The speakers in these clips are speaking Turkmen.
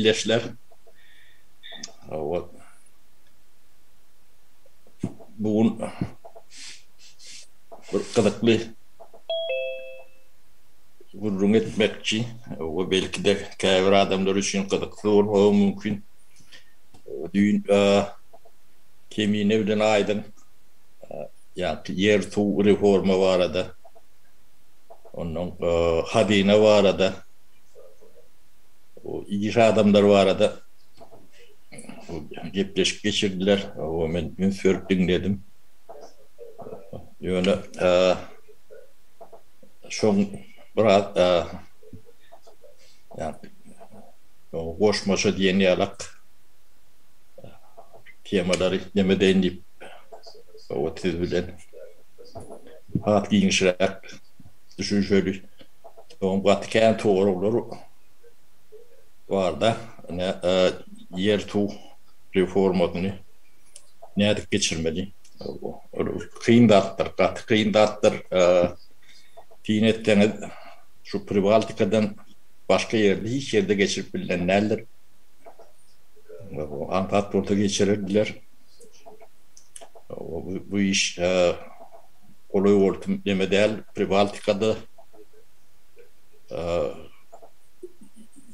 Ildeşler. Hawa. Bu gün bir gyzykly gürrüň etmekçi we belki-de käbir adamlar üçin gyzyksyz bolmagy mümkin. Düýn Kemine bilen Aýdyň ýaňky ýer-suw reforma barada, ondan hazyna barada, iş adamlary barada gepleşik geçirdiler. Men üns berip diňledim. Ýöne şoň biraz goşmaça diýen ýalak temalary neme edeýin diýip siz bilen has giňişräk düşünşeli. Soň gaty kän soraglar barda ine ýer-suw reformasyny nädip geçirmeli? Ol kyn zatdyr, gaty kyn zatdyr. Syn etseňiz, şu Pribaltikadan başga ýerde hiç ýerde geçirip bilnen däldir. Aňsat bolsa geçirerdiler. Bu iş golaý bolsun neme däl, Pribaltikada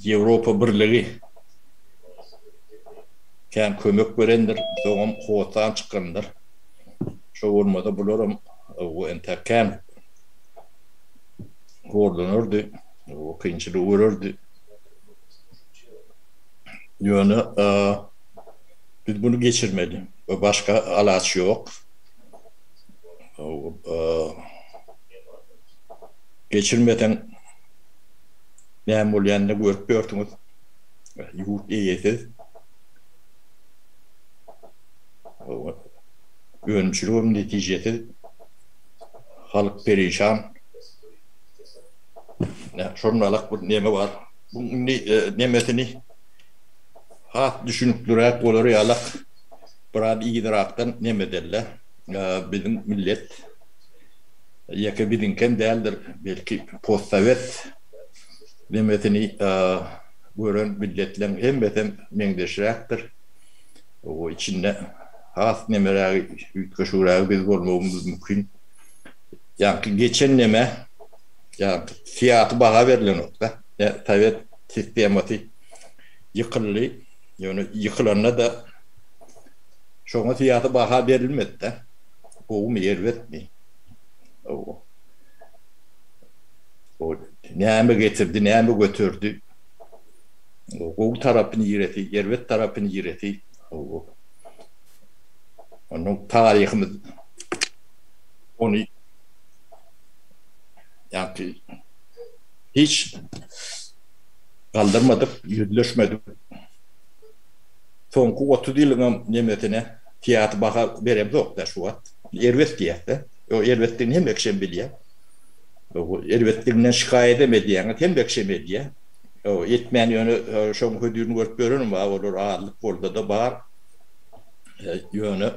Ýewropa Birligi kän kömek berendir, soňam hossan çykandyr. Şo bolmasa bularam entäk kän horlanardy, kynçylyk görerdi. Ýöne biz muny geçirmeli. Başga alaç ýok. Geçirmeseň näme bolýanyny görüp ýörsüňiz. Ýurt eýesiz. Önümçiligem netijesiz. Halk perişan. Şonalak bir neme bar. Bu indi nemesini has düşünikliräk bolar ýalak biraz yzyrakdan neme edeli. Biziň millet ýeke biziňkem däldir, belki postsowet nemesini gören milletleň hemmesem meňzeşräkdir. O içinde has nemerägi, üýtgeşigrägi biz bolmagymyz mümkin. Ýaňky geçen neme, ýaňky syýasy baha berlenok-da. Sowet sistemasy ýykyldy. Ýöne ýykylanda-da şoňa syýasy baha berilmedi-de. Gowumy, erbetmi? O näme getirdi, näme göterdi? Gowy tarapy niresi, erbet tarapy niresi? Onuň taryhymyz ony ýaňky hiç galdyrmadyk, ýüzleşmedik. Soňky 30 ýylyňam nemesine syýasy baha beremzok-da şu wagt. Erbet diýýäs-de. O erbetdigini hemme kişem bilýär. Erbetliginden şikaýadam edýäňiz, hemme kişem edýär. Etmän ýöne şoň hödürini görüp ýörenim bar, olar azlyk bolsa-da bar. Ýöne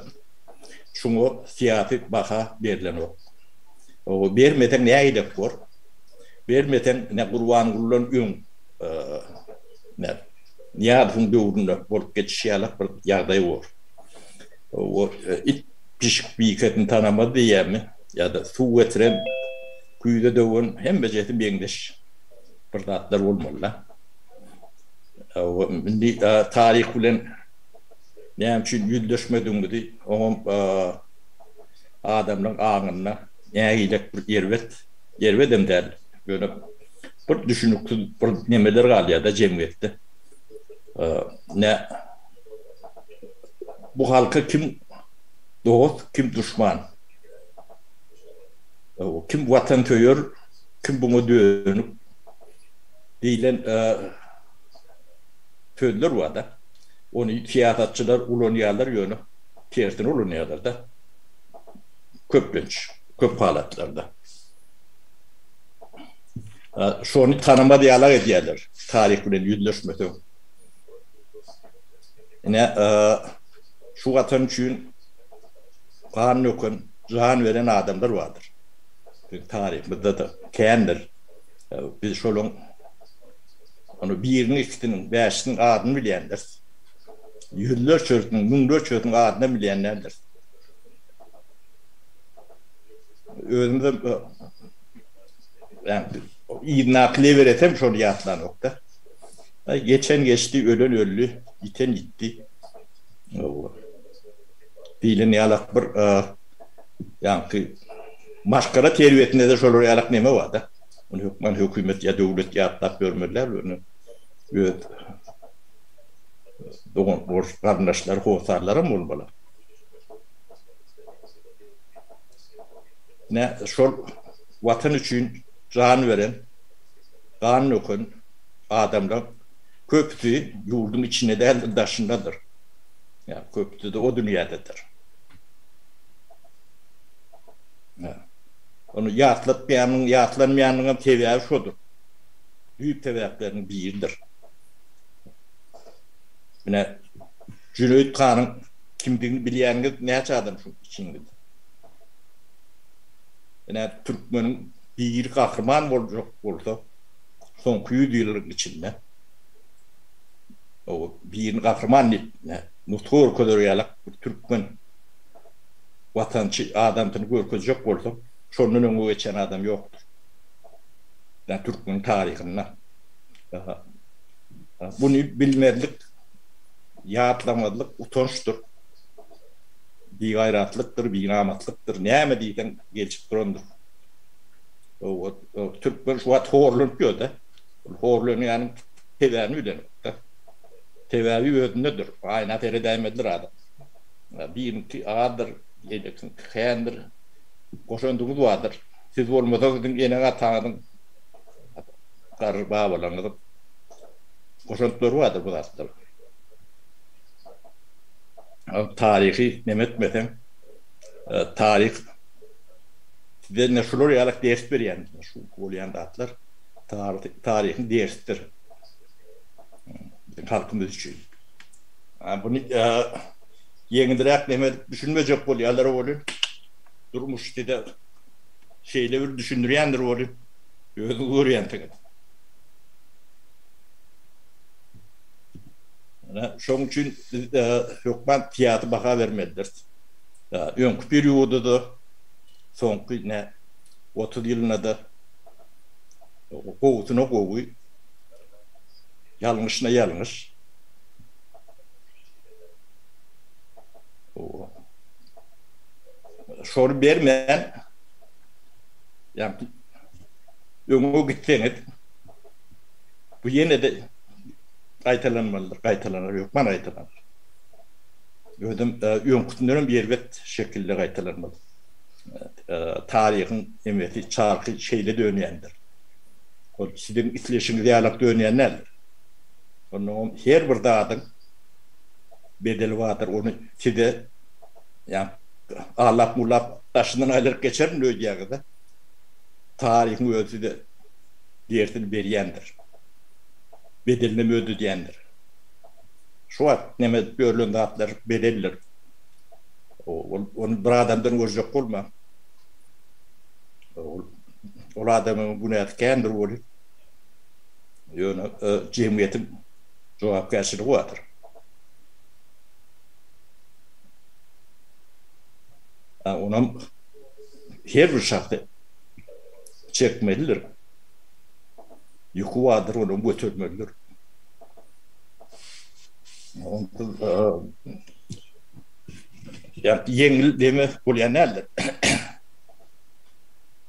şuňa syýasy baha berlenok. Bermeseň nägilek bor? Bermeseň ine Gurbangulydan öň Nyýazowyň döwründe bolup geçişi ýalak bir ýagdaý bor. O it pişik bikesini tanamaz diýýärmi? Ýa-da suw getiren, küýze döwen hemmejesi meňzeş bir zatlar bolmaly-da. Indi taryh bilen näme üçin ýüzleşmedigimizi oňam adamlaryň aňynda nägilek bir erbet, erbedem däl, ýöne bir düşüniksiz bir nemeler galýar-da jemgyýetde. Nä bu halka kim dost, kim duşman? Kim watansöýer, kim buňa dönük diýlen sözler bar-da. Ony syýasatçylar ulanýarlar, ýöne tersine ulanýarlar-da. Köplenç, köp halatlarda. Şony tanamaz ýalak edýärler, taryh bilen ýüzleşmeseň. Ine, şu watan üçin gan döken, jan beren adamlar bardyr. Biziň taryhymyzda-da kändir. Biz şolaryň. Ony biriniň, ikisiniň, bäşisiniň adyny bilýändiris. Ýüzlerçesiniň, müňlerçesiniň adynam bilýän däldiris. Özümizem ýa-ni yzyndaky leberesem şony ýatlanokda. Geçen geçdi, ölen öldi, ýiten ýitdi. Diýlen ýalak bir ýaňky maşgala terbiýesinde-de şolar ýalak neme bar-da. Ony hökman hökümet ýa döwlet ýatlap ýörmeli däl, ony öz dogan garyndaşlary, hossarlaram bolmaly. Ine, şol Watan üçin jan beren, gan döken adamlaň köpüsi ýurduň içinde däldir, daşyndadyr. Ýa köpüsi-de o dünýädedir. Ony ýatlatmaýanyň, ýatlanmaýanyňam sebäbi şodur. Düýp sebäpleriniň biridir. Ine, Jüneýit hanyň kimdigini bilýäniňiz näçe adam şu içiňizde? Ine, türkmeniň biri gahryman boljak bolsa, soňky ýüzýyllygyň içinde birini gahryman diýip, nusga görkezer ýalak bir türkmen watançy adamsyny görkezjek bolsaň, şondan öňe geçen adam ýokdur. Ýa türkmeniň taryhynda. Buny bilmezlik, ýatlamazlyk utançdyr. Bigaýratlykdyr, binamatlykdyr, näme diýseň gelşip durandyr. Türkmen şu wagt horlanyp ýör-de. Horlanýanyň sebäbini bilenok-da. Sebäbi özündedir. Aýna seredäýmelidir adam. Biriňki azdyr, beýlekiňki kändir. Goşandyňyz bardyr. Siz bolmasa siziň eneň-ataňyzyň, garry babalaryňyzyň goşantlary bardyr bu zatlara. Taryhy neme etmeseň, taryh size ine şular ýaly ders berýän, şu bolýan zatlar taryhyň dersidir biziň halkymyz üçin. Buny ýeňilräk neme edip düşünmejek bolýarlar welin, durmuş size şeýle bir düşündirýändir welin, özüňiz görýänsiňiz. Ine, şonuň üçin biz hökman syýasy baha bermelidiris. Öňki perioda-da, soňky ine 30 ýylynda-da gowusyna gowy, ýalňyşyna ýalňyş. Şony bermän, ýagny öňe gitseňiz, bu ýene-de gaýtalanmalydyr, gaýtalanar, hökman gaýtalanar. Özem öňküsindenem erbet şekilde gaýtalanmaly. Taryhyň emesi, çarhy şeýle dönýändir. Ol siziň isleşiňiz ýalak dönýän däldir. Onnoňam her bir zadyň bedeli bardyr, ony size ýa allap-mullap daşyndan aýlanyp geçerin öýdýäňiz-de, taryhyň özi size dersini berýändir. Bedelinem ödedýändir. Şu wagt neme edip ýörlen zatlar bedeldir. Ol ony bir adamdan görjek bolmaň. Ol ol adamyň günäsi kändir welin, ýöne jemgyýetiň jogapkärçiligi bardyr. Onam her bir şahs çekmelidir. Ýüki bardyr, onam götermelidir. Onsuz ýeňil deme bolýan däldir.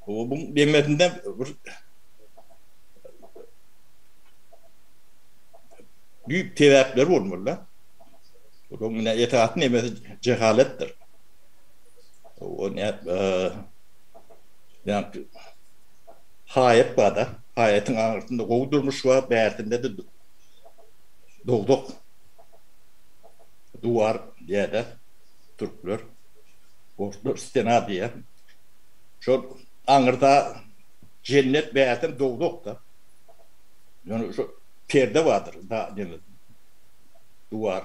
Bu demesinde bir düýp sebäpleri bolmaly-da. Onuň ine esasy nemesi jehaletdir. O ne ýa haýat bar-da. Haýatyň aňyrsynda gowy durmuş bar, bärsinde-de dowzah duwar diýýär-de türkler. Orslar stena diýýär. Şol aňyrda jennet bärsem dowzah-da. Ýöne şo perde bardyr, da neme duwar.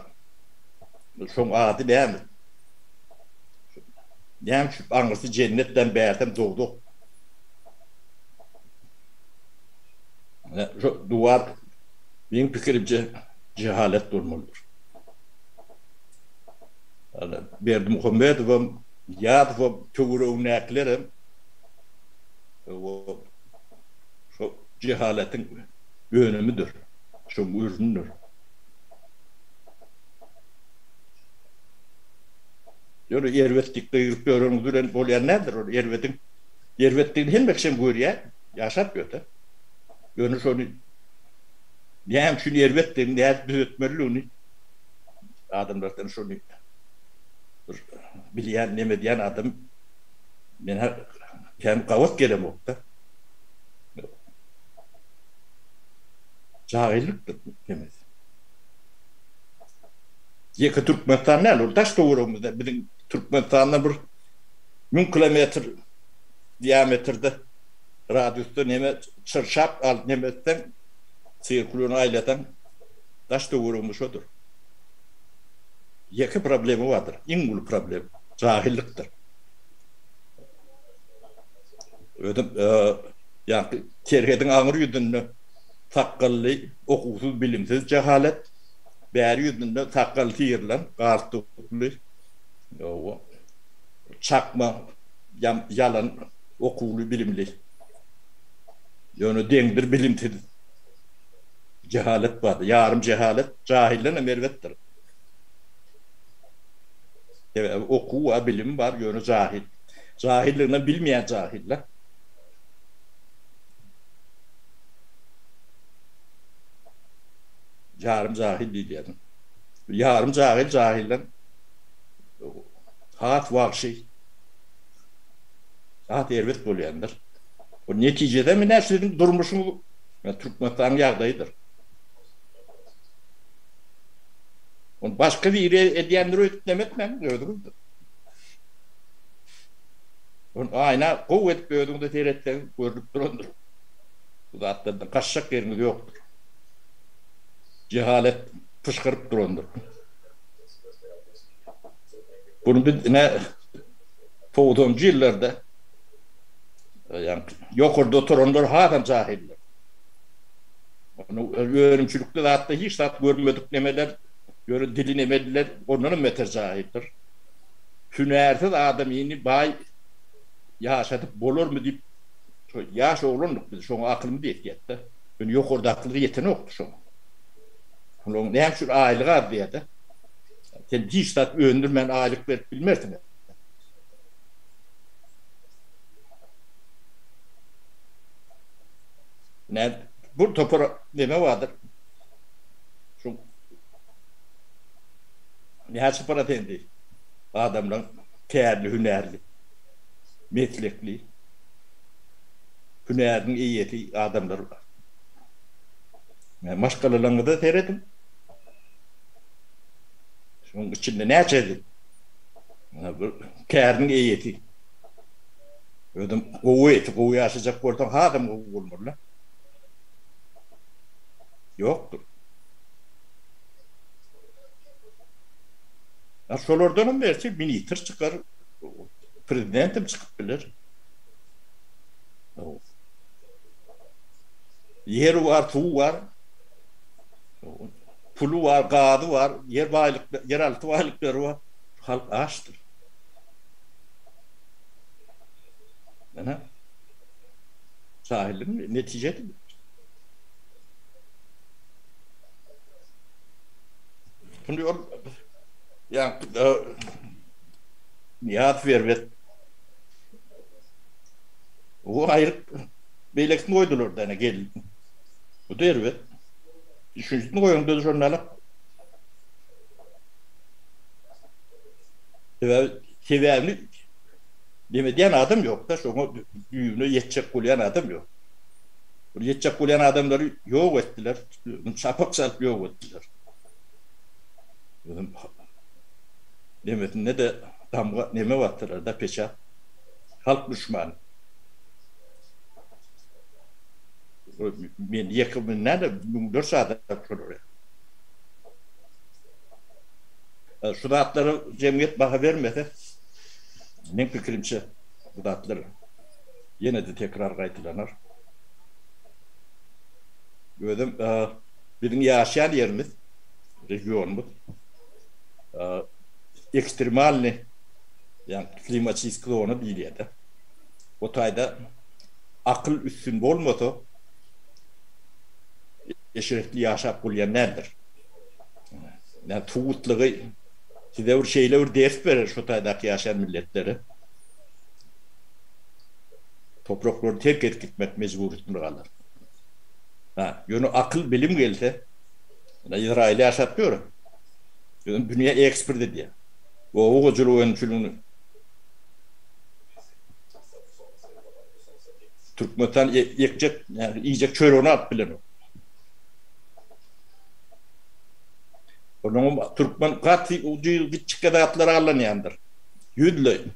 Şoň ady näme? Näme üçin aňyrsy jennetden bärsem dowzah? Şo duwar. Meň pikirimçe jehalet bolmalydyr. Ana Berdimuhamedowam, Nyýazowam, töweregindäkilerem şo jehaletiň önümidir, şoň ürünidir. Ýöne erbet diýip gygyryp ýöreniňiz bilen bolýan däldir. Ol erbediň erbetdigini hemme kişem görýär, ýaşap ýör-de. Ýöne şony näme üçin erbetdigini, nädip düzetmelidigini adamlardan şony bir bilýän, neme edýän adam men kän gabat gelemok-da. Jahylykdyr hemmesi. Ýeke Türkmenistan däl, ol daş-töweregimizde biziň Türkmenistandan bir 1000 kilometr diametrde radiusda neme çyrşap al neme etseň, sirkulýuny aýlasaň daş-töweregimiz şodur. Ýeke problema bardyr, iň uly problem jahillykdyr. Özüm ýaňky serhediň aňry ýüzünde sakgally, okuwsyz, bilimsiz jahalet, bäri ýüzünde sakgaly syrylan, galstukly, çakma, ýalan okuwly, bilimli, ýöne deňdir bilimsiz jehalet bardyr. Ýarym jehalet jahildenem erbetdir. Sebäbi okuw bar, bilim bar, ýöne jahil. Jahilliginem bilmeýän jahiller. Ýarym jahil diýilýär. Ýarym jahil jahilden has wagşy, has erbet bolýandyr. Bu netijede ine siziň durmuşyňyz Türkmenistanyň ýagdaýydyr. Ony başga biri edýändir öýdüp neme etmäň, özüňizdir. Ony aýna gowy edip özüňize seretseňiz görnüp durandyr. Bu zatlardan gaçjak ýeriňiz ýokdur. Jehalet pyşgyryp durandyr. Bunu biz ine togsanjy ýyllarda ýa ýokarda oturanlar hasam jahiller. Onu önümçilikli zatda hiç zat görmedik nemeler, ýöne dili nemediler, ondanam beter jahildir. Hünärsiz adamyny baý ýaşadyp bolarmy diýip, şo ýaş oglandyk biz, şoňa akylymyz ýetýärdi-de. Ýöne ýokardakylar ýetenokdy şoňa. Olaryň näme üçin aýlygy az diýýär-de. Sen hiç zat öndürmän aýlyk berip bilmersiň. Näme bir topar neme bardyr. Şu näçe prosendi adamlaryň kärli, hünärli, meslekli, hünäriniň eýesi adamlar bar. Maşgalalaryňyza serediň. Şonuň içinde näçesi bir käriniň eýesi. Özem gowy eti, gowy ýaşajak bolsaň hasam gowy bolmaly. Ýokdur. A şolardanam belki ministr çykar, prezidentem çykyp biler. Ýeri bar, suwy bar, puly bar, gazy bar, ýer baýlyk, ýeralty baýlyklary bar. Halk açdyr. Ine. Jahilligiň netijesi bu. Şimdi ol ýa Nyýazow erbet. O aýryp beýlekisini goýdular da ine gelin. Bu da erbet. Üçünjisini goýaňda şonda alyp. Sebäbi sebäbini neme edýän adam ýok-da, şoňa düýbüne ýetjek bolýan adam ýok. Ýetjek bolýan adamlary ýok etdiler, çapak çalyp ýok etdiler. Nemesinde-de damga neme basdylar-da, peçat. Halk duşmany. Men ýeke men näme müňlerçe adam şolar. Şu zatlara jemgyýet baha bermese, meň pikirimçe bu zatlar ýene-de tekrar gaýtalanar. Özem. Biziň ýaşaýan ýerimiz, regionymyz ekstremalnyý, ýagny klimaçiski zona diýilýär-de. O taýda akyl üstün bolmasa, eşretli ýaşap bolýan däldir. Ýa suwutlygy size bir şeýle bir ders berer şu taýdaky ýaşaýan milletlere. Topraklaryny terk edip gitmek mejburyýetinde galar. Ha, ýöne akyl, bilim gelse, ine Izrail ýaşap ýör. Ýöne dünýä eksport edýär. Oba hojalyk önümçiligini Türkmenistan ekjek, ýagny iýjek çöregini alyp bilenok. Onuň türkmen gaty ujyz kiçjik zatlar alynýandyr. Ýüzleý.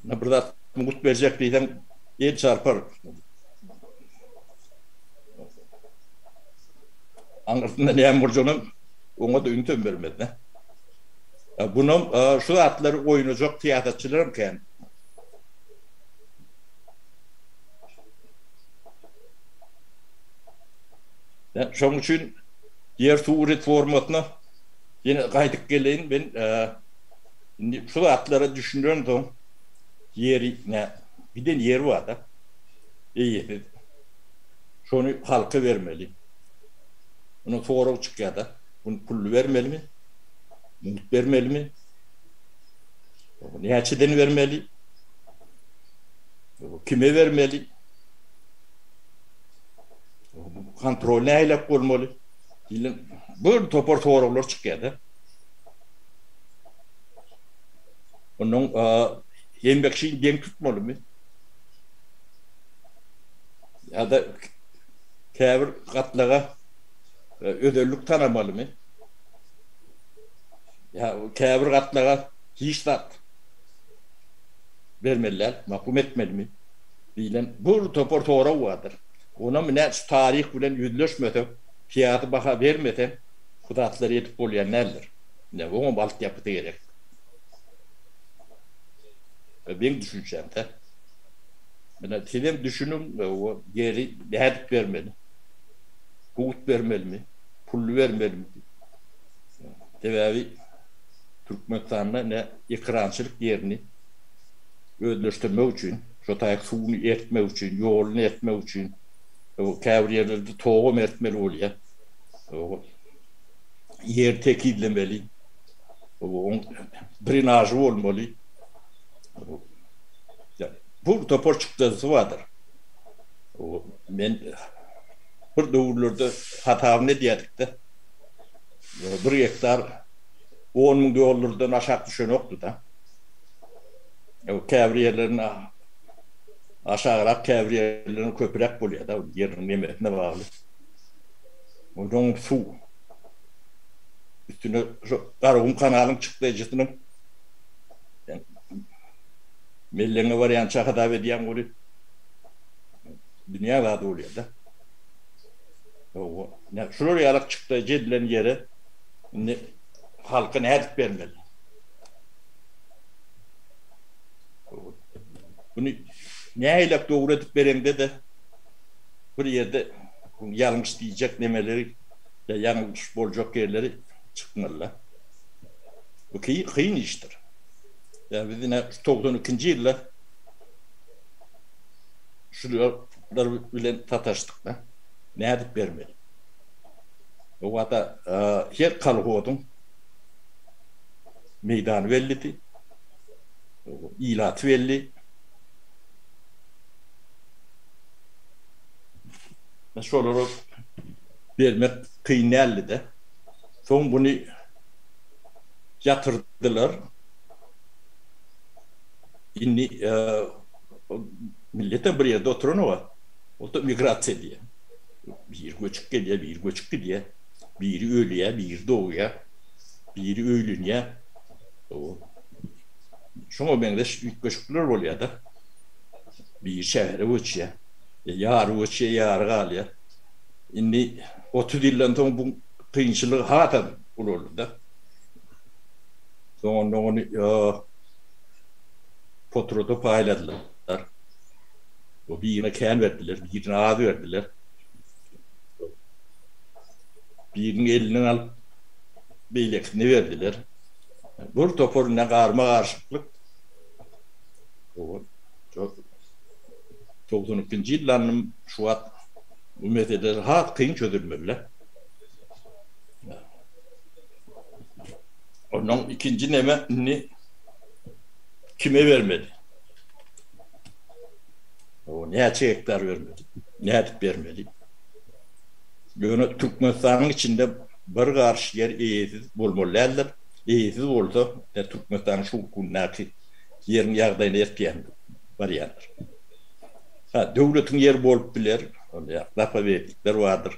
Bir zat mugt berjek diýseň, el çarpar. Aňyrsynda näme boljagyny oňa-da ünsem bermez-de. Bunam şu zatlary oýnajak syýasatçylaram kän. Şonuň üçin ýer-suw reformasyna ýene gaýdyp geleýin. Men indi şu zatlara düşünensoň ýeri nä giden ýer bar-da, eýesiz. Şony halka bermeli. Munuň soragy çykýar-da, muny pully bermelimi, mugt bermelimi, näçeden bermeli, kime bermeli? Kontrol nähilek bolmaly? Diýlen bir topar soraglar çykýar-da. Onuň hemme kişini deň tutmalymy? Ýa-da käbir gatlaga özellik tanamalymy? Ýa käbir gatlaga hiç zat bermeli däl, mahrum etmelimi? Diýlen bir topar sorag bardyr. Onam ine şu taryh bilen ýüzleşmesek, syýasy baha bermeseň bu zatlary edip bolýan däldir. Ine oňam altyapysy gerek. Meň düşünjämde. Ine sizem düşüniň o ýeri nädip bermeli? Mugt bermelimi? Pully bermelimi? Sebäbi Türkmenistanda ine ekerançylyk ýerini özleşdirmek üçin, şo taýy suwuny ertmek üçin, ýoluny ertmek üçin, käbir ýerlerde togam ertmeli bolýar. Ýeri tekizlemeli, oň drenažy bolmaly. Bu topar çykdajysy bardyr. Men bir döwürlerde hasabyny edýärdik-de, bir gektar 10 müň dollardan aşak düşenokdy-da. Käbir ýerlerinde aşagrak, käbir ýerlerinde köpräk bolýar-da, ýeriniň nemesine bagly. Onsoň suw üstüne şu Garagum kanalyň çykdaýjysynyň mellegiňe barýança hasap edýäň weli dünýä zady bolýar-da. Şular ýalak çykdaýjy edilen ýere indi halka nädip bermeli? Muny nähilek dogry edip bereňde-de bir ýerde ýalňyş diýjek nemeleri ýa ýalňyş boljak ýerleri çykmaly-da. Bu kyn işdir. Ýa biz ine şu 92-nji ýylda şular bilen sataşdyk-da. Nädip bermeli? O wagta her kolhozyň meýdany bellidi, ilaty belli. Şolara bermek kyn däldi-de. Soň muny ýatyrdylar. Indi milletem bir ýerde oturanok-a. Ol-da migrasiýa edýär. Biri göçüp gelýär, biri göçüp gidýär. Biri ölýär, biri dogýar. Biri öýlenýär. Şoňa meňzeş üýtgeşikler bolýar-da. Biri şähere göçýär. Ýary göçýär, ýary galýar. Indi 30 ýyldan soň bu kynçylygy hasam ulaldy-da. Soň onda ony potrada paýladylar. Birine kän berdiler, birine az berdiler. Biriniň elinden alyp, beýlekisine berdiler. Bir topar ine garma-garşyklyk. 92-nji ýyldanam şu wagt bu meseleler has kyn çözülmeli. Ondan ikinji neme indi kime bermeli? O näçe gektar bermeli? Nädip bermeli? Ýöne Türkmenistanyň içinde bir garyş ýer eýesiz bolmaly däldir. Eýesiz bolsa, Türkmenistanyň şu gündäki ýeriň ýagdaýyna eltýän barýandyr. Ha, döwletiň ýeri bolup biler, ol ýa zapowednikler bardyr,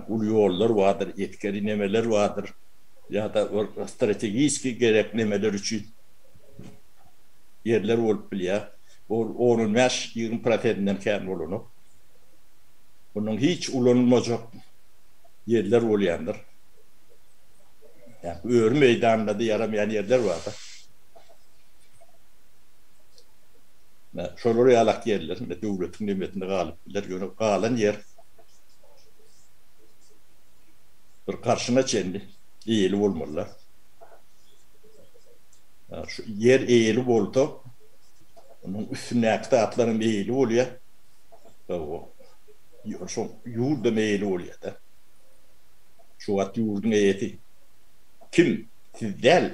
uly ýollar bardyr, esgeri nemeler bardyr, ýa-da bir strategiski gerek nemeler üçin ýerler bolup bilýär. Ol on-on bäş, 20 prosentinden kän bolanok. Onuň hiç ulanylmajak ýerler bolýandyr. Ýa öri meýdanynda-da ýaramaýan ýerler bardyr. Şolar ýalak ýerler döwletiň nemesinde galyp biler. Ýöne galan ýer bir garşyna çenli eýeli bolmalylar. Şu ýer eýeli bolsa, onuň üstündäki zatlaram eýeli bolýar. Şo ýurdam eýeli bolýar-da. Şu wagt ýurduň eýesi kim? Siz däl.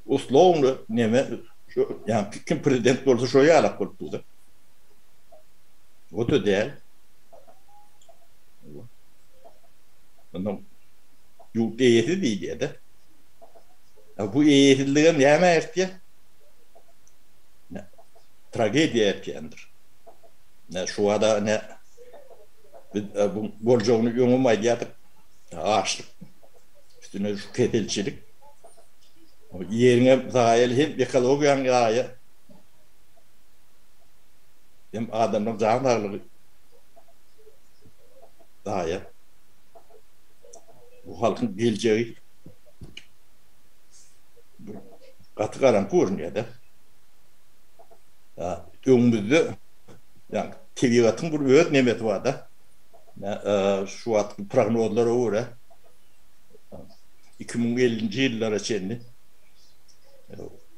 Uslowny neme şu ýa kim prezident bolsa şo ýalak bolup durda. O-da däl. Ondan ýurt eýesi diýilýär-de. Bu eýesizligem nämä eltýär? Tragediýa eltýändir. Şu wada ine biz bu boljagyny öňem aýdýardyk. Açlyk, üstüne şu keselçilik. Ýeriňem zaýaly hem ekologiýaň zaýa. Hem adamlaryň jan saglygy zaýa. Bu halkyň geljegi gaty garaňky görünýär-de. Öňümizde ýagny tebigatyň bir öz nemesi bar-da. Şu wagtky prognozlara görä 2050-nji ýyllara çenli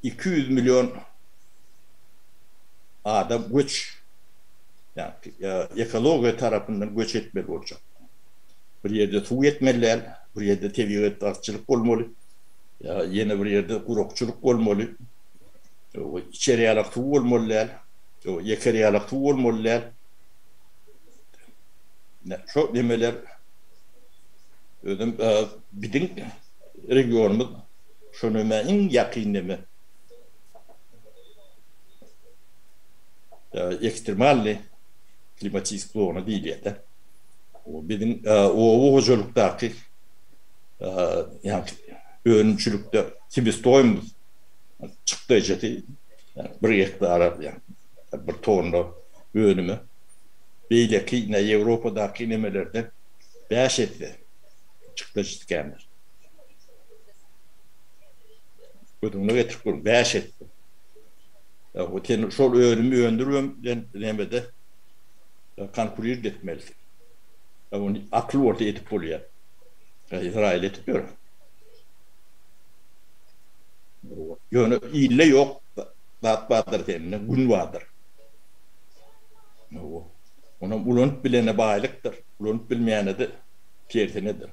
200 million adam göç, ýagny ekologiýa tarapyndan göç etmeli boljak. Bir ýerde suw ýetmeli däl, bir ýerde tebigy gytçylyk bolmaly, ýene bir ýerde gurakçylyk bolmaly, içer ýalak suw bolmaly däl, ýeker ýalak suw bolmaly däl. Şo nemeler özem biziň regionymyz şo nemä iň ýakyn neme. Ekstremalnyý klimatik zona diýilýär-de. Biziň oba hojalykdaky ýagny önümçilikde sebestoýmyz çykdajysy bir gektara bir tonna önüme beýleki ine Ýewropadaky nemelerden bäş esse çykdajysy kändir. Göz öňüne getirip görüň, bäş esse. Sen şol önümi öndüribem nemede konkurird etmelisiň. Ony akyl bolsa edip bolýar. Izrail edip ýör. Ýöne ilde ýok zat bardyr sende, gün bardyr. Onam ulanyp bilene baýlykdyr, ulanyp bilmeýäne-de tersinedir.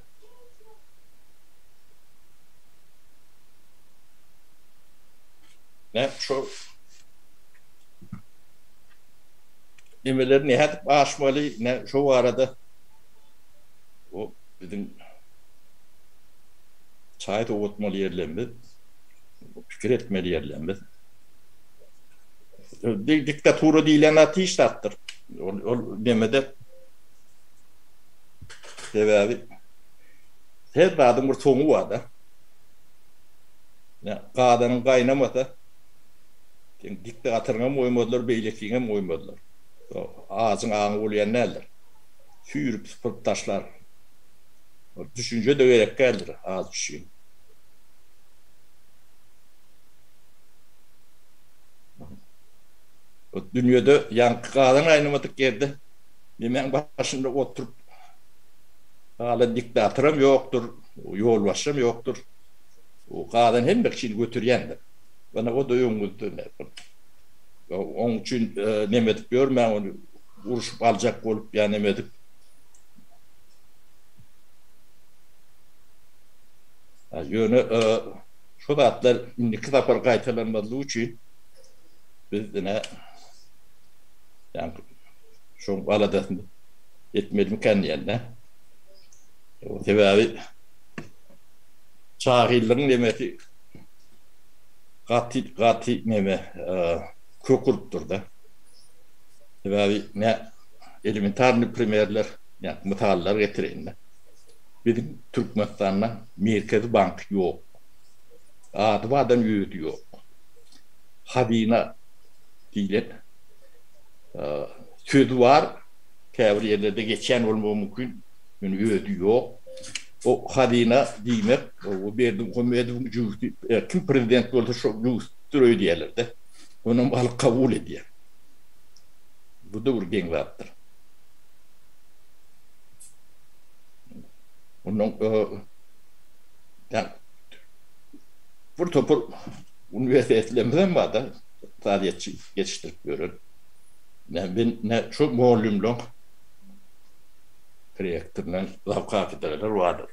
Nä şo nemeleri nädip aşmaly, nä şo barada o biziň çaý sowatmaly ýerlerimiz, pikir etmeli ýerlerimiz. Diktatura diýlen zat hiç zatdyr. Ol ol nemede sebäbi her zadyň bir soňy bar-da. Ýa gazanyň gaýnamasa seň diktatoryňam goýmazlar, beýlekiňem goýmazlar. Ajyň aňy bolýan däldir. Süýrüp süpürip taşlar. Düşünje-de gerek däldir az üçin. Dünýede ýaňky gazan gaýnamadyk ýerde nemäň başynda oturyp galan diktatoram ýokdur, ýolbaşçam ýokdur. O gazan hemme kişini göterýändir. Ýöne o-da öňüňizde. Oň üçin neme edip ýörmäň ony urşup aljak bolup ýa neme edip. Ýöne şu zatlar indiki sapar gaýtalanmazlygy üçin biz ine ýaňky şoň aladasyny etmelimikän diýende. Sebäbi jahyllygyň nemesi gaty gaty neme kök urupdyr-da. Sebäbi ne elementarnyý primerler, ýa mysallar getireýin-de. Biziň Türkmenistanda Merkezi bank ýok. Ady bardan özi ýok. Hazyna diýlen sözi bar, käbir ýerlerde geçýän bolmagy mümkin, ýöne özi ýok. O hazyna diýmek, o Berdimuhamedowyň jübüsi, kim prezident bolsa şo jübüsidir öýdýärler-de. Onam halk kabul edýär. Bu-da bir geň zatdyr. Ondan bir topar uniwersitetlerimiz bar-da, ykdysadyýetçi ýetişdirip ýören. Men ne şu mugallymlaryň rektoryndan zawkafedralar bardyr.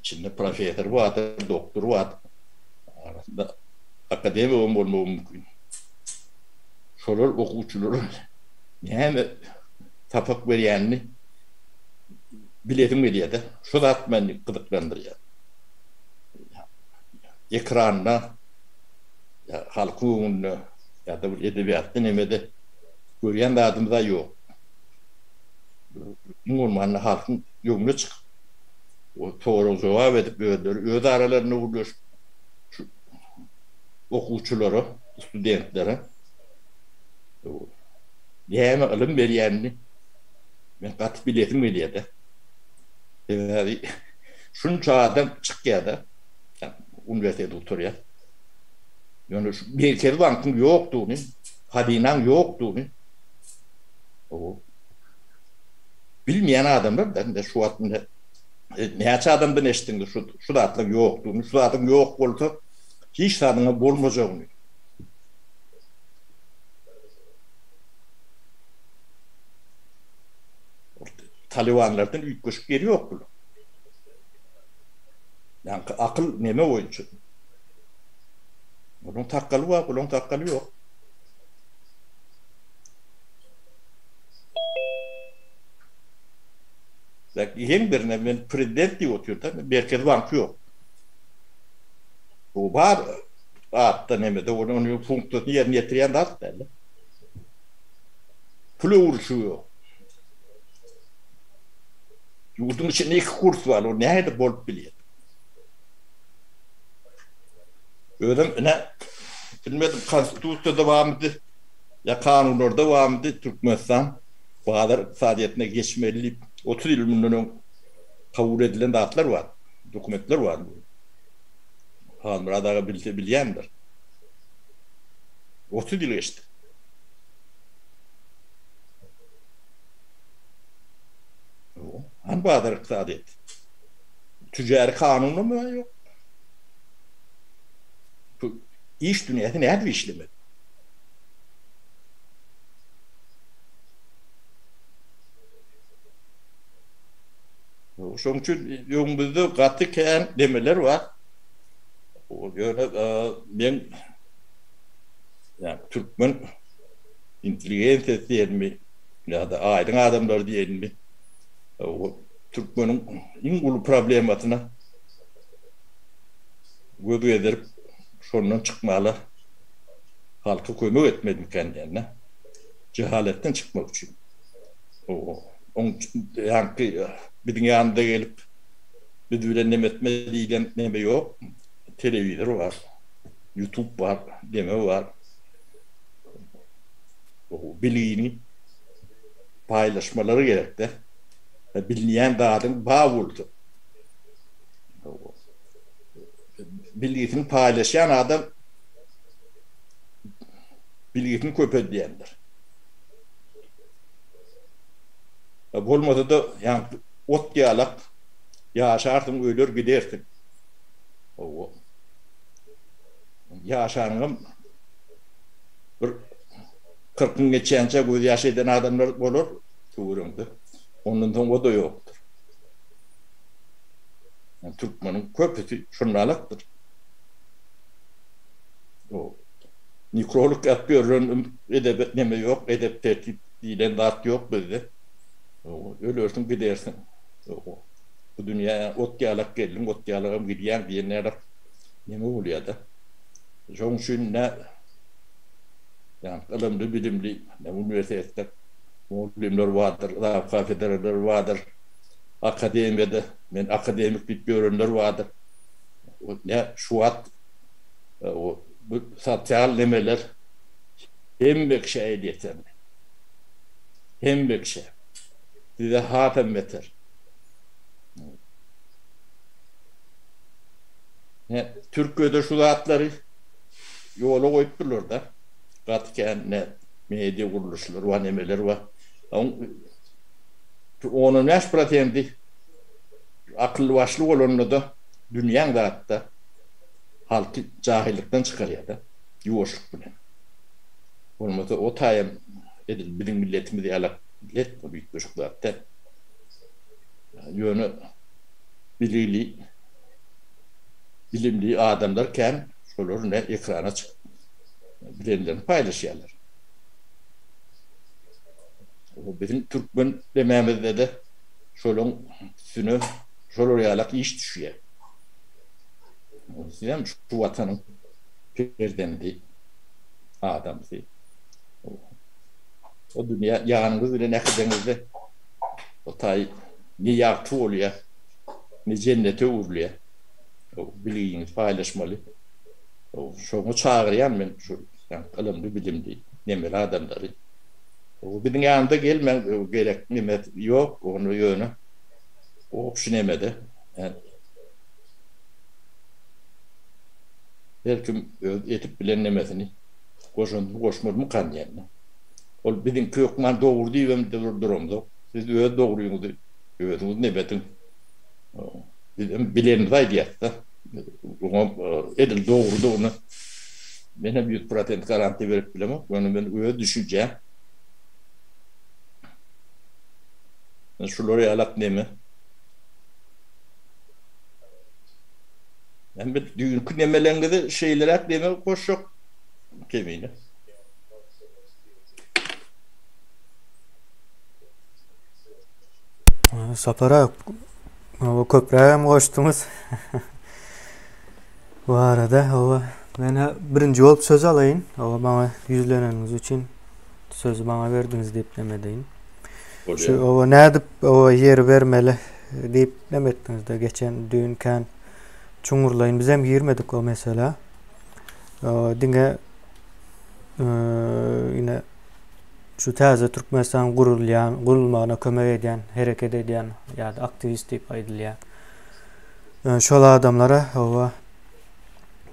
Içinde professor bardyr, doktor bardyr. Arasynda akademigem bolmagy mümkin. Şolar okuwçylara näme sapak berýänini bilesim gelýär-de. Şu zat meni gyzyklandyrýar. Ekranda ýa halkyň öňünde ýa-da bir edebiýatda nemede görýän zadymyz-a ýok. Iň bolmanda halkyň öňüne çykyp, sorag-jogap edip özleri öz aralarynda gürleşip şu okuwçylara, studentlere näme ylym berýänini men gaty bilesim gelýär-de. Sebäbi şunça adam çykýar-da, uniwersiteti gutarýar. Ýöne şu Merkezi bankyň ýokdugyny, hazynaň ýokdugyny bilmeýän adamlar da şu wagt indi näçe adamdan eşitdiňiz şu şu zatlaryň ýokdugyny, şu zadyň ýok bolsa hiç zadyň bolmajagyny. Talibanlardan üýtgeşik ýeri ýok bularyň. Ýaňky akyl neme boýunça. Onuň sakgaly bar, bularyň sakgaly ýok. Heň birine men prezident diýip otyrda, Merkezi banky ýok. Bu bar atda nemede, onuň funksiýasyny ýerine ýetirýän zat däl. Pul öwrülişigi ýok. Ýurduň içinde iki kurs bar, o nähili bolup bilýär? Özem ine bilmedim konstitusiýada barmydy ýa kanunlarda barmydy Türkmenistan bazar ykdysadyýetine geçmeli diýip 30 ýyl mundan öň kabul edilen zatlar bar, dokumentler bar. Halmyrat aga bilse bilýändir. 30 ýyl geçdi. Hany bazar ykdysadyýeti? Tüjary kanunam ýok. Bu iş dünýäsi nädip işlemeli? Şonuň üçin öňümizde gaty kän demeler bar. Ýöne men türkmen intelligensiýasy diýenmi ýa-da aýdyň adamlar diýenmi türkmeniň iň uly problemasyna göz gezdirip şondan çykmaly halka kömek etmelimikän diýende jehaletden çykmak üçin oň ýaňky biziň ýanymyza gelip biz bilen neme etme diýlen neme ýok telewizor bar ýutub bar neme bar bilgini paýlaşmalary gerekde bilinýän zadyň bar bolsa bilgisini paýlaşýan adam bilgisini köpeldýändir. Bolmasa-da ýaňky ot ýalak ýaşarsyň, öler gidersiň. Hawa. Ýaşanyňam bir kyrkyň geçýänçä göz ýaş eden adamlar bolar töweregiňde. Ondan soň o-da ýokdur. Türkmeniň köpüsi şundalakdyr. O nekrolog ýazyp ýören edep neme ýok, edep tertip diýlen zat ýok bizde. Ölersiň gidersiň. Bu dünýä ot ýalak geldiň, ot ýalagam gidýäň diýen ýalak neme bolýar-da. Şonuň üçin nä ýa ylymly, bilimli, uniwersitetde mugallymlar bardyr, zaw kafedralar bardyr, akademiýada men akademik diýip ýörenler bardyr. Nä şu wagt bu sosial nemeler hemme kişä elýeterli. Hemme kişä. Size hasam beter. Nä Türkiýede şu zatlary ýola goýupdyrlar-da. Gaty kän nä media gurluşlar bar, nemeler bar. On-on bäş prosendi akylly-başly bolanda-da dünýäň zatda halky jahylykdan çykarýar-da, ýuwaşlyk bilen. Bolmasa o taýam edil biziň milletimiz ýalak millet ol üýtgeşik zat däl. Ýöne biligli, bilimli adamlar kän, şolar ine ekrana çykyp bilenlerini paýlaşýarlar. O biziň türkmen demämizde-de şolaň üstüne şolar ýalak iş düşýär. Sizem şu watanyň perzendi, adamsy. O dünýä ýanyňyz bilen äkideňizde o taý ne ýagty bolýar, ne jennete öwrülýär. O bilgiňizi paýlaşmaly. Şoňa çagyrýan men şu ylymly, bilimli, nemeli adamlary. Biziň ýanymyza gelmäň, gerek neme ýok, ony ýöne obşi nemede. Her kim öz edip bilen nemesini goşandyny goşmalymykan diýende. Ol biziňki hökman dogry diýibem duramzok. Siz öz dogryňyzy özüňiz nebediň. Bizem bilenimizi aýdýas-da. Oňa edil dogrudygyny men hem 100% garantiýa berip bilemok. Ýöne men öz düşünjäm. Şular ýalak neme. Men bir düýnki nemeleňizi şeýleräk neme goşjak kemine. Sapar aga, oba köprägem goşduňyz. Bu arada oba men birinji bolup söz alaýyn. Oba maňa ýüzleneniňiz üçin sözi maňa berdiňiz diýip neme edeýin. Şu oba nädip oba ýeri bermeli diýip neme etdiňizde geçen düýn kän çuňňurlaýyn bizem girmedik o meselä. Diňe ine şu täze Türkmenistan gurulýan, gurulmagyna kömek edýän, hereket edýän ýa-da aktiwist diýip aýdylýar. Şol adamlara oba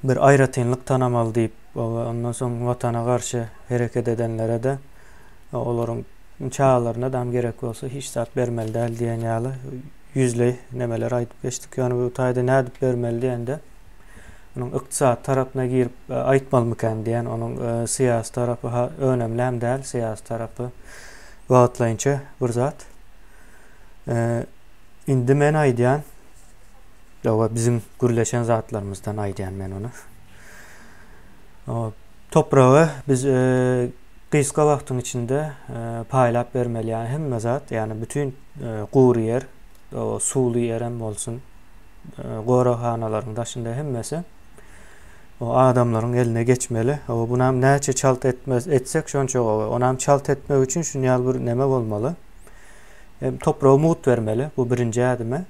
bir aýratynlyk tanamaly diýip, oba ondan soň watana garşy hereket edenlere-de olaryň çagalaryna dam gerek bolsa hiç zat bermeli däl diýen ýaly ýüzleý nemeler aýdyp geçdik. Ýöne bu taýda nädip bermeli diýende onuň ykdysady tarapyna girip aýtmalymykan diýen, onuň syýasy tarapy ha önemlem däl, syýasy tarapy wagtlaýynça bir zat. Indi men aýdýan, Hawa, biziň gürleşen zatlarymyzdan aýdýan men ony. Topragy biz gysga wagtyň içinde paýlap bermeli, ýagny hemme zat, ýagny bütin gury ýer, suwly ýer hem bolsun, goraghanalaryň daşynda hemmesi o adamlaryň eline geçmeli. O bunam näçe çalt etmez etsek şonça gowy. Onam çalt etmek üçin şuny ýaly bir neme bolmaly. Hem topragy mugt bermeli. Bu birinji ädimi.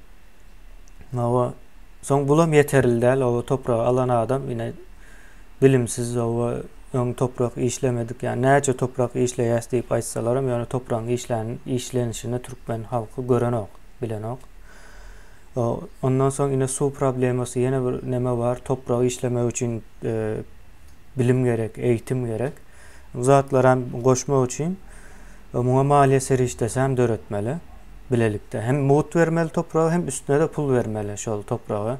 Hawa, soň bulam ýeterli däl, hawa, topragy alan adam ine bilimsiz, hawa, öň toprak işlemedik, ýa näçe toprak işleýäs diýip aýtsalaram, ýöne topragyň işlän işlenişini türkmen halky görenok, bilenok. Ondan soň ine suw problemasy ýene bir neme bar, topragy işlemek üçin bilim gerek, eğitim gerek. Bu zatlaram goşmak üçin muňa maliýe serişdesi hem döretmeli. Bilelikde. Hem mugt bermeli topragy hem üstüne-de pul bermeli şol topragy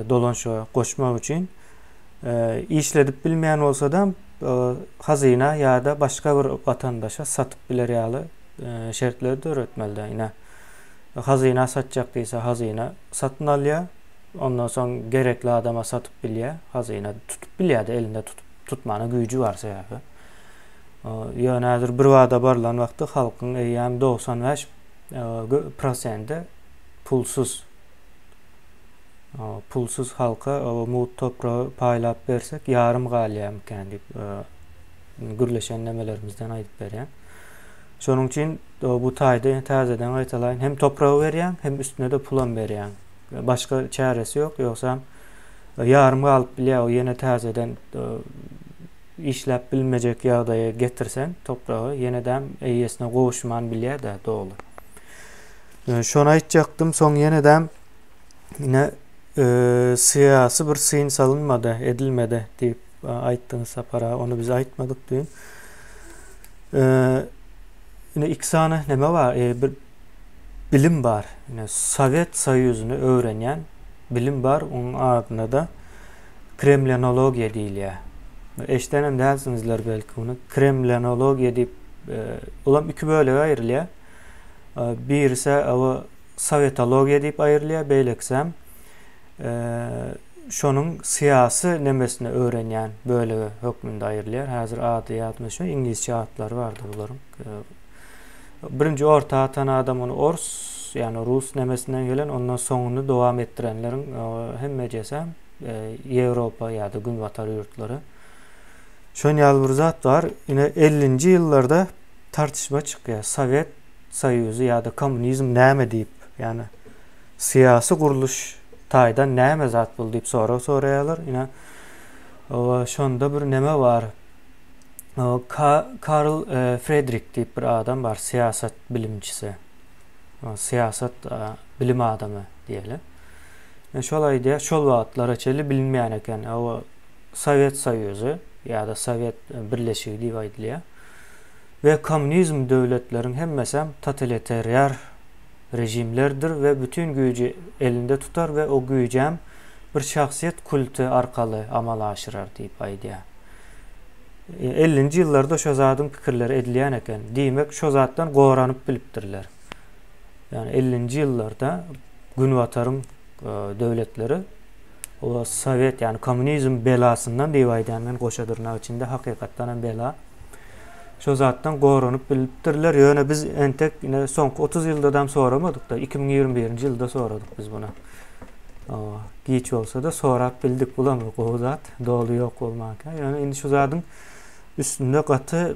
dolanyşyga goşmak üçin. Işledip bilmeýän bolsadam hazyna ýa-da başga bir watandaşa satyp biler ýaly şertleri döretmeli-dä. Ine, hazyna satjak diýse hazyna satyn alýar. Ondan soň gerekli adama satyp bilýär. Hazyna tutup bilýär-de elinde tutup tutmana güýji bar sebäbi. Ýöne häzir birbada barlan wagty halkyň eýýäm 95 prosendi pulsuz. Pulsuz halka mugt topragy paýlap bersek ýarym galýarmykan diýip gürleşen nemelerimizden aýdyp berýän. Şonuň üçin bu taýda täzeden gaýtalaýyn hem topragy berýäň hem üstüne-de pulam berýäň. Başga çäresi ýok, ýogsam ýarym galyp bilýär o ýene täzeden işläp bilmejek ýagdaýa getirseň topragy ýenedem eýesine gowuşman bilýär-de doly. Şony aýtjakdym, soň ýenedem ine syýasy bir syn salynmady, edilmedi diýip aýtdyňyz Sapar aga, ony biz aýtmadyk düýn. Ine iki sany neme bar, bir bilim bar. Ine Sowet Soýuzyny öwrenýän bilim bar, onuň adyna-da Kremlianologiýa diýilýär. Eşdenem dälsiňizler belki muny. Kremlianologiýa diýip, olam iki bölege aýrylýar. Birisi sowetologiýa diýip aýrylýar, beýlekisem şonuň syýasy nemesini öwrenýän bölegi hökmünde aýrylýar. Häzir ady ýadyma düşmedi, iňlisçe atlary bardy bularyň. Birinji orta atan adam ony ors, ýagny rus nemesinden gelen, ondan soňuny dowam etdirenleriň hemmejesem Ýewropa ýa-da Günbatar ýurtlary. Şon ýaly bir zat bar. Ine 50-nji ýyllarda tartyşma çykýar. Sowet Soýuzy ýa-da kommunizm näme diýip, ýagny syýasy gurluş taýdan näme zat bul diýip sorag soraýarlar. Ine şonda bir neme bar. Karl Fredrik diýip bir adam bar, syýasat bilimçisi. Syýasat bilim adamy diýeli. Şol aýdýar, şol wagtlara çenli bilinmeýän eken. O Sowet Soýuzy ýa-da Sowet Birleşigi diýip aýdylýar. We kommunizm döwletleriň hemmesem totalitariar režimlerdir we bütin güýji elinde tutar we o güýjem bir şahsyýet kulty arkaly amala aşyrar diýip aýdýar. Ellinji ýyllarda şo zadyň pikirleri edilýän eken. Diýmek, şo zatdan goranyp bilipdirler. Ýagny ellinji ýyllarda Günbataryň döwletleri o sowet, ýagny kommunizm belasyndan diýip aýdýan men goşa dyrnak içinde hakykatdan hem bela. Şo zatdan goranyp bilipdirler. Ýöne biz entek ine soňky 30 ýyldadam soramadyk-da, 2021-nji ýylda soradyk biz muny. Giç bolsa-da sorap bildik, bulam bir gowy zat, doly ýok bolmanka. Ýöne indi şu zadyň üstünde gaty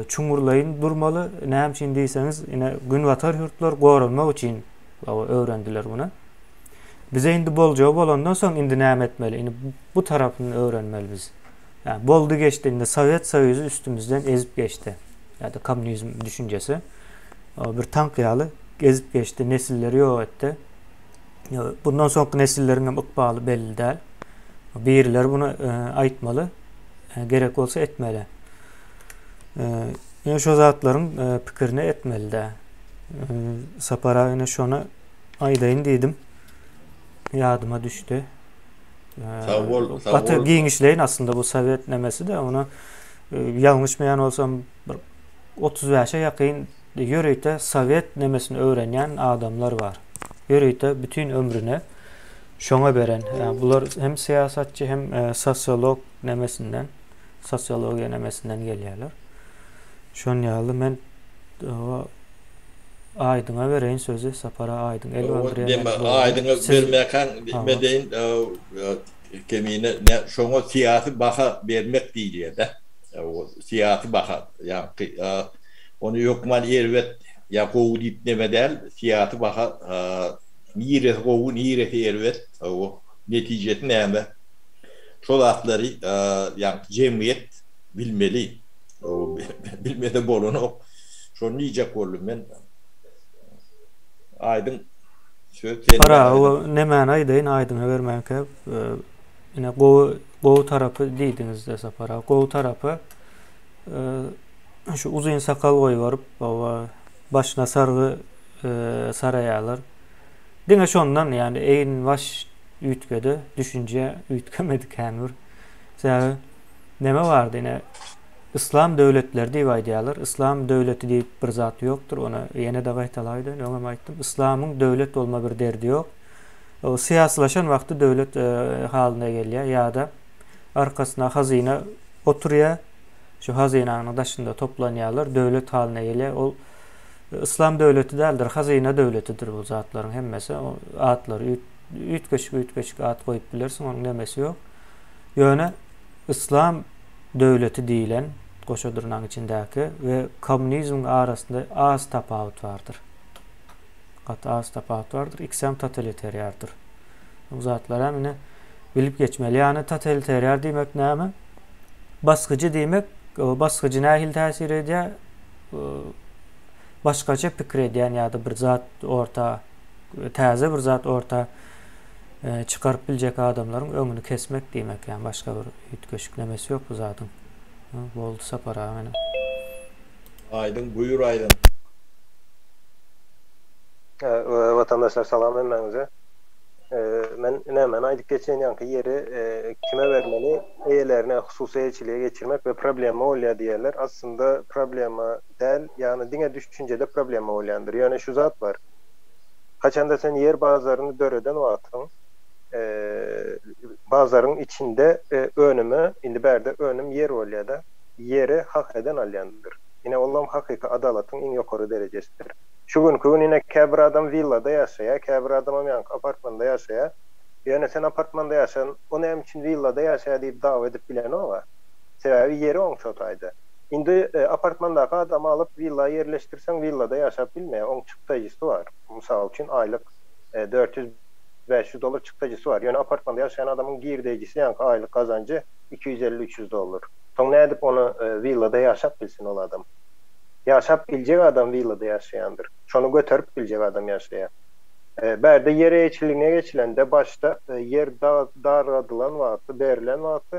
çuňňurlaýyn durmaly. Näme üçin diýseňiz, ine günbatar ýurtlar goranmak üçin öwrendiler muny. Bize indi boljagy bolandan soň indi näme etmeli? Indi bu tarapyny öwrenmeli biz. Ýa boldy geçdi indi Sowet Soýuzy üstümizden ezip geçdi. Ýa-da kommunizm düşünjesi bir tank ýaly ezip geçdi, nesilleri ýok etdi. Bundan soňky nesilleriň hem ykbaly belli däl. Birileri bunu e, aýtmaly, e, gerek bolsa etmeli. E, ýöne şo zatlaryň pikirini etmeli dä. Sapar aga ine şony aýdaýyn diýdim. Ýadyma düşdi. Sag bol, sag bol. Gaty giňişleýin aslynda bu sowet nemesi-de, ony ýalňyşmaýan bolsam bir 35-e ýakyn ýörite sowet nemesini öwrenýän adamlar bar. Ýörite bütin ömrüni şoňa beren. Ýa bular hem syýasatçy hem sosiolog nemesinden, sosiologiýa nemesinden gelýärler. Şon ýaly men Aýdyňa bereýin sözi Sapar aga Aýdyň el galdyrýar Deme Aýdyňa bermäkäň medeýin kemine şoňa syýasy baha bermek diýilýär-de. Syýasy baha ýaňky ony hökman erbet ýa gowy diýip neme däl, syýasy baha niresi gowy, niresi erbet, netijesi näme? Şo zatlary ýaňky jemgyýet bilmeli. Bilmese bolanok. Şony diýjek boldum men. Aýdyň söz sende. Para o nemäni aýdaýyn aýdyňa bermänkä ine gowy gowy tarapy diýdiňizde Sapar aga. Gowy tarapy şu uzyn sakal goýbaryp oba başyna sargy saraýarlar. Diňe şondan ýagny egin-baş üýtgedi, düşünje üýtgemedi kän bir. Sebäbi neme bardy ine Yslam döwletleri diýip aýdýarlar. Yslam döwleti diýip bir zat ýokdur. Ony ýene-de gaýtalaýdyn, öňem aýtdym. Yslamyň döwlet bolma bir derdi ýok. O syýasylaşan wagty döwlet halyna gelýär ýa-da arkasyna hazyna oturýar. Şu hazynanyň daşynda toplanýarlar, döwlet halyna gelýär. Ol yslam döwleti däldir, hazyna döwletidir bu zatlaryň hemmesi. O atlary üýtgeşik-üýtgeşik at goýup bilersiň, onuň nemesi ýok. Ýöne yslam döwleti diýlen goşa dyrnagyň içindäki we kommunizmiň arasynda az tapawut bardyr. Gaty az tapawut bardyr. Ikisem totalitarýardyr. Bu zatlary hem ine bilip geçmeli. Ýagny totalitarýar diýmek näme? Basgyjy diýmek, basgyjy nähili täsir edýär? Başgaça pikir edýän ýa-da bir zat orta, täze bir zat orta çykaryp biljek adamlaryň öňüni kesmek diýmek. Ýagny başga bir üýtgeşik nemesi ýok bu zadyň. Boldy Sapar aga meniň. Aýdyň buýur Aýdyň. Watandaşlar salam hemmäňize. Men nämäni aýdyp geçeýin ýaňky ýeri kime bermeli eýelerine hususy eýeçilige geçirmek we problema bolýar diýýärler. Aslynda problema däl ýagny diňe düşünjede problema bolýandyr. Ýöne şu zat bar. Haçanda sen ýer bazaryny döreden wagtyň bazaryň içinde önüme indi bärde önüm ýer bolýada ýeri hak eden alýandyr. Ine olam hakyky adalatyň iň ýokary derejesidir. Şu günki gün ine käbir adam willada ýaşaýar, käbir adamam ýaňky apartmanda ýaşaýar. Ýöne sen apartmanda ýaşan, o näme üçin willada ýaşaýar diýip dawa edip bilenog-a. Sebäbi ýeri oň şo taýda. Indi apartmandaky adamy alyp willa ýerleşdirseň willada ýaşap bilmeýär, oň çykdajysy bar. Mysal üçin aýlyk 400, 500 dollar çykdajysy bar. Ýöne apartmanda ýaşaýan adamyň girdejisi ýaňky aýlyk gazanjy 250, 300 dollar. Soň nädip ony willada ýaşap bilsin ol adam? Ýaşap biljek adam willada ýaşaýandyr. Şony göterip biljek adam ýaşaýar. Bärde ýer eýeçiligine geçilende başda ýer dargadylan wagty, berlen wagty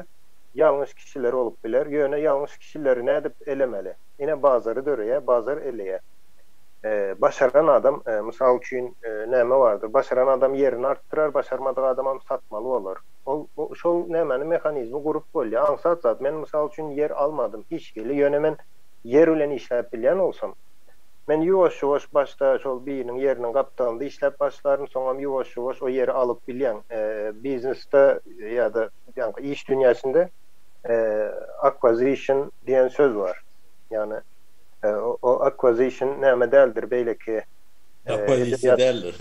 ýalňyş kişiler bolup biler. Ýöne ýalňyş kişileri nädip elemeli? Ine bazary döreýär, bazar eleýär. Başaran adam, mysal üçin näme bardyr, başaran adam ýerini artdyrar, başarmadyk adamam satmaly bolar. Ol şol nämäni mehanizmi gurup bolýar. Aňsat zat. Men mysal üçin ýer almadym hiç hili. Ýöne men ýer bilen işläp bilýän bolsam, men ýuwaş-ýuwaş başda şol biriniň ýeriniň gapdalynda işläp başlaryn, soňam ýuwaş-ýuwaş o ýeri alyp bilýän. Biznesde ýa-da ýaňky iş dünýäsinde acquisition diýen söz bar. Ýagny o acquisition näme däldir beýleki Oppozisiýa däldir.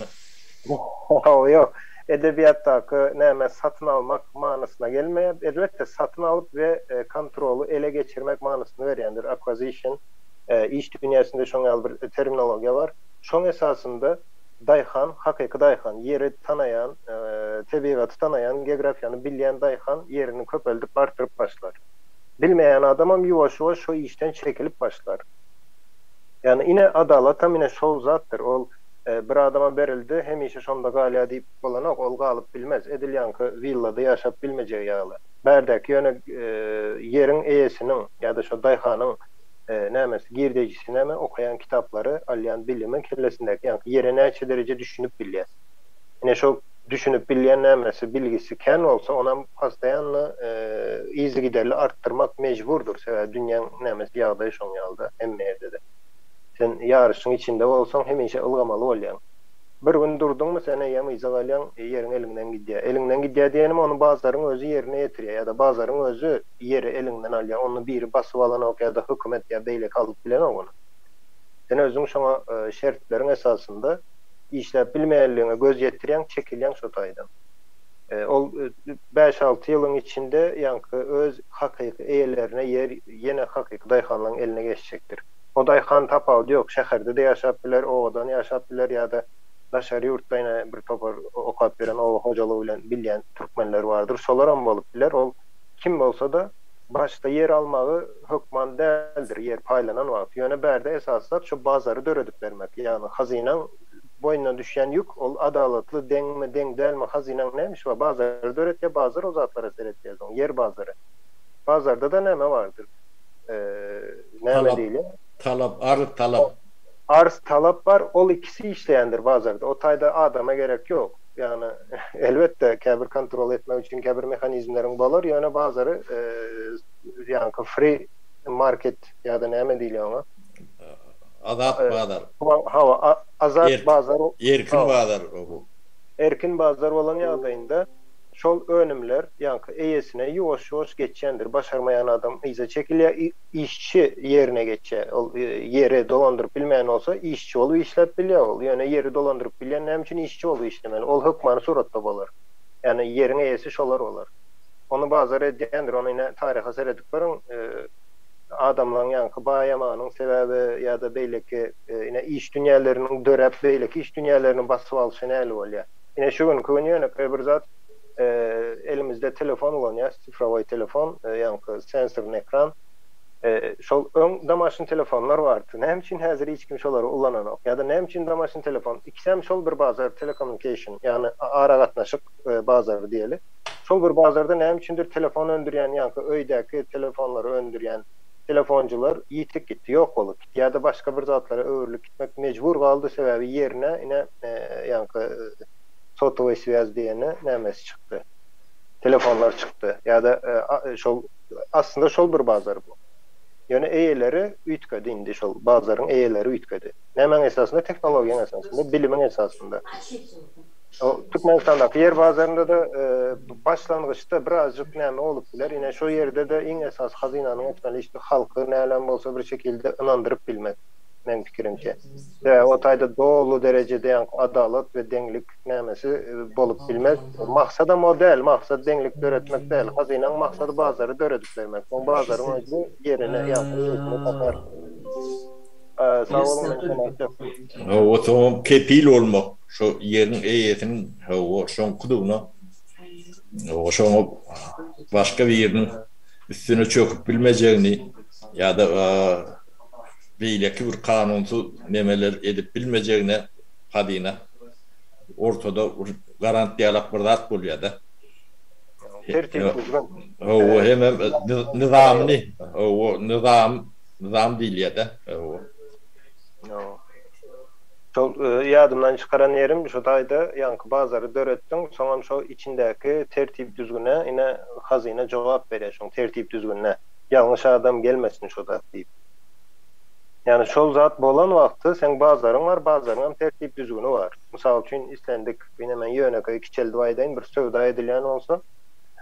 Hawa, ýok. Edebiýatdaky näme satyn almak manysyna gelmeýär. Elbetde, satyn alyp we kontroly ele geçirmek manysyny berýändir. Acquisition iş dünýäsinde şoň ýaly bir terminologiýa bar. Şoň esasynda daýhan, hakyky daýhan, ýeri tanaýan, tebigaty tanaýan, geografiýany bilýän daýhan ýerini köpeldip, artdyryp başlar. Bilmeýän adamam ýuwaş-ýuwaş şo işden çekilip başlar. Ýagny ine adalatam ine şol zatdyr. Ol bir adama berildi, hemişe şonda galýar diýip bolanok, ol galyp bilmez. Edil ýaňky willada ýaşap bilmejegi ýaly. Bärdäki ýöne ýeriň eýesiniň ýa-da şo daýhanyň nämesi, girdejisi näme, okaýan kitaplary, alýan bilimi, kellesindäki ýaňky ýere näçe dereje düşünip bilýär. Ine şo düşünip bilýän nämesi, bilgisi kän bolsa, onam postoýanno yzygiderli artdyrmak mejburdyr. Sebäbi dünýäň nämesi, ýagdaýy şoň ýaly-da hemme ýerde-de. Sen ýaryşyň içinde bolsaň hemişe ylgamaly bolýaň. Bir gün durduňmy sen eýýäm yza galýaň, ýeriň eliňden gidýär. Eliňden gidýär diýenim ony bazaryň özi ýerine ýetirýär ýa-da bazaryň özi ýeri eliňden alýar. Ony biri basyp alanok ýa-da hökümet ýa beýleki alyp bilenok ony. Sen özüň şoňa şertleriň esasynda işläp bilmeýänligiňe göz ýetirýäň, çekilýäň şo taýdan. Ol bäş-alty ýylyň içinde ýaňky öz hakyky eýelerine ýer ýene hakyky daýhanlaryň eline geçjekdir. O daýhan tapawudy ýok, şäherde-de ýaşap biler, obadan ýaşap biler ýa-da daşary ýurtda ýene bir topar okap ýören oba hojalygy bilen bilýän türkmenler bardyr, şolaram bolup biler. Ol kim bolsa-da başda ýer almagy hökman däldir, ýer paýlanan wagty. Ýöne bärde esasy zat şu bazary döredip bermek, ýagny hazynaň boýnuna düşýän ýük, ol adalatly, deňmi, deň dälmi, hazynaň näme işi bar, bazary döretýär, bazar o zatlara seretýär soň, ýer bazary. Bazarda-da näme bardyr? Näme Talap, diýilýär? talap, arz talap. Arz talap bar, ol ikisi işleýändir bazarda. O taýda adama gerek ýok. Ýagny elbetde käbir kontrol etmek üçin käbir mehanizmleriň bolar, ýöne bazary ýaňky free market ýa-da näme diýilýär oňa? Azat bazar. Hawa, azat bazar. Erkin bazar bu. Erkin bazar bolan ýagdaýynda şol önümler ýaňky eýesine ýuwaş-ýuwaş geçýändir. Başarmaýan adam yza çekilýär, işçi ýerine geçýär. Ol ýeri dolandyryp bilmeýän bolsa, işçi bolup işläp bilýär ol. Ýöne ýeri dolandyryp bilýän näme üçin işçi bolup işlemeli? Ol hökmany suratda bolar. Ýagny ýeriň eýesi şolar bolar. Ony bazar edýändir. Ony ine taryha seredip görüň. Adamlaryň ýaňky baýamagynyň sebäbi ýa-da beýleki ine iş dünýäleriniň döräp beýleki iş dünýälerini basyp alşy näli bolýar. Ine şu günki gün ýönekeý bir zat elimizde telefon ulanýas, sifrowoý telefon, ýaňky sensorny ekran. Şol öň domaşny telefonlar bardy. Näme üçin häzir hiç kim şolary ulananok? Ýa-da näme üçin domaşny telefon? Ikisem şol bir bazar, telecommunication, ýagny aragatnaşyk bazary diýeli. Şol bir bazarda näme üçindir telefon öndürýän ýaňky öýdäki telefonlary öndürýän telefonjylar ýitip gitdi, ýok bolup gitdi ýa-da başga bir zatlara öwrülip gitmek mejbur galdy, sebäbi ýerine ine ýaňky sotowoý swýaz diýeni nämesi çykdy, telefonlar çykdy ýa-da şol aslynda şol bir bazar bu. Ýöne eýeleri üýtgedi indi şol bazaryň eýeleri üýtgedi. Nämäň esasynda? Tehnologiýaň esasynda, bilimiň esasynda. Türkmenistandaky ýer bazarynda-da başlangyçda birazjyk näme bolup biler. Ine şo ýerde-de iň esasy hazynanyň etmeli işi halky nälem bolsa bir şekilde ynandyryp bilmek, meň pikirimçe. Sebäbi o taýda doly derejede ýaňky adalat we deňlik nämesi bolup bilmez. Maksadam o däl, maksat deňlik döretmek däl. Hazynaň maksady bazary döredip bermek. Soň bazaryň özi ýerine ýaňky eýesini tapar. Sag boluň men şony aýtjak. Hawa soňam kepil bolmak şo ýeriň eýesiniň hawa şoňkydygyna hawa şoňa başga biriniň üstüne çöküp bilmejegini ýa-da beýleki bir kanunsyz nemeler edip bilmejegine hazyna ortada bir garant ýalak bir zat bolýada. Tertip düzgün. Hawa hemem nyzamly hawa nyzam Nyzam diýilýär-dä. Hawa. Şol ýadymdan çykaran ýerim şu taýda ýaňky bazary döretdiň, soňam şo içindäki tertip-düzgüne ine hazyna jogap berýär şoň tertip-düzgünine. Ýalňyş adam gelmesin şo zat diýip. Ýagny şol zat bolan wagty seň bazaryň bar, bazaryňam tertip-düzgüni bar. Mysal üçin islendik, ine men ýönekeý kiçeldip aýdaýyn, bir söwda edilýän bolsa,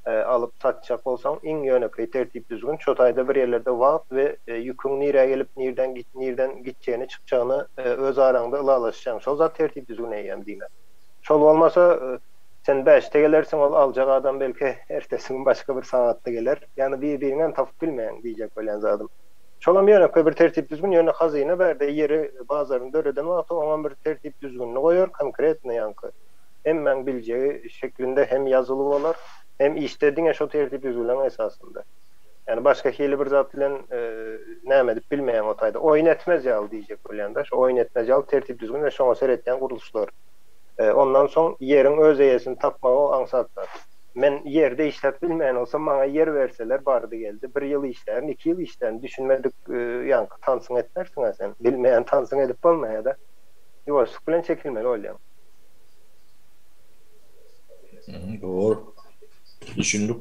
alyp satjak bolsaň iň ýönekeý tertip düzgün şo taýda bir ýerlerde wagt we ýüküň nirä gelip nirden nirden gitjegini çykjagyny öz araňda ylalaşjaň şol zat tertip düzgün eýýäm diýmek şol bolmasa sen bäşde gelersiň ol aljak adam belki ertesi gün başga bir sagatda geler ýagny bir biriňem tapyp bilmeýäň diýjek bolýan zadym şolam ýönekeý bir tertip düzgün ýöne hazyna bärde ýeri bazaryny döreden wagty oňam bir tertip düzgünini goýar konkretno ýaňky hemmäň biljegi şeklinde hem ýazyly bolar, hem işde diňe şo tertip-düzgünleň esasynda. Ýagny başga hili bir zat bilen näme edip bilmeýäň o taýda. Oýun etmez ýaly diýjek bolýan-da. Şo oýun etmez ýaly tertip-düzgün we şoňa seretýän gurluşlar. Ondan soň ýeriň öz eýesini tapmagy o aňsat zat. Men ýerde işläp bilmeýän bolsam, maňa ýer berseler bardy-geldi bir ýyl işlärin, iki ýyl işlärin. Düşünmedik ýaňky tansyňy etmersiň-ä sen. Bilmeýän tansyňy edip bolmaýa-da. Ýuwaşlyk bilen çekilmeli bolýaň. Dogry. Düşündik.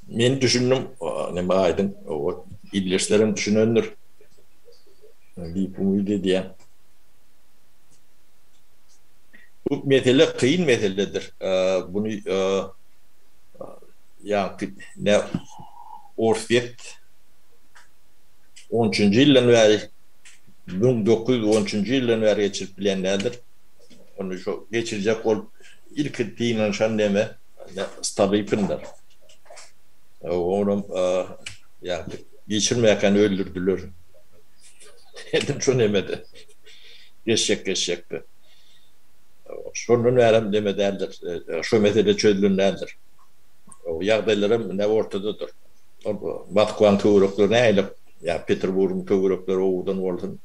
Men düşündim. Neme aýdyň. O ildeşlerim düşünendir. Diýip umyt edýän. Bu mesele kyn meseledir. Buny ýaňky ne Orsýet on üçünji ýyldan bäri 1913-nji ýyldan bäri geçirip bilýän däldir. Ony şo geçirjek bolup ilki synanyşan neme Stolypindir. Onam ýa geçirmäkäni öldürdiler. Edil şo nemede. Geçjek geçjekdi. Şondan bärem neme däldir. Şo mesele çözülen däldir. Ýagdaýlaram ine ortadadyr. Moskwaň töwerekleri nähili Ýa Peterburgyň töwerekleri owadan bolsun,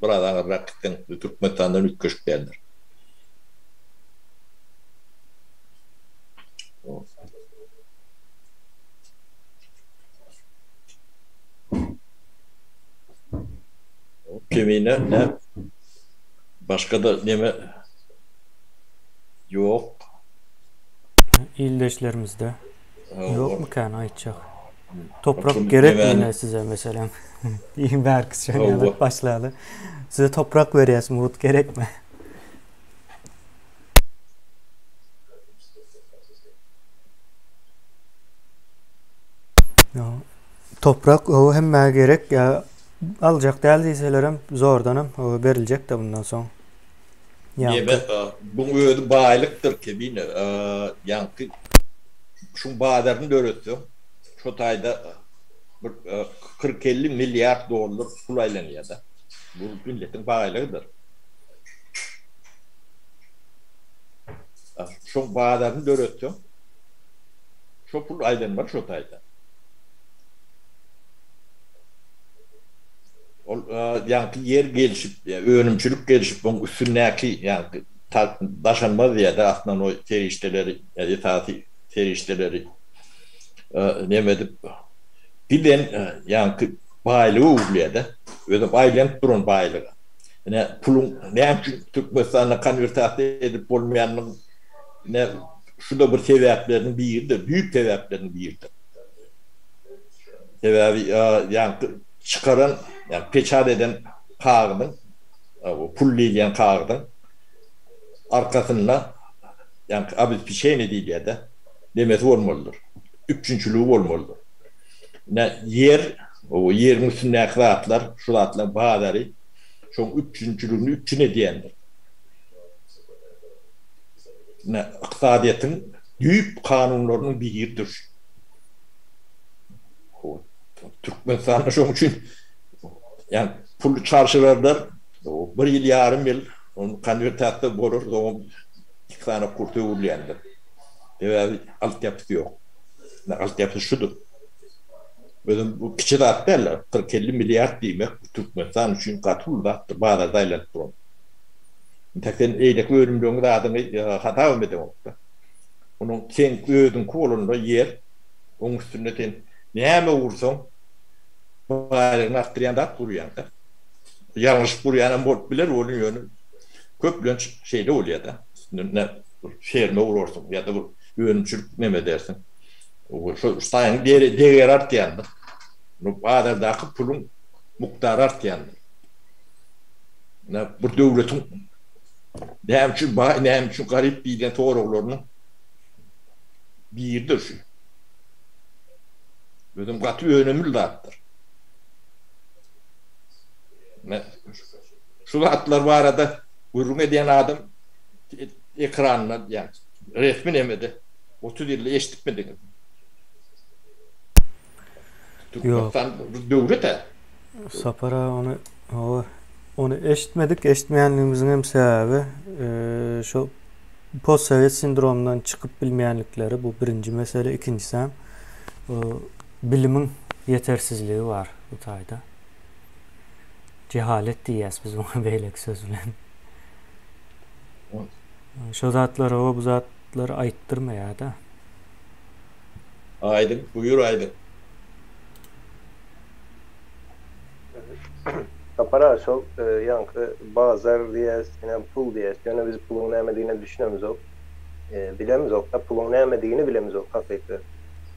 biraz aňyrrak gitseň Türkmenistandan üýtgeşik däldir. Kemine ne başga-da neme ýok. Ildeşlerimizde ýokmykän aýtjak. Toprak gerekmi ine size meselem? Diýiň bärkisi şony ýazyp başlaly. Size toprak berýäs mugt gerekmi? Toprak o hemmä gerek ýa aljak däl diýselerem zordanam beriljekde bundan soň. Ýa buň özi baýlykdyr kemine ýaňky şuň bazaryny döretseň şo taýda bir 40-50 milliard dollar pul aýlanýada. Bu milletiň baýlygydyr. Şoň bazaryny döretseň şo pul aýlanmaly şo taýda. Ol ýaňky ýer gelşip, önümçilik gelşip, oň üstündäki ýaňky daşanmaz diýýär-de, osnownoý serişdeleri, esasy serişdeleri neme edip, giden ýaňky baýlyga öwrülýär-de. Özem aýlanyp duran baýlyga. Ine, puluň näme üçin Türkmenistanda konwertasiýa edip bolmaýanynyň ine şu-da bir sebäpleriniň biridir, düýp sebäpleriniň biridir. Sebäbi ýaňky çykaran, ýagny peçat eden kagyzyň, pul diýilýän kagyzyň arkasynda ýaňky obespeçeniýe diýilýär-de, nemesi bolmalydyr, üpjünçiligi bolmalydyr. Ine, ýer, ýeriň üstündäki zatlar, şu zatlaryň bazary şoň üpjünçiligini üpjün edýändir. Ine, ykdysadyýetiň düýp kanunlarynyň biridir şu. Türkmenistanda şoň üçin ýani pul çalşyrarlar bir ýyl ýarym ýyl ony konwertasiýa bolar soňam iki sany kurs öwrülýändir. Sebäbi altyapysy ýok. Altyapysy şudur. Özem bu kiçi zat däl, 40-50 milliard diýmek Türkmenistan üçin gaty uly zatdyr, bazarda aýlanyp duran. Entek sen eýleki önümleriň zadyňy hasabam edeňok-da. Onuň seň özüňki bolanda ýer Oň üstünde sen näme gursaň, baýlygyny artdyrýan zat gurýaň-da. Ýalňyşyp gurýanam bolup biler, ony ýöne köplenç şeýle bolýar-da. Üstünde bir ferma gurarsyň ýa-da bir önümçilik neme edersiň. Şo saýyň degeri artýandyr. Bazardaky puluň mukdary artýandyr. Ine, bir döwletiň näme üçin baý, näme üçin garyp diýlen soraglarynyň Biridir şu. Özem gaty önemli zatdyr. Şu zatlar barada gürrüň edýän adam ekranda, ýa resmi nemede 30 ýylda eşidipmidiňiz? Türkmenistan bir döwlet-ä. Sapar aga ony hawa ony eşitmedik, eşitmeýänligimiziň hem sebäbi şo postsowet sindromyndan çykyp bilmeýänlikleri bu birinji mesele, ikinjisem bilimiň ýetersizligi bar bu taýda. Jehalet diýýäs biz muňa beýleki söz bilen. Şo zatlar hawa bu zatlar aýtdyrmaýar-da. Aýdyň, buýur Aýdyň. Sapar aga şol ýaňky bazar diýýäs, ine pul diýýäs. Ýöne biz puluň nämedigine düşünemizok. Bilemizok-da, puluň nämedigini bilemizok hakyky.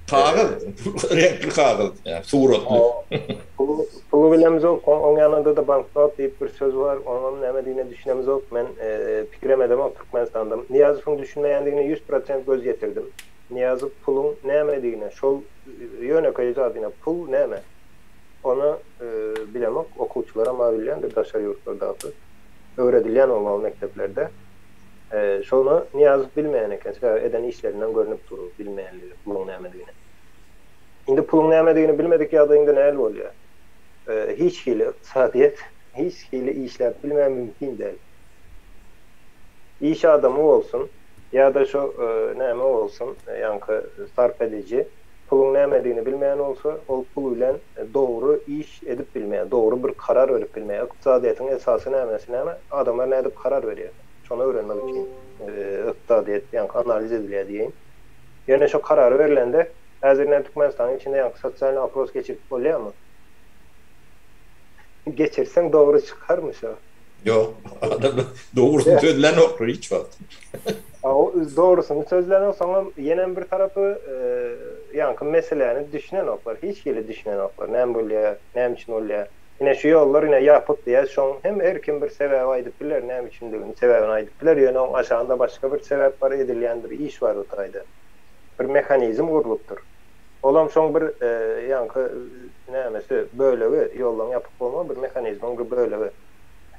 Kagyz, reňkli kagyz, ýa suratly. Puly bilemizok, oň ýanynda-da banknot diýip bir söz bar, onuňam nämedigine düşünemizok. Men pikirem edemok Türkmenistanda. Nyýazowyň düşünmeýändigine 100% göz ýetirdim. Nyýazow puluň nämedigine, şol ýönekeý zat ine, pul näme? Ony bilemok, okuwçylaram-a bilýändir daşary ýurtlardaky, öwredilýän bolmaly mekdeplerde. Şony Nyýazow bilmeýän eken, sebäbi eden işlerinden görnüp dur bilmeýänligi, puluň nämedigini. Indi puluň nämedigini bilmedik ýagdaýyňda näl bolýar? Hiç hili ykdysadyýet, hiç hili işläp bilmä mümkin däl. Iş adamy bolsun ýa-da şo näme bolsun, ýaňky sarp ediji, puluň nämedigini bilmeýän bolsa, ol pul bilen dogry iş edip bilmeýär, dogry bir karar berip bilmeýär. Ykdysadyýetiň esasy nämesi näme? Adamlar nädip karar berýär? Şony öwrenmek üçin ykdysadyýet ýaňky analiz edilýär diýeýin. Ýöne şo karary berlende, häzir ine Türkmenistanyň içinde ýaňky sosialnyý opros geçirip bolýarmy? Geçirseň dogry çykarmy şo? Ýok, adamlar dogrusyny sözlänoklar hiç wagt. Dogrusyny sözlänok, soňam ýenem bir tarapy ýaňky meseläni düşünenoklar, hiç hili düşünenoklar. Näme bolýar, näme üçin bolýar? Ine şu ýollar ine ýapyk diýýär, şoň hem her kim bir sebäbi aýdyp biler, näme üçindigini sebäbini aýdyp biler, ýöne oň aşagynda başga bir sebäp bar, edilýän bir iş bar o taýda. Bir mehanizm gurlupdyr. Olam şoň bir ýaňky nämesi, bölegi, ýollaň ýapyk bolmagy bir mehanizmiň bir bölegi.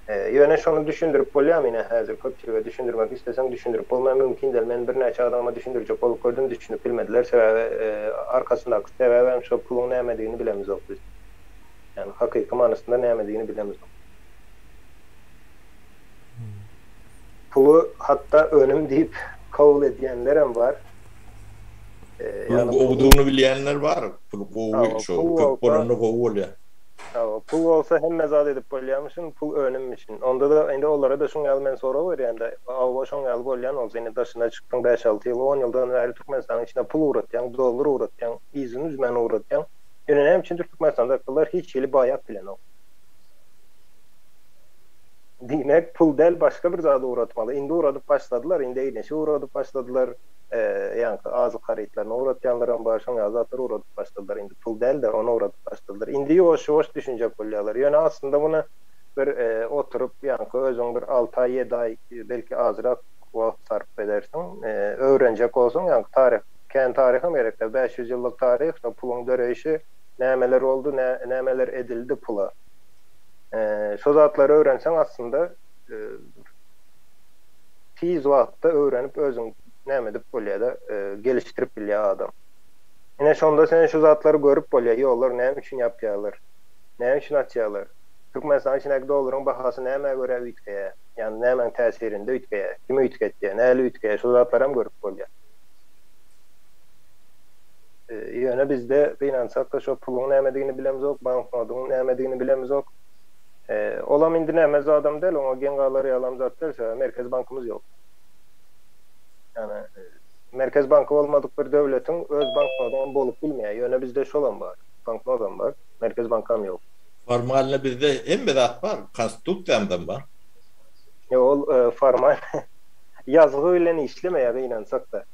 Ýöne şony düşündirip bolýarmy ine häzir köpçülige düşündirmek isleseň düşündirip bolmaýar mümkin däl. Men birnäçe adama düşündirjek bolup gördüm düşünip bilmediler. Sebäbi arkasyndaky sebäbem şo puluň nämedigini bilemizok biz. Ýagny hakyky manysynda nämedigini bilemizok. Puly hatda önüm diýip kabul edýänlerem bar. Puluň gowudygyny bilýänler bar. Pul gowy, şo köp bolanda gowy bolýar. Hawa, pul bolsa hemme zat edip bolýarmyşyn, pul önümmişin. Onda-da indi olara-da şuň ýaly men sorag berýän-de, hawa şoň ýaly bolýan bolsa, indi daşyna çykdyň bäş-alty ýyl, on ýyldan bäri Türkmenistanyň içine pul ugratýaň, dollar ugratýaň, yzyny üzmän ugratýaň. Ýöne näme üçindir Türkmenistandakylar hiç hili baýap bilenok. Diýmek, pul däl başga bir zat ugratmaly. Indi ugradyp başladylar, indi egin-eşik ugradyp başladylar, ýaňky azyk harytlaryny ugratýanlaram bar, şoň ýaly zatlary ugradyp başladylar. Indi pul däl-de, ony ugradyp başladylar. Indi ýuwaş-ýuwaş düşünjek bolýarlar. Ýöne aslynda muny bir oturyp, ýaňky özüň bir alty aý, ýedi aý, belki azrak wagt sarp edersiň. Öwrenjek bolsaň, ýaňky taryh, kän taryham gerek däl, 500 ýyllyk taryh, şo puluň döreýşi, nämeler boldy, nämeler edildi pula. Şo zatlary öwrenseň aslynda tiz wagtda öwrenip özüň näme edip bolýada gelişdirip bilýär adam. Ine şonda sen şu zatlary görüp bolýar ýollar näme üçin ýapýarlar? Näme üçin açýarlar? Türkmenistanyň içindäki dollaryň bahasy nämä görä üýtgeýär? Ýagny nämäň täsirinde üýtgeýär? Kim üýtgetýär? Näli üýtgeýär? Şu zatlaram görüp bolýar. Ýöne bizde gynansak-da şo puluň nämedigini bilemzok, banknodyň nämedigini bilemizok. Olam indi näme zadam däl, oňa geň galar ýalam zat däl, sebäbi Merkezi bankymyz ýok. Ýagny Merkezi banky bolmadyk bir döwletiň öz banknodam bolup bilmeýär. Ýöne bizde şolam bar, banknodam bar, Merkezi bankam ýok. Formalno bizde hemme zat bar, konstitusiýamyzam bar. Ýok, ol formal ýazgy bilen işlemeýär gynansak-da.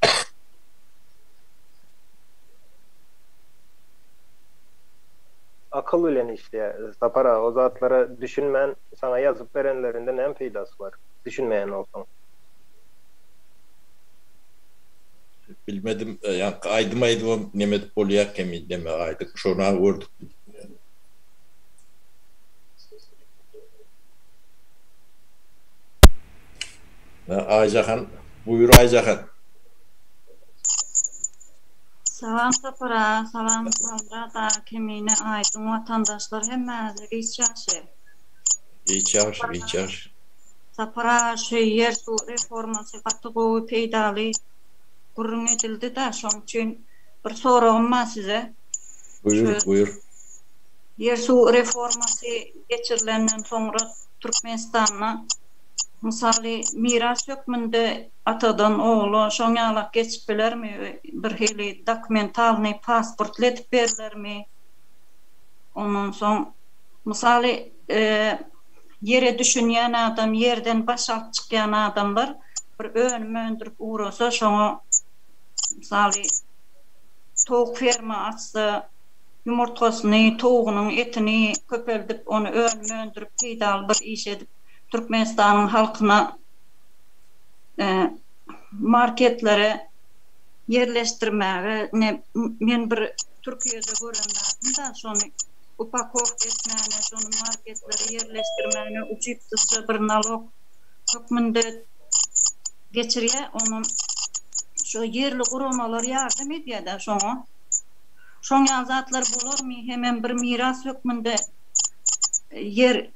Akyl bilen işleýär. Sapar aga o zatlara düşünmän saňa ýazyp berenlerinde näme peýdasy bar? Düşünmeýän bolsaň. Bilmedim ýaňky aýdym aýdybam neme edip bolýa kemi neme aýdyp şona gördük. Aýjahan buýur Aýjahan. Salam Sapar aga salam Halmyrat aga Kemine Aýdyň watandaşlar hemmäňize giç ýagşy. Giç ýagşy giç ýagşy. Sapar aga şu ýer suw reformasy gaty gowy peýdaly gürrüň edildi-da şoň üçin bir soragym bar size. Buýur buýur. Ýer suw reformasy geçirilenden soňra Türkmenistanda mysaly miras hökmünde atadan ogla şoň ýalak geçip bilermi bir hili dokumentalnyý pasportly edip berilermi ondan soň mysaly ýere düşünýän adam ýerden baş alyp çykýan adamlar bir önüm öndürip ugrasa şoňa mysaly towuk ferma açsa ýumurtgasyny towugynyň etini köpeldip ony önüm öndürip peýdaly bir iş edip Türkmenistanyň halkyna marketlere ýerleşdirmäge ne men bir Türkiýede gören zadym-da şony upakowka etmäne şony marketlere ýerleşdirmäne ujypsyzja bir nalog hökmünde geçirýär onam şo ýerli guramalar ýardam edýär-dä şoňa şoň ýaly zatlar bolarmy hemem bir miras hökmünde ýer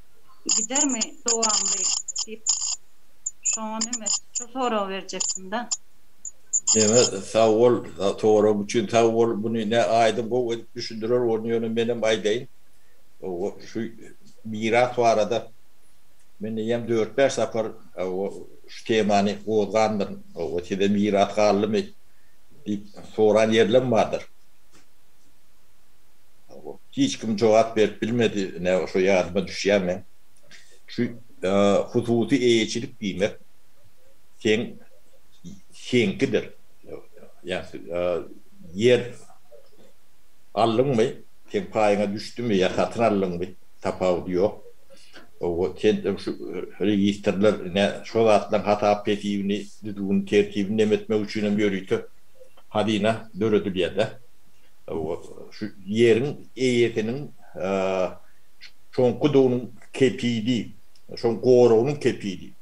gidermi dowamly diýip şoňa neme şu soragy berjekdim-da. Neme sag bol sorag üçin sag bol muny ne Aýdyň gowy edip düşündirer ony ýöne menem aýdaýyn şu miras barada men eýýäm dört-bäş sapar şu temany gozgandyryn size miras galdymy diýip soran ýerlem bardyr. Hiç kim jogap berip bilmedi, ine şo ýadyma düşýär meň. Şu hususy eýeçilik diýmek seň seňkidir. Ýa ýer aldyňmy, seň paýyňa düşdümi ýa satyn aldyňmy, tapawudy ýok. Sen şu registrler ine şo zatlaryň hasap-hesibini, düzgün tertibini neme etmek üçinem ýörite hazyna döredilýär-de. Şu ýeriň eýesiniň şoňkudygynyň kepili, şoň goragynyň kepili.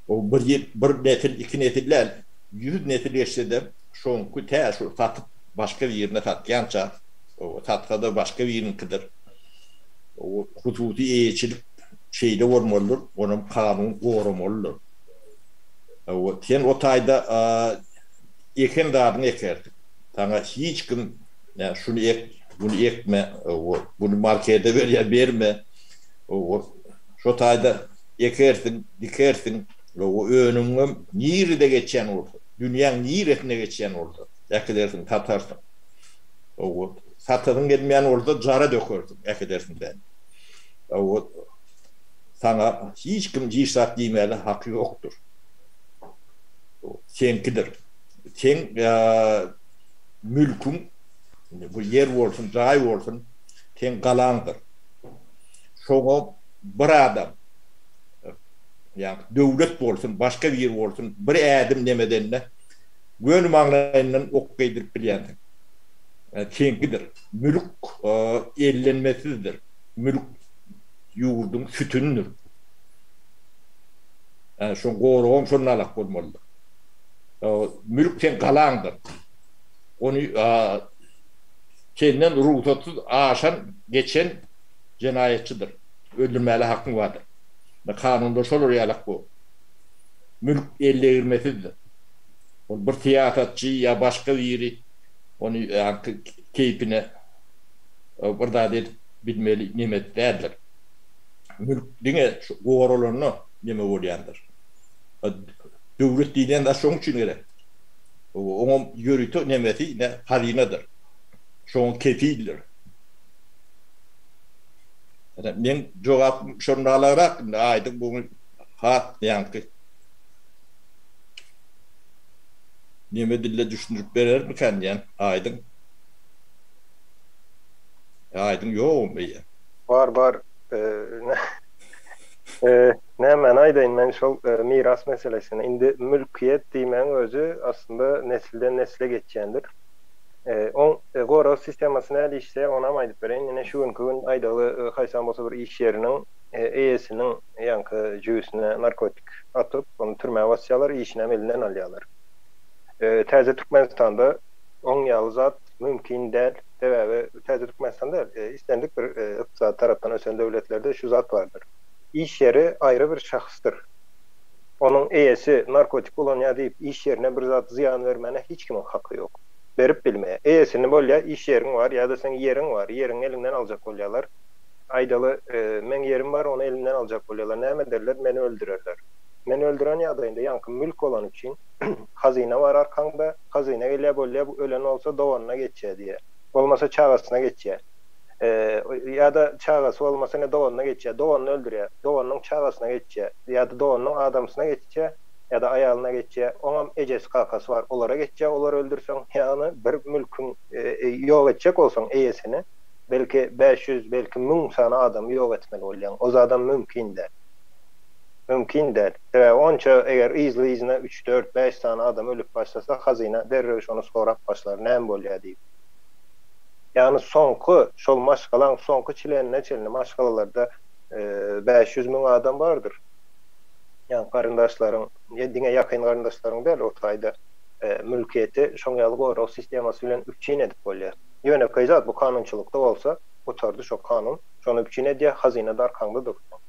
O bir ýyl, bir nesil, iki nesil däl, ýüz nesil geçse-de, şoňky tä şu satyp başga birine satýança, satsa-da başga biriniňkidir. Hususy eýeçilik şeýle bolmalydyr, onam kanun goramalydyr. Sen o taýda eken zadyňy ekersiň. Saňa hiç kim şuny ek, buny ekme, buny markete ber ýa berme. Şo taýda ekersiň, dikersiň, önümiňem nirede geçýän bolsa, dünýäň niresinde geçýän bolsa, äkidersiň, satarsyň. Satasyň gelmeýän bolsa, jara dökersiň, äkidersiň däl. Saňa hiç kim hiç zat diýmäge haky ýokdur. Seňkidir. Seň mülküň, bu ýer bolsun, jaý bolsun, seň galaňdyr. Şoňa bir adam, ýagny döwlet bolsun, başga biri bolsun, bir ädim neme edende, göni maňlaýyndan ok geýdirip bilýänsiň. Seňkidir. Mülk ellenmesizdir. Mülk ýurduň sütünidir. Şoň goragam şonda alak bolmalydyr. Mülk seň galaňdyr. Ony senden rugsatsyz aşan, geçen jenaýatçydyr. Öldürmäli hakyň bardyr. Kanunda şolar ýalak bu. Mülk eldegirmesizdir. Ol bir syýasatçy ýa başga biri ony ýaňky keýpine bir zat edip bilmeli neme däldir. Mülk diňe şu goralanda neme bolýandyr. Döwlet diýlen zat şoň üçin gerek. Oňam ýörite nemesi ne hazynadyr. Şoňa kepildir. Ine meň jogapym şonalagrak indi aýdyň bu has ýaňky neme dilde düşündirip berermikän diýen aýdyň. Aýdyň ýogam eýýäm. Bar bar. Nämäni aýdaýyn men şol miras meselesini. Indi mülkiýet diýmegiň özi aslynda nesilden nesle geçýändir. Oň gorag sistemasy nähili işleýär onam aýdyp bereýin. Ine şu günki gün aýdaly haýsam bolsa bir iş ýeriniň eýesiniň ýaňky jübüsine narkotik atyp ony türmä basýarlar işinem elinden alýarlar. Täze Türkmenistanda oň ýaly zat mümkin däl. Sebäbi täze Türkmenistan däl, islendik bir ykdysady tarapdan ösen döwletlerde şu zat bardyr. Iş ýeri aýry bir şahsdyr. Onuň eýesi narkotik ulanýar diýip iş ýerine bir zat zyýan bermäne hiç kimiň haky ýok. Berip bilmeýär. Eýesini bolýar, iş ýeriň bar ýa-da seň ýeriň bar, ýeriňi eliňden aljak bolýarlar. Aýdaly, meň ýerim bar, ony elimden aljak bolýarlar. Näme ederler? Meni öldürerler. Meni öldüren ýagdaýynda ýaňky mülk bolany üçin hazyna bar arkaňda, Hazyna gelýär bolýar bu ölen bolsa doganyna geçýär diýýär. Bolmasa çagasyna geçýär. Ýa-da çagasy bolmasa ine doganyna geçýär. Doganyny öldürýär. Doganynyň çagasyna geçýär. Ýa-da doganynyň adamsyna geçýär. Ýa-da aýalyna geçýär. Oňam ejesi kakasy bar. Olara geçýär olary öldürseň. Ýagny bir mülküň ýok etjek bolsaň eýesini belki 500 belki 1000 sany adamy ýok etmeli bolýaň. O zadam mümkin däl. Mümkin däl. Sebäbi onça eger yzly-yzyna üç, dört, bäş sany adam ölüp başlasa, hazyna derrew şony sorap başlar, näme bolýar diýip. Ýagny soňky, şol maşgalaň soňky çlenine çenli maşgalalarda 500 müň adam bardyr. Ýagny garyndaşlaryň, diňe ýakyn garyndaşlaryň däl, o taýda mülkiýeti şoň ýaly gorag sistemasy bilen üpjün edip bolýar. Ýönekeý zat bu kanunçylykda bolsa, gutardy şo kanun, şony üpjün edýär, hazyna-da arkaňda dursun.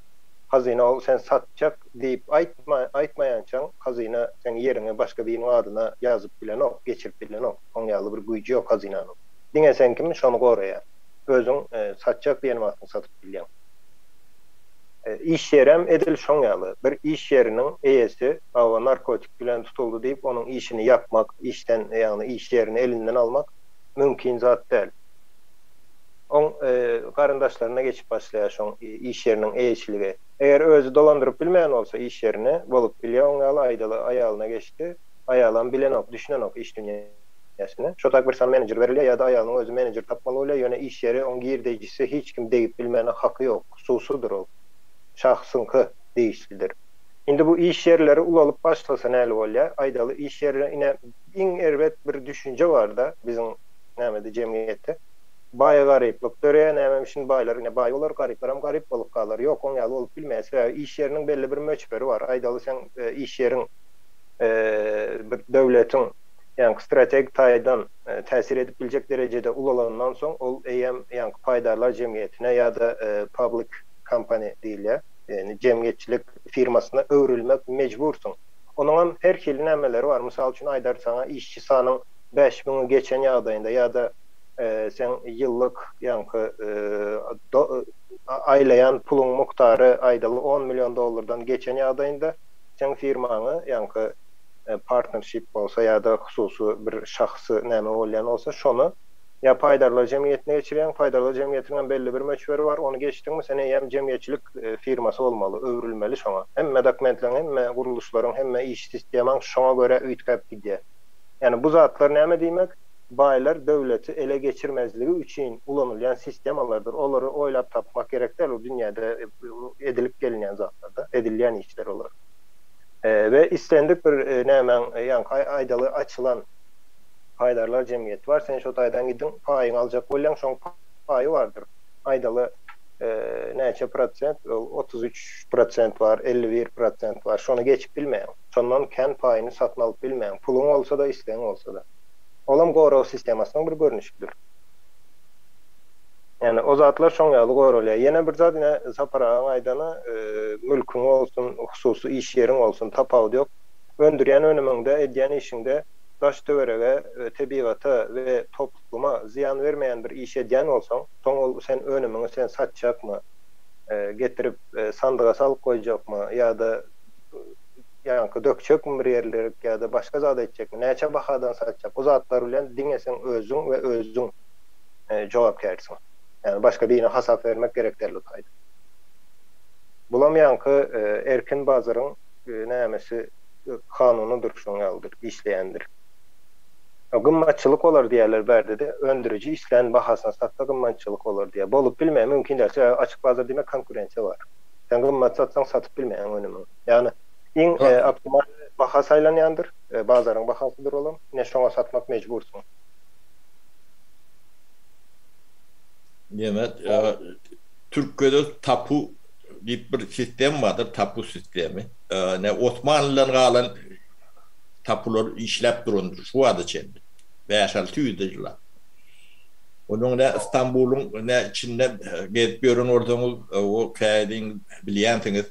Hazyna ol sen satjak diýip aýtma aýtmaýançaň hazyna seň ýeriňi başga biriniň adyna ýazyp bilenok, geçirip bilenok. Oň ýaly bir güýji ýok hazynanyň. Diňe sen kim şony goraýar. Özüň satjak diýen wagtyň satyp bilýäň. Iş ýerem edil şoň ýaly. Bir iş ýeriniň eýesi hawa narkotik bilen tutuldy diýip onuň işini ýapmak, işden ýagny iş ýerini elinden almak mümkin zat däl. Oň garyndaşlaryna geçip başlaýar şoň iş ýeriniň eýeçiligi. Eger özi dolandyryp bilmeýän bolsa iş ýerini, bolup bilýär oň ýaly aýdaly aýalyna geçdi. Aýalam bilenok, düşünenok iş dünýäsine. Şo tak bir sany menejer berilýär ýa-da aýalynyň özi menejer tapmaly bolýar, ýöne iş ýeri oň girdeýjisi hiç kim degip bilmäne haky ýok, hususydyr ol. Şahsyňky degişlidir. Indi bu iş ýerleri ulalyp başlasa näli bolýar? Aýdaly iş ýeri ine iň erbet bir düşünje barda biziň nämede jemgyýetde. Baý garyplyk döreýär nämemişin baýlar ine baý bolar garyplaram garyp bolup galar. Ýok oň ýaly bolup bilmeýär sebäbi iş ýeriniň belli bir möçberi bar. Aýdaly seň iş ýeriň bir döwletiň ýaňky strategik taýdan täsir edip biljek derejede ulalandan soň ol eýýäm ýaňky paýdarlar jemgyýetine ýa-da public company diýilýär, ýagny jemgyýetçilik firmasyna öwrülmek mejbursyň. Onuňam her hili nämeleri bar. Mysal üçin aýdar saňa işçi sanyň bäş müňi geçen ýagdaýynda ýa-da seň ýyllyk ýaňky aýlaýan puluň mukdary aýdaly on million dollardan geçen ýagdaýynda seň firmaňy ýaňky partnership bolsa ýa-da hususy bir şahsy näme bolýan bolsa şony ýa paýdarlar jemgyýetine geçirýäň, paýdarlar jemgyýetiniň hem belli bir möçberi bar, ony geçdiňmi sen eýýäm jemgyýetçilik firmasy bolmaly, öwrülmeli şoňa. Hemme dokumentleriň, hemme gurluşlaryň, hemme iş sistemaň şoňa görä üýtgäp gidýär. Ýagny bu zatlar näme diýmek? Baýlar döwleti ele geçirmezligi üçin ulanylýan sistemalardyr. Olary oýlap tapmak gerek däl, bu dünýäde edilip gelinýän zatlar-da, edilýän işler olar. We islendik bir nämäň, ýaňky aýdaly açylan paýdarlar jemgyýeti bar, sen şo taýdan gidiň, paýyňy aljak bolýaň, şoň paýy bardyr. Aýdaly näçe prosent, ol 33 prosent bar, 51 prosent bar, şony geçip bilmeýäň. Şondan kän paýyny satyn alyp bilmeýäň, puluň bolsa-da, islegiň bolsa-da. Olam gorag sistemasynyň bir görnüşidir. Ýani o zatlar şoň ýaly goralýar. Ýene bir zat ine Sapar agaň aýdany, mülküň bolsun, hususy iş ýeriň bolsun, tapawudy ýok. Öndürýän önümiňde, edýän işiňde daş-töwerege, tebigata we topluma zyýan bermeýän bir iş edýän bolsaň, soň ol sen önümiňi sen satjakmy, getirip sandyga salyp goýjakmy ýa-da ýaňky dökjekmi bir ýerlerik ýa-da başga zat etjekmi, näçe bahadan satjak, o zatlar bilen diňe seň özüň we özüň jogapkärsiň. Ýagny başga birine hasap bermek gerek däl bu taýda. Bulam ýaňky erkin bazaryň nämesi kanunydyr şoň ýalydyr, işleýändir. Gymmatçylyk bolar diýýärler bärde-de, öndüriji islän bahasyna satsa gymmatçylyk bolar diýýär. Bolup bilmeýär, mümkin däl. Sebäbi açyk bazar diýmek konkurensiýa bar. Sen gymmat satsaň satyp bilmeýäň önümiňi. Ýagny iň optimal baha saýlanýandyr, bazaryň bahasydyr olam. Ine şoňa satmak mejbursyň. Ýene Türkiýede tapu diýip bir sistem bardyr, tapu sistemi. Ne Osmanlydan galan tapular işläp durandyr şu wagta çenli. 5-600 ýyllap. Onuň ne Istanbulyň ne içinde gezip ýören bolsaňyz, o käýediň bilýänsiňiz.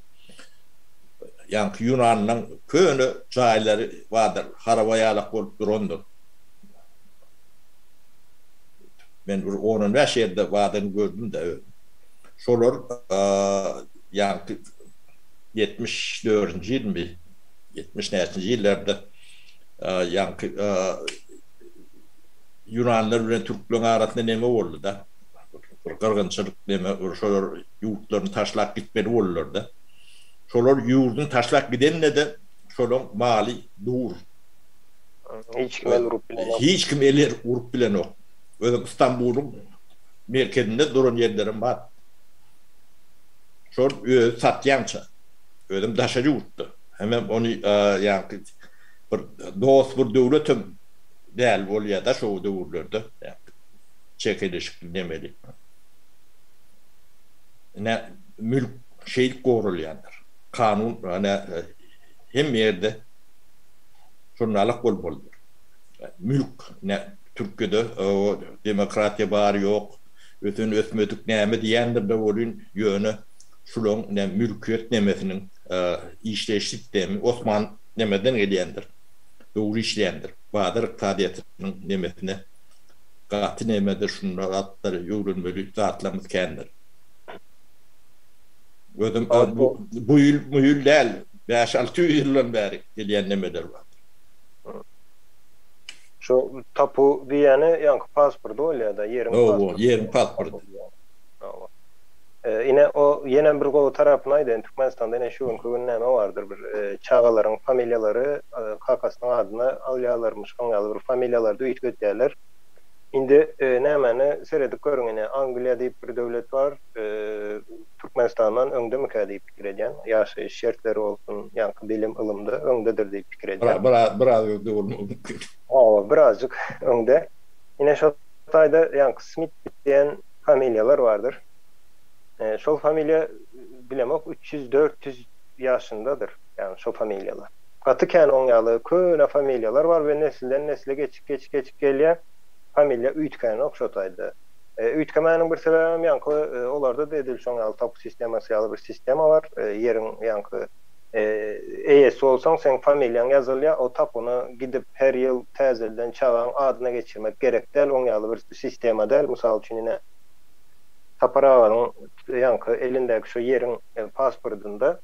Ýaňky Ýunanyň köne jaýlary bardyr, haraba ýalak bolup durandyr. Men bir on-on bäş ýerde bardygyny gördüm-de özüm. Şolar ýaňky 74-nji ýylmy, 70 näçinji ýyllarda ýaňky ýunanlar bilen türkleriň arasynda neme boldy-da, bir gyrgynçylyk neme, şolar ýurtlaryny taşlap gitmeli boldular-da. Şolar ýurduny taşlap gidende-de şolaň maly dur. Hiç kim el urup bilenok. Hiç kim el urup bilenok. Özem Istanbulyň merkezinde duran ýerlerem bar. Şol özi satýança. Özem daşary ýurtda. Hemem ony ýaňky bir dost bir döwletem däl bolýa-da şo döwürlerde. Çekeleşikli nemeli. Ine mülk şeýdip goralýandyr. Kanun ine hemme ýerde şonalak bolmalydyr. Mülk ine Türkiýede demokratiýa bar ýok, ösen ösmedik näme diýendir-de welin, ýöne şulaň ine mülkiýet nemesiniň işleýiş sistemi Osman nemeden gelýändir. Dogry işleýändir. Bazar ykdysadyýetiniň nemesine gaty nemedir şunda zatlar öwrenmeli zatlarymyz kändir. Özem bu bu ýyl bu ýyl däl, 5-6 ýüz ýyldan bäri gelýän nemeler bar. Şu tapu diýýäni ýaňky pasporty bolýa-da, ýeriň pasporty. Hawa, ýeriň pasporty. Hawa. Ine o ýenem bir gowy tarapyny aýdaýyn, Türkmenistanda ine şu günki gün näme bardyr bir çagalaryň familiýalary kakasynyň adyny alýarlarmyş, şoň ýaly bir familiýalary-da üýtgetýärler. Indi nämäni seredip görüň ine Angliýa diýip bir döwlet bar, Türkmenistandan öňdemikä diýip pikir edýän. Ýaşaýyş şertleri bolsun, ýaňky bilim, ylymda öňdedir diýip pikir edýän. Biraz biraz öňde bolmagy mümkin. Hawa, birazjyk öňde. Ine şo taýda ýaňky Smit diýen familiýalar bardyr. Şol familiýa bilemok 300, 400 ýaşyndadyr, ýagny şo familiýalar. Gaty kän oň ýaly köne familiýalar bar we nesilden nesle geçip geçip geçip gelýär. Familiýa üýtgänok şo taýda. Üýtgemäniň bir sebäbem ýaňky olarda-da edil şoň ýaly tapu sistemasy ýaly bir sistema bar. Ýeriň ýaňky eýesi bolsaň seň familiýaň ýazylýar, o tapuny gidip her ýyl täzeden çagaň adyna geçirmek gerek däl, oň ýaly bir sistema däl. Mysal üçin ine Sapar aganyň ýaňky elindäki şo ýeriň pasportynda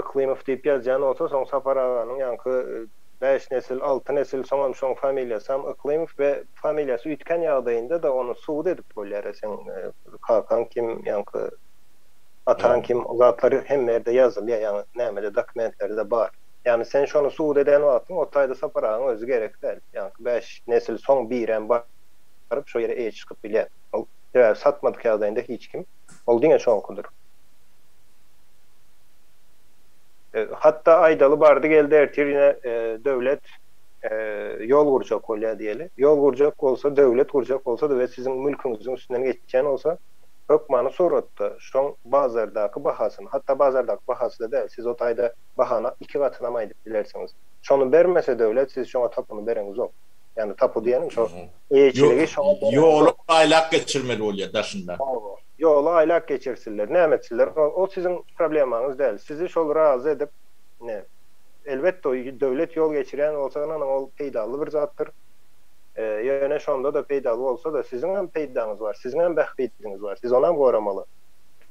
Yklymow diýip ýazýan bolsa, soň Sapar aganyň ýaňky Bäş nesil, alty nesil soňam şoň familiýasam Yklymow we familiýasy üýtgän ýagdaýynda-da ony subut edip bolýar seň kakaň kim ýaňky ataň kim o zatlar hemme ýerde ýazylýar ýaňy nämede dokumentlerde bar. Ýagny sen şony subut eden wagtyň o taýda Sapar agaň özi gerek däl. Ýaňky bäş nesil soň birem baryp şo ýere eýe çykyp bilýär. Ol sebäbi satmadyk ýagdaýynda hiç kim ol diňe şoňkydyr. Hatda aýdaly bardy geldi ertir ine döwlet ýol gurjak bolýar diýeli. Ýol gurjak bolsa, döwlet gurjak bolsa-da we siziň mülküňiziň üstünden geçýän bolsa, hökmany suratda şoň bazardaky bahasyny, hatda bazardaky bahasy-da däl, siz o taýda bahany iki gatynam aýdyp bilersiňiz. Şony bermese döwlet, siz şoňa tapuny bereňizok. Ýagny tapu diýenim şo eýeçiligi şoňa bereňizok. Ýoly aýlap geçirmeli bolýar daşyndan. Hawa. Ýoly aýlap geçirsinler, näme etsinler, ol siziň problemaňyz däl. Sizi şol razy edip, ine, elbetde o döwlet ýol geçirýän bolsa ynanyň ol peýdaly bir zatdyr. Ýöne şonda-da peýdaly bolsa-da siziň hem peýdaňyz bar, siziň hem bähbidiňiz bar, siz onam goramaly.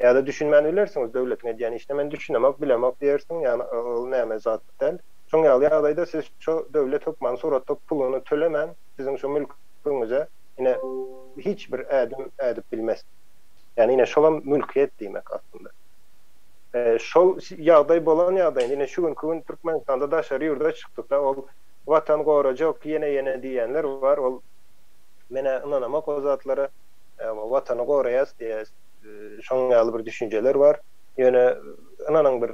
Ýa-da düşünmän bilersiňiz döwletiň edýän işine men düşünemok, bilemok diýersiň, ýagny ol näme zat däl. Şoň ýaly ýagdaýda siz şo döwlet hökmany suratda puluny tölemän siziň şo mülküňize ine hiç bir ädim ädip bilmez. Ýagny ine şolam mülkiýet diýmek aslynda. Şol ýagdaý bolan ýagdaýynda ine şu günki gün Türkmenistanda daşary ýurda çykdykda ol watan gorajak ýene ýene diýýänler bar ol menä ynanamok o zatlara watany goraýas diýýäs şoň ýaly bir düşünjeler bar ýöne ynanyň bir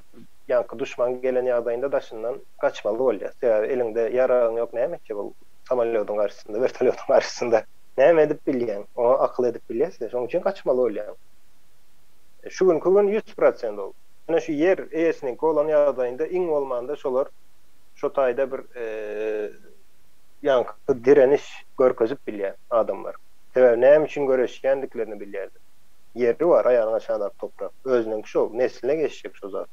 ýaňky duşman gelen ýagdaýynda daşyndan gaçmaly bolýar sebäbi eliňde ýaragyň ýok näme etjek ol samolýodyň garşysynda wertolýodyň garşysynda Näme edip bilýäň? Oňa akyl edip bilýäs-de, şonuň üçin gaçmaly bolýaň. Şu günki gün 100% ol. Ýöne şu ýer eýesiniňki bolan ýagdaýynda iň bolmanda şolar şo taýda bir ýaňky direniş görkezip bilýär adamlar. Sebäbi näme üçin göreşýändiklerini bilýärler. Ýeri bar, aýagynyň aşagyndaky toprak. Özüniňki şol, nesline geçjek şo zat.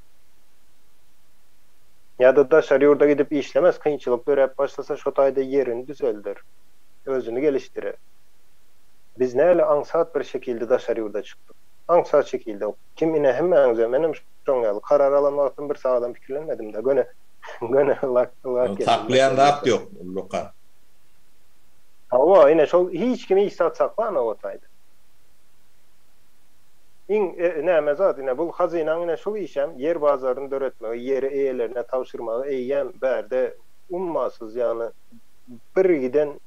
Ýa-da daşary ýurda gidip işlemez, kynçylyk döräp başlasa şo taýda ýerini düzelder. Özüni gelişdirer. Biz näle aňsat bir şekilde daşary ýurda çykdyk. Aňsat şekilde. Kim ine hemmäňize menem şoň ýaly karar alan wagtym bir sagadam pikirlenmedim-de göni göni ylgap ylgap geldim. Saklaýan zat ýok ullakan. Hawa ine şol hiç kim hiç zat saklanok o taýda. Iň näme zat ine bul hazynaň ine şul işem ýer bazaryny döretmegi ýeri eýelerine tabşyrmagy eýýäm bärde ummasyz ýagny bir giden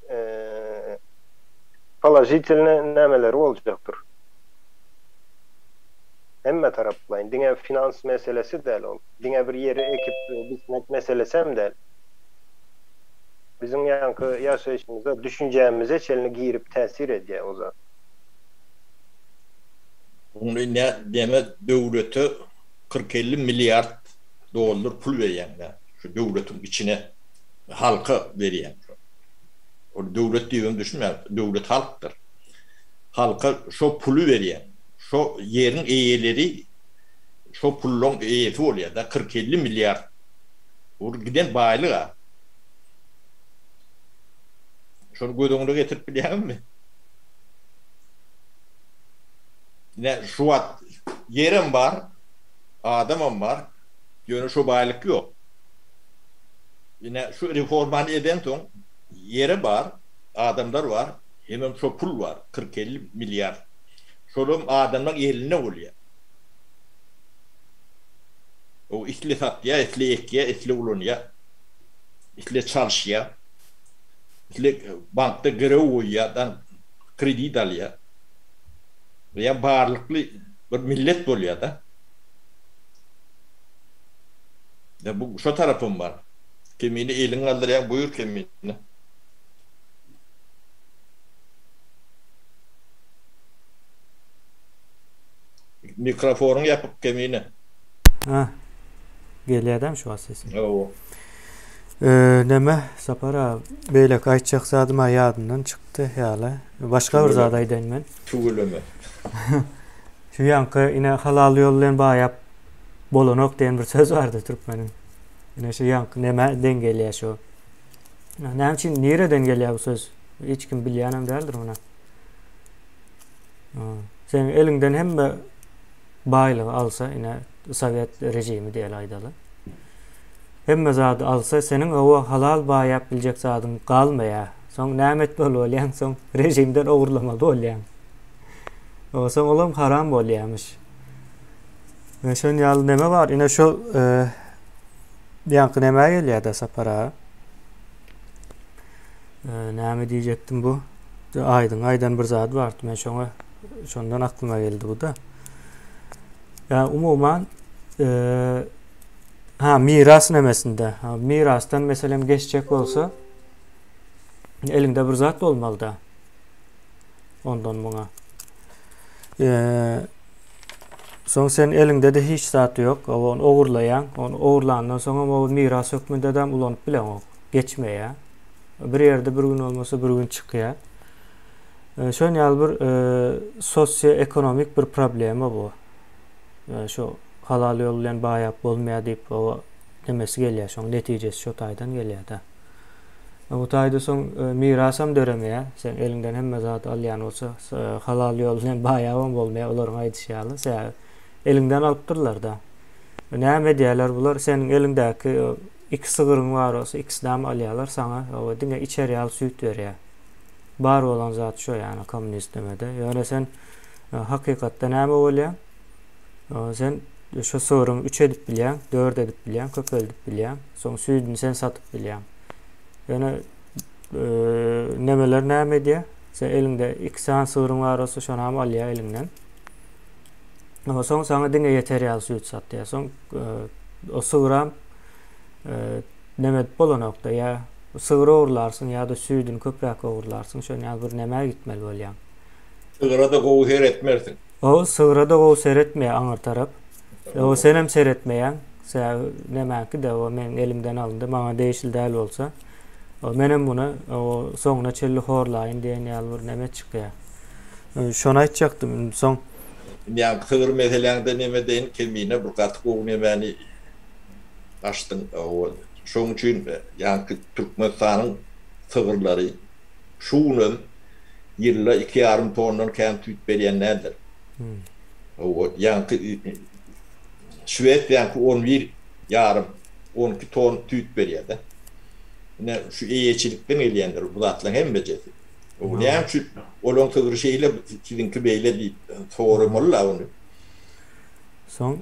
položitelnyý nämeleri boljakdyr. Hemme taraplaýyn, diňe finans meselesi däl ol. Diňe bir ýeri ekip biçmek meselesi hem däl. Biziň ýaňky ýaşaýşymyza, düşünjämize çenli girip täsir edýär o zat. Muny nä deme döwlete 40-50 milliard dollar pul berýäň-dä şu döwletiň içine. Halka berýän. Ol döwlet diýibem düşünmäň, döwlet halkdyr. Halka şo puly berýän. Şo ýeriň eýeleri şo pullaň eýesi bolýar-da, 40-50 milliard. Bu giden baýlyk-a. Şony göz öňüne getirip bilýäňizmi? Ine, şu wagt ýerem bar, adamam bar, ýöne şo baýlyk ýok. Ine şu reformany edensoň ýeri bar. adamlar bar, hemem şo pul bar, 40-50 milliard. Şolam adamlaň elinde bolýar. O isle satýar, isle ekýär, isle ulanýar, isle çalyşýar, isle bankda girew goýýar, dan kredit alýar. Ýa barlykly bir millet bolýar-da. Ýa bu şo tarapam bar. Kemine eliňi galdyrýaň, buýur Kemine. Mikrofonyň ýapyk Kemine. Ha. Gelýädämi şu wagt sesim? Hawa. Neme, Sapar aga, beýleki aýtjak zadym-a ýadymdan çykdy ýaly. Başga bir zat aýdaýyn men. Tüweleme. Şu ýaňky ine halal ýol bilen baýap bolanok diýen bir söz bardy türkmeniň. Ine şu ýaňky nämä deň gelýär şu. Näme üçin nireden gelýär bu söz? Hiç kim bilýänem däldir muny. Seň eliňden hemme baýlygy alsa, ine sowet režimi diýeli aýdaly. Hemme zady alsa, seniň owa halal baýap biljek zadyň galmaýar. Soň näme etmeli bolýaň? Soň režimden ogurlamaly bolýaň. Soň olam haram bolýarmyş. Ine şon ýaly neme bar? Ine şo ýaňky nämä gelýär-de Sapar aga? Näme diýjekdim bu? Aýdyň aýdan bir zady bardy. Men şoňa şondan aklyma geldi bu-da. Ýa umuman ha miras nemesinde, ha mirasdan meselem geçjek bolsa eliňde bir zat bolmaly-da. Ondan muňa. Soň sen eliňde-de hiç zat ýok. Ony ogurlaýaň. Ony ogurlandan soňam o miras hökmünde-de ulanyp bileňok. Geçmeýär. Bir ýerde bir gün bolmasa bir gün çykýar. Şon ýaly bir sosio-ekonomik bir problema bu. Şu halal ýol bilen baýap bolmaýar diýip o nemesi gelýär, şoň netijesi şo taýdan gelýär-de. Bu taýda soň mirasam döremeýär. Sen eliňden hemme zady alýan bolsa, halal ýol bilen baýabam bolmaýar, olaryň aýdyşy ýaly. Sebäbi eliňden alypdyrlar-da. Näme edýärler bular? Seniň eliňdäki iki sygryň bar bolsa, ikisinem alýarlar saňa, diňe içer ýaly süýt berýär. Bar bolan zat şo ýany kommunist nemede. Ýöne sen hakykatda näme bolýar? Sen şo sygryňy üç edip bilýäň, dört edip bilýäň, köpeldip bilýäň. Soň süýdüni sen satyp bilýäň. Ýöne nemeler näme edýär? Sen eliňde iki sany sygryň bar bolsa, şony hem alýar eliňden. Ama soň saňa diňe ýeter ýaly süýt satýar. Soň o sygram neme edip bolanokda ýa sygyr ogurlarsyň ýa-da süýdüni köpräk ogurlarsyň. Şonuň ýaly bir nämä gitmeli bolýaň. Sygra-da gowy seretmersiň. O sygra-da gowy seretmeýär aňyr tarap. O senem seretmeýäň. Sebäbi nemäňki-de o meň elimden alyndy, maňa degişli däl bolsa. O menem muny o soňuna çenli horlaýyn diýen ýaly bir neme çykýar. Şony aýtjakdym indi soň. Indi ýaňky sygyr meseläňde neme deýin Kemine bir gaty gowy nemäni açdyň. O şoň üçin ýaňky Türkmenistanyň sygyrlary şu günem ýylda iki ýarym tondan kän süýt berýän däldir. Hawa, ýaňky Şwesiýaňky on bir ýarym, on iki ton süýt berýär-de. Ine, şu eýeçilikden gelýändir bu zatlaryň hemmejesi. Näme üçin olaň sygry şeýle, siziňki beýle diýip soramaly-la ony. Soň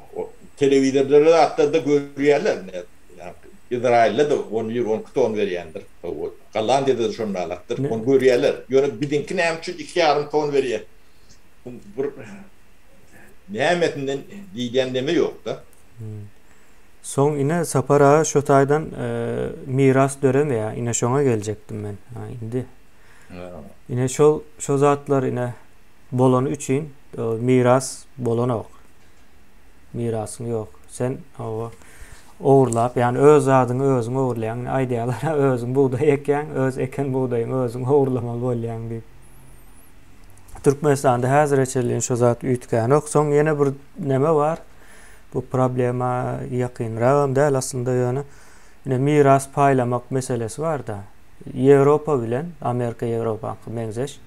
telewizorda zatlarda görýärler ine. Izraýylda-da on bir, on iki ton berýändir. Hawa. Gollandiýada-da şonalakdyr. Ony görýärler. Ýöne biziňki näme üçin iki ýarym ton berýär? Bu bir nämesinden diýilýän neme ýok-da. Soň ine Sapar aga şo taýdan miras döremeýär. Ine şoňa geljekdim men. Ha indi. Ine şol şo zatlar ine bolany üçin miras bolanok. Mirasyň ýok. Sen hawa ogurlap, ýagny öz zadyňy özüň ogurlaýaň. Indi aýdýarlar-a özüň bugdaý ekýäň, öz eken bugdaýyňy özüň ogurlamaly bolýaň diýip. Türkmenistanda häzire çenli şo zat üýtgänok. Soň ýene bir neme bar. Bu problema ýakynragam däl aslynda ýöne ine miras paýlamak meselesi bar-da. Ýewropa bilen Amerika Ýewropaňky meňzeş.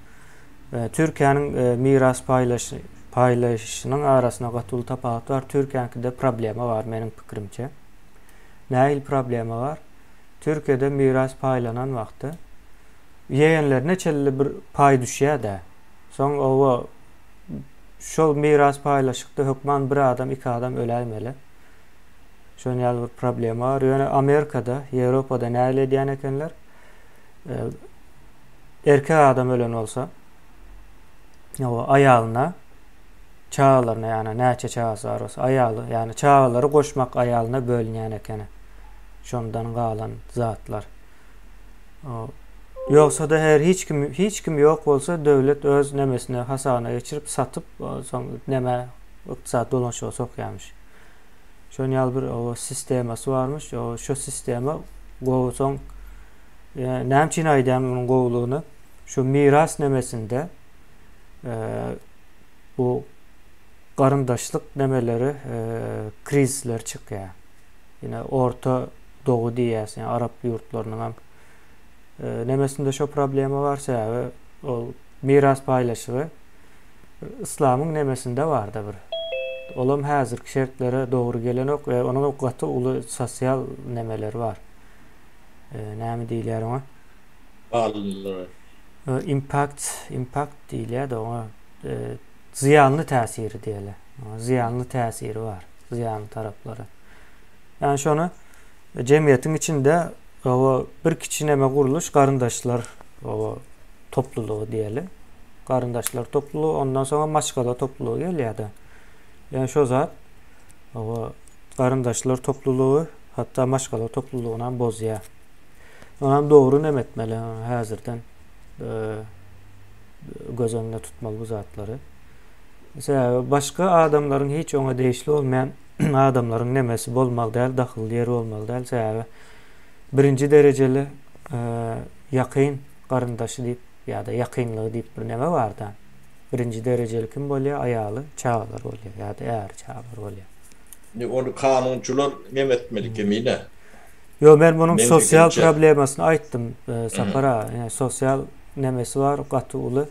Türkiýäniň miras paýlaş paýlaşynyň arasynda gaty uly tapawut bar. Türkiýäňkide problema bar meniň pikirimçe. Nähili problema bar? Türkiýede miras paýlanan wagty. Ýegenlerine çenli bir paý düşýär-dä. Soň oba şol miras paýlaşykda hökman bir adam, iki adam öläýmeli. Şonuň ýaly bir problema bar. Ýöne Amerikada, Ýewropada nähili edýän ekenler? Erkek adam ölen bolsa, o aýalyna, çagalaryna, ýagny näçe çagasy bar bolsa, aýaly, ýagny çagalary goşmak aýalyna bölünýän ekeni. Şondan galan zatlar. Ýogsa-da her hiç kim hiç kim ýok bolsa döwlet öz nemesine hasabyna geçirip satyp soň neme ykdysady dolanyşyga sokýarmyş. Şon ýaly bir o sistemasy barmyş. O şo sistema gowy soň näme üçin aýdýan munuň gowulygyny? Şu miras nemesinde bu garyndaşlyk nemeleri krizisler çykýar. Ýene orta dogy diýýäs, ýa arap ýurtlarynyň hem nemesinde şo problema bar, sebäbi ol miras paýlaşygy yslamyň nemesinde barda bir. Olam häzirki şertlere dogry gelenok we onuň gaty uly sosial nemeleri bar. Näme diýilýär oňa? Galyndylar. Impact, impact diýilýär-de oňa zyýanly täsiri diýeli. Zyýanly täsiri bar, zyýanly taraplary. Ýani şony jemgyýetiň içinde oba bir kiçi neme gurluş garyndaşlar oba toplulygy diýeli. Garyndaşlar toplulygy, ondan soňra maşgala toplulygy gelýär-de. Ýani şo zat oba garyndaşlar toplulygy hatda maşgala toplulygyny hem bozýar. Onam dogry neme etmeli häzirden göz öňünde tutmaly bu zatlary. Sebäbi başga adamlaryň hiç oňa degişli bolmaýan adamlaryň nemesi bolmaly däl, dahylly ýeri bolmaly däl. Sebäbi birinji derejeli ýakyn garyndaşy diýip ýa-da ýakynlygy diýip bir neme bar-da. Birinji derejeli kim bolýar? Aýaly, çagalary bolýar ýa-da äri, çagalary bolýar. Indi ony kanunçylar neme etmeli kemine. Ýok, men munuň sosial problemasyny aýtdym, Sapar aga. Ine, sosial nemesi bar, gaty uly.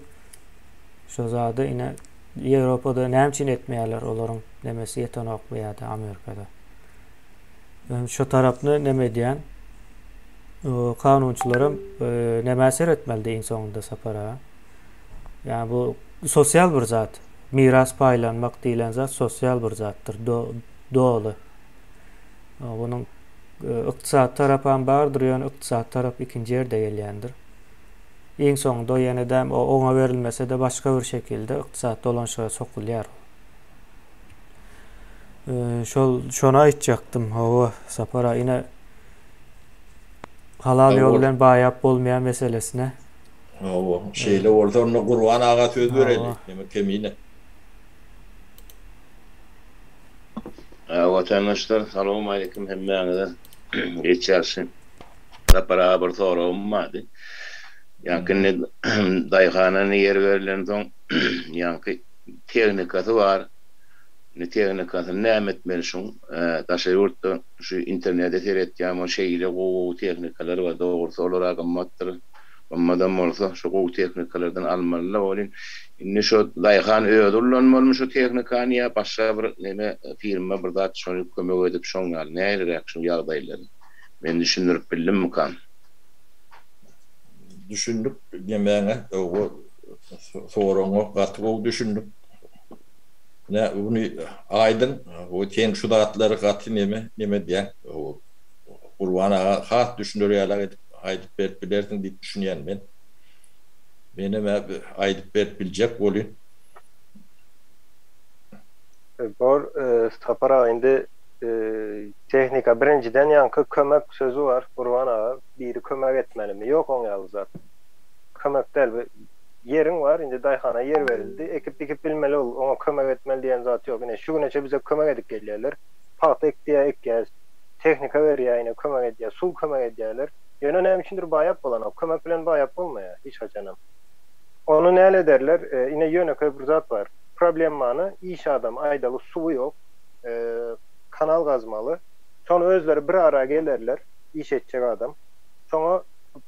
Şo zady ine Ýewropada näme üçin etmeýärler olaryň nemesi ýetenokmy ýa-da Amerikada. Men şo tarapyny neme edýän. Kanunçylaram nämä seretmelidi iň soňunda Sapar aga. Ýa bu sosial bir zat. Miras paýlanmak diýlen zat sosial bir zatdyr. Doly. Bunuň ykdysady tarapam bardyr, ýöne ykdysady tarap ikinji ýerde gelýändir. Iň soňunda ýene-de oňa berilmese-de başga bir şekilde ykdysady dolanyşyga sokulýar. Şol şony aýtjakdym. Hawa, Sapar aga, ine halal ýol bilen baýap bolmaýan meselesine. Hawa, şeýle bolsa onda Gurban aga söz bereli, neme kemine. Watandaşlar, salowmaleýkim hemmäňize. Geç ýagşy. Sapar aga bir soragym bardy. Ýaňky indi daýhana indi ýer berlensoň ýaňky tehnikasy bar. Indi tehnikasyny näme etmeli şuň? Daşary ýurtda şu internete seretýän we şeýle gowy gowy tehnikalar bar. Dogrusy olar-a gymmatdyr. Gymmadam bolsa şu gowy tehnikalardan almaly-da welin indi şo daýhan özi ullanmalymy şo tehnikany ýa başga bir neme firma bir zat şony kömek edip şoň ýaly nähiliräk şu ýagdaýlary? Men düşündirip bildimmikam? Düşündik nemäňe o soragyňa gaty gowy düşündik. Nä muny aýdyň o sen şu zatlary gaty neme neme edýäň o Gurban aga has düşüner ýalak edip aýdyp berip bilersiň diýip düşünýän men. Menem aýdyp berip biljek bolýyn. Bor Sapar aga indi Tehnika birinjiden ýaňky kömek sözi bar Gurban aga biri kömek etmelimi ýok oň ýaly zat kömek däl bu ýeriň bar indi daýhana ýer berildi ekip dikip bilmeli ol oňa kömek etmeli diýen zat ýok ine şu güneçe bize kömek edip gelýärler pagta ek diýýär ekýäs tehnika berýär ine kömek edýär suw kömek edýärler ýöne näme üçindir baýap bolanok kömek bilen baýap bolmaýar hiç haçanam ony näle ederler ine ýönekeý bir zat bar problemmany iş adamy aýdaly suwy ýok kanal gazmaly. Soň özleri bir ara gelerler, iş etjek adam. Soňa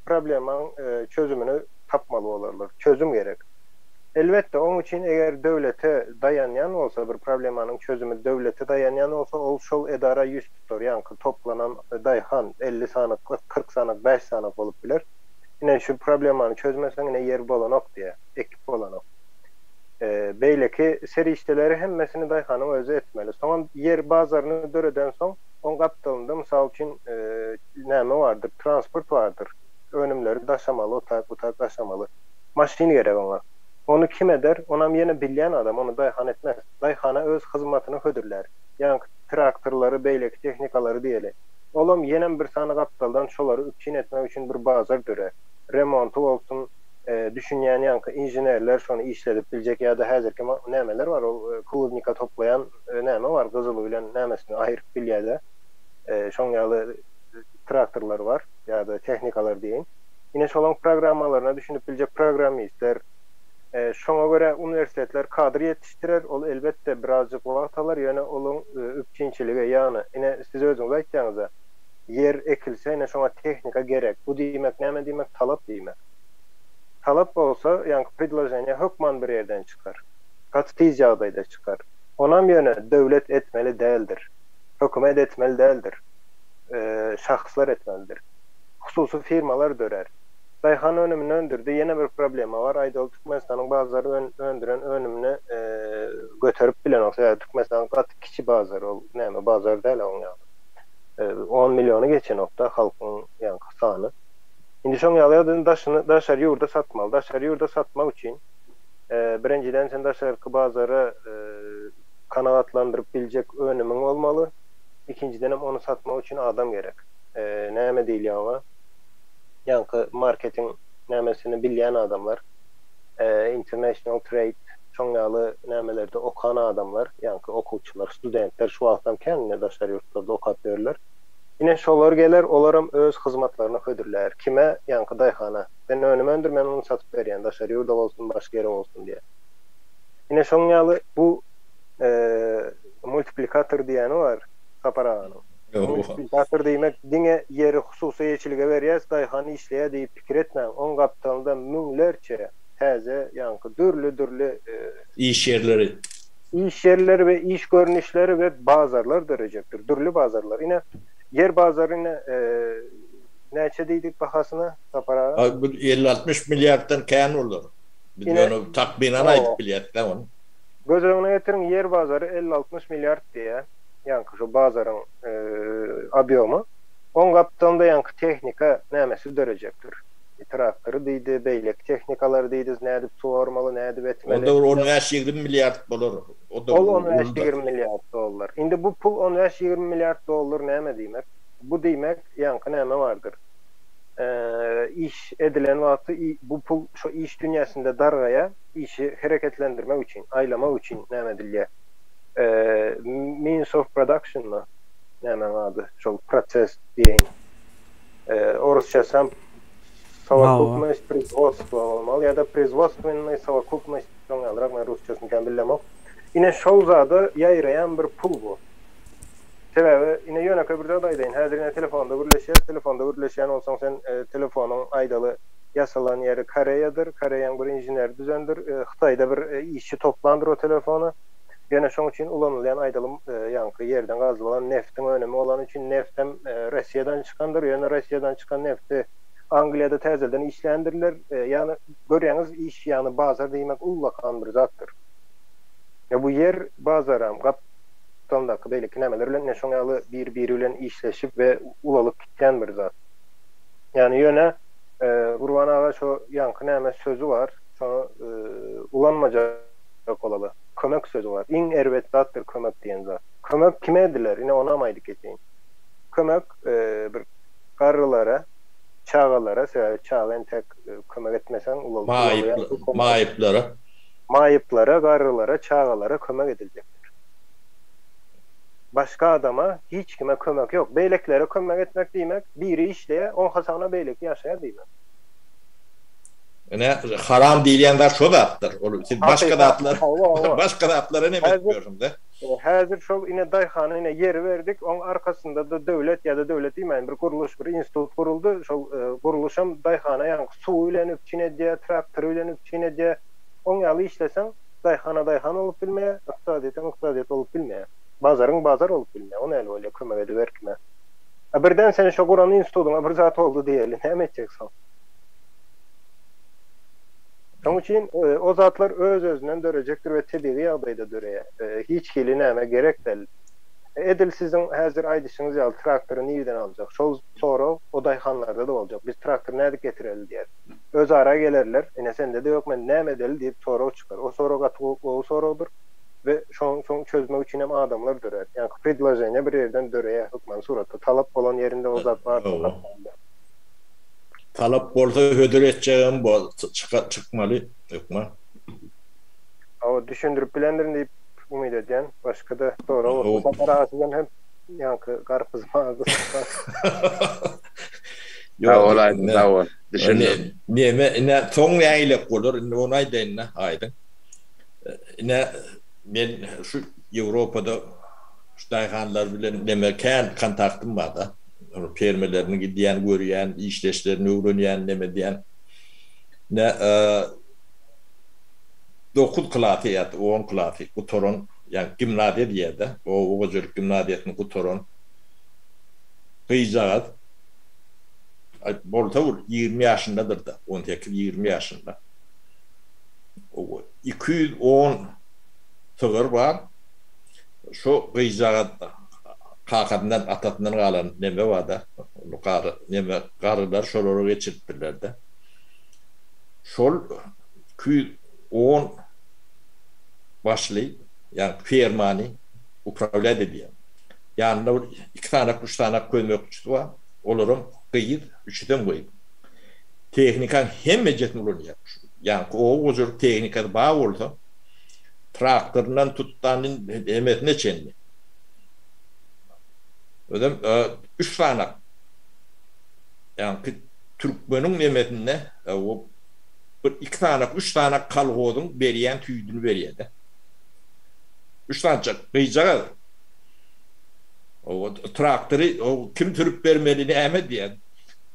problemaň çözümini tapmaly bolarlar. Çözüm gerek. Elbetde, oň üçin eger döwlete daýanýan bolsa, bir problemanyň çözümi döwlete daýanýan bolsa, ol şol edara ýüz tutar. Ýaňky toplanan daýhan 50 sanyk, 40 sanyk, bäş sanyk bolup biler. Ine şu problemany çözmeseň ine ýer bolanok diýýär, ekip bolanok. Beýleki serişdeleri hemmesini daýhanyň özi etmeli. Soňam ýer bazaryny döredensoň, oň gapdalynda mysal üçin näme bardyr, transport bardyr. Önümleri daşamaly, o taýak, bu taýak daşamaly. Maşyn gerek oňa. Ony kim eder? Onam ýene bilýän adam, ony daýhan etmez. Daýhana öz hyzmatyny hödürlär. Ýaňky traktorlary, beýleki tehnikalary diýeli. Olam ýenem bir sany gapdaldan şolary üpjün etmek üçin bir bazar dörär. Remonty bolsun, düşünýän ýaňky inženerler şony işledip biljek ýa-da häzirki nämeler bar ol klubnika toplaýan näme bar gyzyly bilen nämesini aýyryp bilýädä. Şoň ýaly traktorlar bar ýa-da tehnikalar diýeýin. Ine şolaň programmalaryna düşünip biljek programmistler, şoňa görä uniwersitetler kadr ýetişdirer, ol elbetde birazjyk wagt alar, ýöne olaň üpjünçiligi, ýagny ine siz özüňiz aýtýaňyza, ýer ekilse ine şoňa tehnika gerek, bu diýmek näme diýmek, talap diýmek. Talap bolsa, ýaňky predloženiýe hökman bir ýerden çykar. Gaty tiz ýagdaýda çykar. Onam ýöne döwlet etmeli däldir. Hökümet etmeli däldir. Şahslar etmelidir. Hususy firmalar dörär. Daýhan önümini öndürdi, ýene bir problema bar, aýdaly Türkmenistanyň bazary öndüren önümini göterip bilenok, sebäbi Türkmenistan gaty kiçi bazar, ol näme bazar däl oň ýaly. On milliony geçenokda halkyň ýaňky sany. Indi şoň ýaly ýagdaýda daşyny daşary ýurda satmaly. Daşary ýurda satmak üçin birinjiden sen daşarky bazara kanagatlandyryp biljek önümiň bolmaly. Ikinjidenem ony satmak üçin adam gerek. Näme diýilýär oňa? Ýaňky marketing nämesini bilýän adamlar, international trade şoň ýaly nämelerde okan adamlar, ýaňky okuwçylar, studentler şu wagtam kän ine daşary ýurtlarda okap ýörler. Ine şolar geler, olaram öz hyzmatlaryny hödürlär. Kime? Ýaňky daýhana. Sen önüm öndür, men ony satyp berýän, daşary ýurda bolsun, başga ýere bolsun diýýär. Ine şoň ýaly bu multiplikator diýýäni bar Sapar aganyň. Multiplikator diýmek diňe ýeri hususy eýeçilige berýäs, daýhan işleýär diýip pikir etmäň. Oň gapdalynda müňlerçe täze ýaňky dürli-dürli Iş ýerleri. Iş ýerleri we iş görnüşleri we bazarlar dörejekdir. Dürli bazarlar. Ine, ýer bazary ine näçe diýdik bahasyna Sapar aga? Bu 50-60 milliarddan kän bolar. Biz ýöne takmynan aýdyp bilýäs-dä ony. Göz öňüne getiriň, ýer bazary 50-60 milliard diýýär. Ýaňky şu bazaryň obýomy. Oň gapdalynda ýaňky tehnika nämesi dörejekdir. Traktory diýdi, beýleki tehnikalary diýdi, nädip suwarmaly, nädip etmeli. Onda bir on bäş-ýigrimi milliard bolar. O-da Ol on bäş-ýigrimi milliard dollar. Indi bu pul on bäş-ýigrimi milliard dollar näme diýmek? Bu diýmek, ýaňky näme bardyr. Iş edilen wagty bu pul şo iş dünýäsinde dargaýar, işi hereketlendirmek üçin, aýlamak üçin näme edilýär. Means of production-my nämäň ady, şol proses diýeýin. Orusçasam Sowokupnost proizwodstwa bolmaly ýa-da proizwodstwennyý sowokupnost şoň ýalyrak men rusçasyny kän bilemok. Ine şol zada ýaýraýan bir pul bu. Sebäbi ine ýönekeý bir zat aýdaýyn. Häzir ine telefonda gürleşýäs. Telefonda gürleşýän bolsaň sen telefonyň aýdaly ýasalan ýeri Koreýadyr. Koreýaň bir inženeri düzendir. Hytaýda bir işçi toplandyr o telefony. Ýöne şoň üçin ulanylýan aýdalym ýaňky ýerden gazylan neftiň önümi bolany üçin neft hem Rossiýadan çykandyr. Ýöne Rossiýadan çykan nefti Angliýada täzeden işländirler. Ýagny görýäňiz iş ýagny bazar diýmek ullakan bir zatdyr. Ýa bu ýer bazaram gapdalyndaky beýleki nämeler bilen ine şoň ýaly bir biri bilen işleşip we ulalyp gitýän bir zat. Ýagny ýöne Gurban aga şo ýaňky näme sözi bar şony ulanmajak. Bolaly. Kömek sözi bar. Iň erbet zatdyr kömek diýen zat. Kömek kime ediler? Ine onam aýdyp geçeýin. Kömek bir garrylara, çagalara, sebäbi çaga entek kömek etmeseň ulalyp ulalýar. Maýyplara. Maýyplara, garrylara, çagalara kömek ediljekdir. Başga adama hiç kime kömek ýok. Beýlekilere kömek etmek diýmek, biri işleýär, oň hasabyna beýleki ýaşaýar diýmek. Ine, haram diýilýän zat şo zatdyr. Ol siz başga zatlar, başga zatlara neme edip ýörsüňiz-de? Häzir şol ine daýhana ine ýeri berdik, oň arkasynda-da döwlet ýa-da döwlet diýmäýin, bir gurluş, bir institut guruldy. Şol gurluşam daýhana ýaňky suwy bilen üpjün edýär, traktory bilen üpjün edýär. Oň ýaly işleseň, daýhana daýhan bolup bilmeýär, ykdysadyýetem ykdysadyýet bolup bilmeýär. Bazaryň bazar bolup bilmeýär. O näli bolýar, kömek ediber kime. A birden sen şo guran institutyňa bir zat boldy diýeli, näme etjek soň? Şonuň üçin o zatlar öz-özünden dörejekdir we tebigy ýagdaýda döreýär. Hiç hili näme gerek däl. Edil siziň häzir aýdyşyňyz ýaly traktory nirden aljak? Şol sorag o daýhanlarda-da boljak. Biz traktory nädip getireli diýer. Özara gelerler, ine sende-de ýok, mende näme edeli diýip sorag çykar. O sorag gaty gowy soragdyr we şoň soň çözmek üçin hem adamlar dörär. Ýaňky predloženiýe bir ýerden döreýär hökmany suratda. Talap bolan ýerinde o zat bar. Talap bolsa hödür etjegem bol çykmaly hökman. Hawa düşündirip bilendirin diýip umyt edýän. Başga-da sorag bolsa Sapar aga sizem hem ýaňky garpyz mazy. Sag bol Aýdyň sag bol. Düşündim. Neme ine soň nägilek bolar indi ony aýdaýynda Aýdyň. Ine men şu Ýewropada şu daýhanlar bilen neme kän kontaktym barda. Fermelerini gidýän, görýän, işleşlerini öwrenýän, neme edýän. Ine dokuz klasy ýa-da on klasy gutaran, ýagny gimnaziýa diýýär-de, oba hojalyk gimnaziýasyny gutaran gyzjagaz, bolsa bir 20 ýaşyndadyr-da, on sekiz-ýigrimi ýaşynda. 210 sygyr bar. Şo gyzjagaz kakasyndan, atasyndan galan neme bar-da, gary, neme, garylar şolara geçiripdirler-de. Şol 210 başly, ýagny fermany uprawlýat edýär. Ýanynda bir iki sanak, üç sanak kömekçisi bar. Olaram gyz, üçüsem gyz. Tehnikaň hemmejesini ulanýar. Ýagny oba hojalyk tehnikasy bar bolsa, traktoryndan tutdan hemmesine çenli. Özem üç sanak. Ýagny türkmeniň nemesinde bir iki sanak, üç sanak kolhozyň berýän süýdüni berýär-de. Üç sanjak gyzjagaz. O traktory o kim sürüp bermeli näme diýen.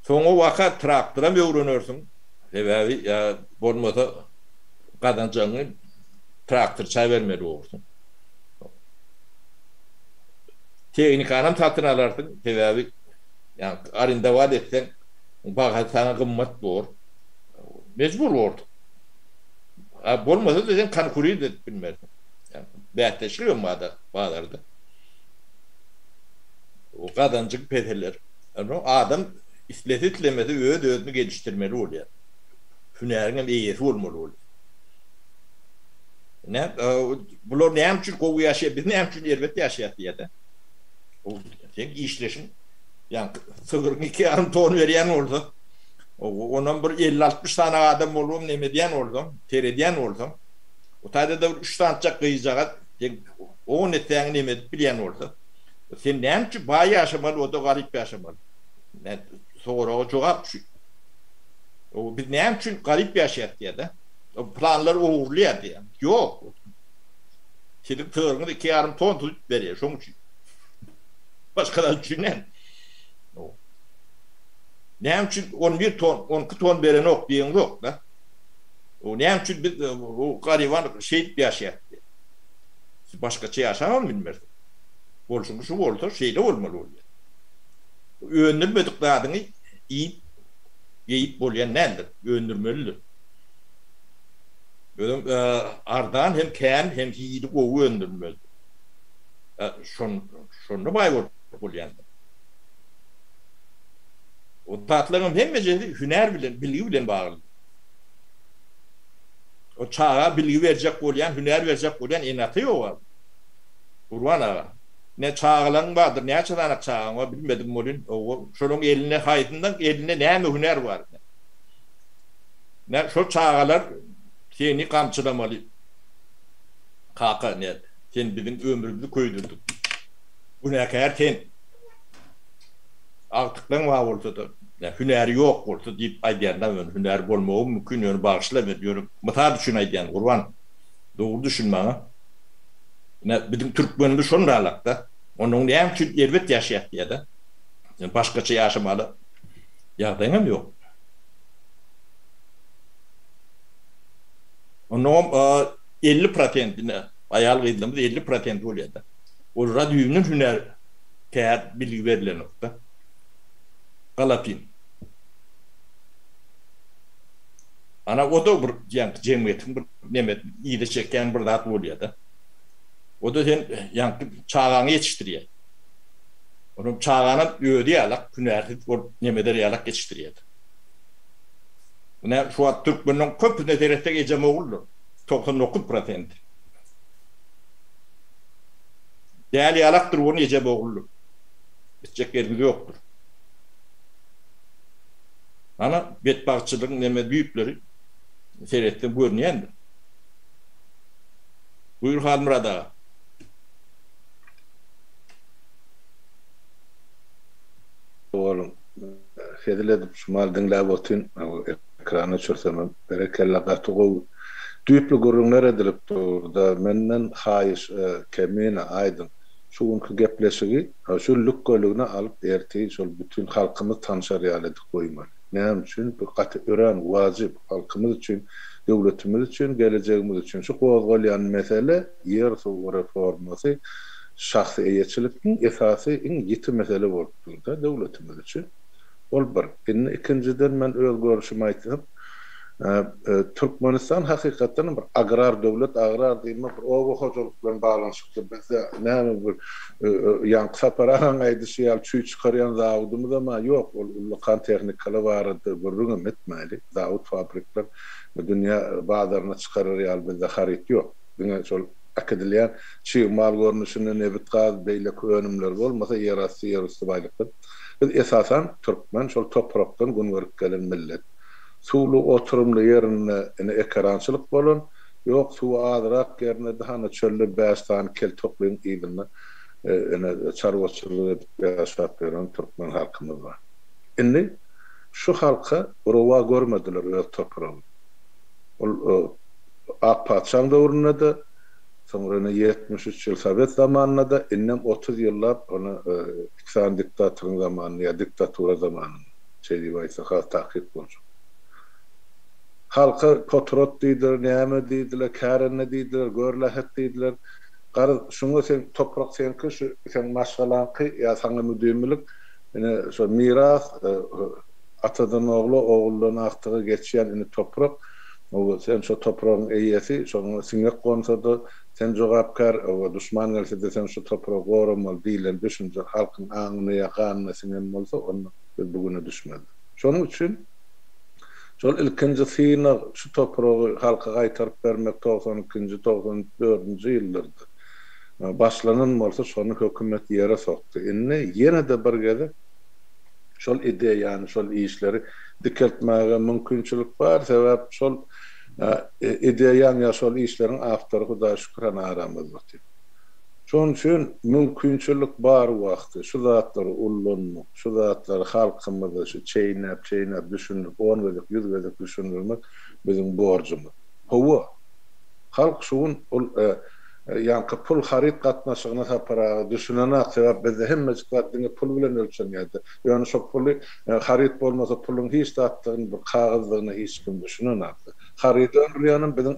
Soň o waka traktoram öwrenersiň. Sebäbi ýa bolmasa gazanjagyňy traktorça bermeli bolarsyň. Tehnikanam satyn alarsyň, sebäbi ýa arendowat etseň bahasy saňa gymmat bor. Mejbur borsuň. A bolmasa-da sen konkurir edip bilmersiň. Ýa bäsdeşlik hem bar bazarda. O gazanjyň peseler. Ýöne adam islese islemese öz-özüni gelişdirmeli bolýar. Hünäriň hem eýesi bolmaly bolýar. Nä, bular näme üçin gowy ýaşaýar, biz näme üçin erbet ýaşaýas diýýär-de. Seň işleşiň, ýaňky sygryň iki ýarym ton berýän bolsa, onam bir elli-altmyş sany adam bolubam neme edýän bolsaň, seredýän bolsaň, o taýda-da bir üç sanyjak gyzjagaz seň on essäňi neme edip bilýän bolsa, sen näme üçin baý ýaşamaly, o-da garyp ýaşamaly? Soraga jogap şu. Biz näme üçin garyp ýaşaýas diýýär-de. Planlar ogurlaýar diýýär. Ýok. Siziň sygryňyz iki ýarym ton süýt berýär, şoň üçin. Başga zat üçin däl. Näme üçin on bir ton, on iki ton berenok diýeňzok-da. Näme üçin biz bu garyban şeýdip ýaşaýas diýýär. Siz başgaça ýaşabam bilmersiňiz. Bolşuň şu bolsa şeýle bolmaly bolýar. Öndürmedik zadyňy iýip, geýip bolýan däldir, öndürmelidir. Özem arzan hem kän hem hili gowy öndürmelidir. Şonda baý bolup bolýandyr. O zatlaryň hemmejesi hünär bilen, bilgi bilen baglydyr. O çaga bilgi berjek bolýan, hünär berjek bolýan ene-ata ýok abi. Gurban aga. Ne çagalaryň bardyr, näçe sany çagaň bar bilmedim welin, şolaryň elinde haýsyndan elinde näme hünär bar? Ne şol çagalar seni gamçylamaly. Kaka ne sen biziň ömrümizi köýdürdiň. Günäkär sen. Agtyklaň bar bolsa-da, hünäri ýok bolsa diýip aýdýan-da men, hünäri bolmagy mümkin, ýöne bagyşla men, ýöne mysal üçin aýdýan Gurban. Dogry düşün maňa. Ine biziň türkmenimiz şonralakda. Onuň näme üçin erbet ýaşaýas diýýär-de. Sen başgaça ýaşamaly ýagdaýyňam ýok. Onnoňam 50 prosent ine aýal-gyzlarymyz 50 prosent bolýar-da. Olara düýbünden hünär, kär, bilgi berilenok-da. Galapyn. Ana o-da bir ýaňky jemgyýetiň bir neme yza çekýän bir zat bolýar-da. O-da sen ýaňky çagaňy ýetişdirýär. Onuň çaganam özi ýalak hünärsiz bolup nemeder ýalak ýetişdirýär. Ine şu wagt türkmenleň köpüsine seretsek ejem oguldyr. 99 prosenti. Däli ýalakdyr ony ejem oguldyr. Etjek ýerimiz ýokdur. Ana betbagtçylygyň neme düýpleri seretseň görünýändir. Buýur Halmyrat aga. Sag boluň. Hezil edip şu mahaly diňläp otyryn. Ekrany öçürsemem. Berekella gaty gowy düýpli gürrüňler edilip dur-da. Menden haýyş Kemine aýdyň. Şu günki gepleşigi şu lükgeligine alyp ertir şol bütin halkymyz tanşar ýaly edip goýmaly. Näme üçin? Bu gaty örän wajyp halkymyz üçin, döwletimiz üçin, gelejegimiz üçin. Şu gozgalýan mesele ýer-suw reformasy şahsy eýeçilik iň esasy, iň ýiti mesele bolup dur-da döwletimiz üçin. Ol bir. Indi ikinjiden men öz görüşimi aýtsam, Türkmenistan hakykatdan hem bir agrar döwlet, agrar diýmek bir oba hojalyk bilen baglanyşykly. Bizde näme bir ýaňky Sapar agaň aýdyşy ýaly çüý çykarýan zawodymyzam-a ýok, ol ullakan tehnikalar barada gürrüňem etmäli. Zawod, fabrikler dünýä bazaryna çykarar ýaly bizde haryt ýok. Diňe şol äkidilýän çig mal görnüşinde nebit, gaz, beýleki önümler bolmasa ýerasty, ýerüsti baýlyklar. Biz esasan türkmen şol toprakdan gün görüp gelen millet. Suwly oturymly ýerinde ine ekerançylyk bolan, ýok suwy azrak ýerinde-de hana çölde bäş sany kel toklyň yzynda ine çarwaçylyk edip ýaşap ýören türkmen halkymyz bar. Indi şu halka rowa görmediler öz topragyny. Ol Ak patyşaň döwründe-de, soňra ine 73 ýyl sowet zamanynda-da, indem 30 ýyllap ony iki sany diktatoryň zamanynda ýa diktatura zamanynda, şeý diýip aýtsak has takyk boljak. Halka potrat diýdiler, näme diýdiler, kärende diýdiler, görlähet diýdiler. Garaz, şuňa sen toprak seňki, şu seň maşgalaňky ýa saňa müdimilik, ine şo miras, Atadan ogla, oguldan agtyga geçýän indi toprak. Oba, sen şo topragyň eýesi, şoňa siňek gonsa-da, sen jogapkär, oba, duşman gelse-de sen şu topragy goramaly diýlen düşünje halkyň aňyna ýa ganyna siňen bolsa, onda biz bu güne düşmezdik. Şonuň üçin şol ilkinji synag şu topragy halka gaýtaryp bermek 92-nji, 94-nji ýyllarda başlanan bolsa, şony hökümet ýere sokdy. Indi ýene-de bir gezek şol ideýany, şol işleri dikeltmäge mümkinçilik bar. Sebäp şol ideýaň ýa şol işleriň awtory Hudaýa şükür hany aramyzda otyr. Şonuň üçin mümkinçilik bar wagty şu zatlary ullanmak, şu zatlary halkymyza şu çeýnäp-çeýnäp düşündirip, on gezek, ýüz gezek düşündirmek biziň borjumyz. Hawa, halk şu gün ol Ýaňky pul haryt gatnaşygyna Sapar aga düşünenak sebäp bizde hemmejik zat diňe pul bilen ölçenýärdi. Ýöne şo puly haryt bolmasa puluň hiç zatdygyny bir kagyzdygyna hiç kim düşünenakdy. Harydy öndürýänem biziň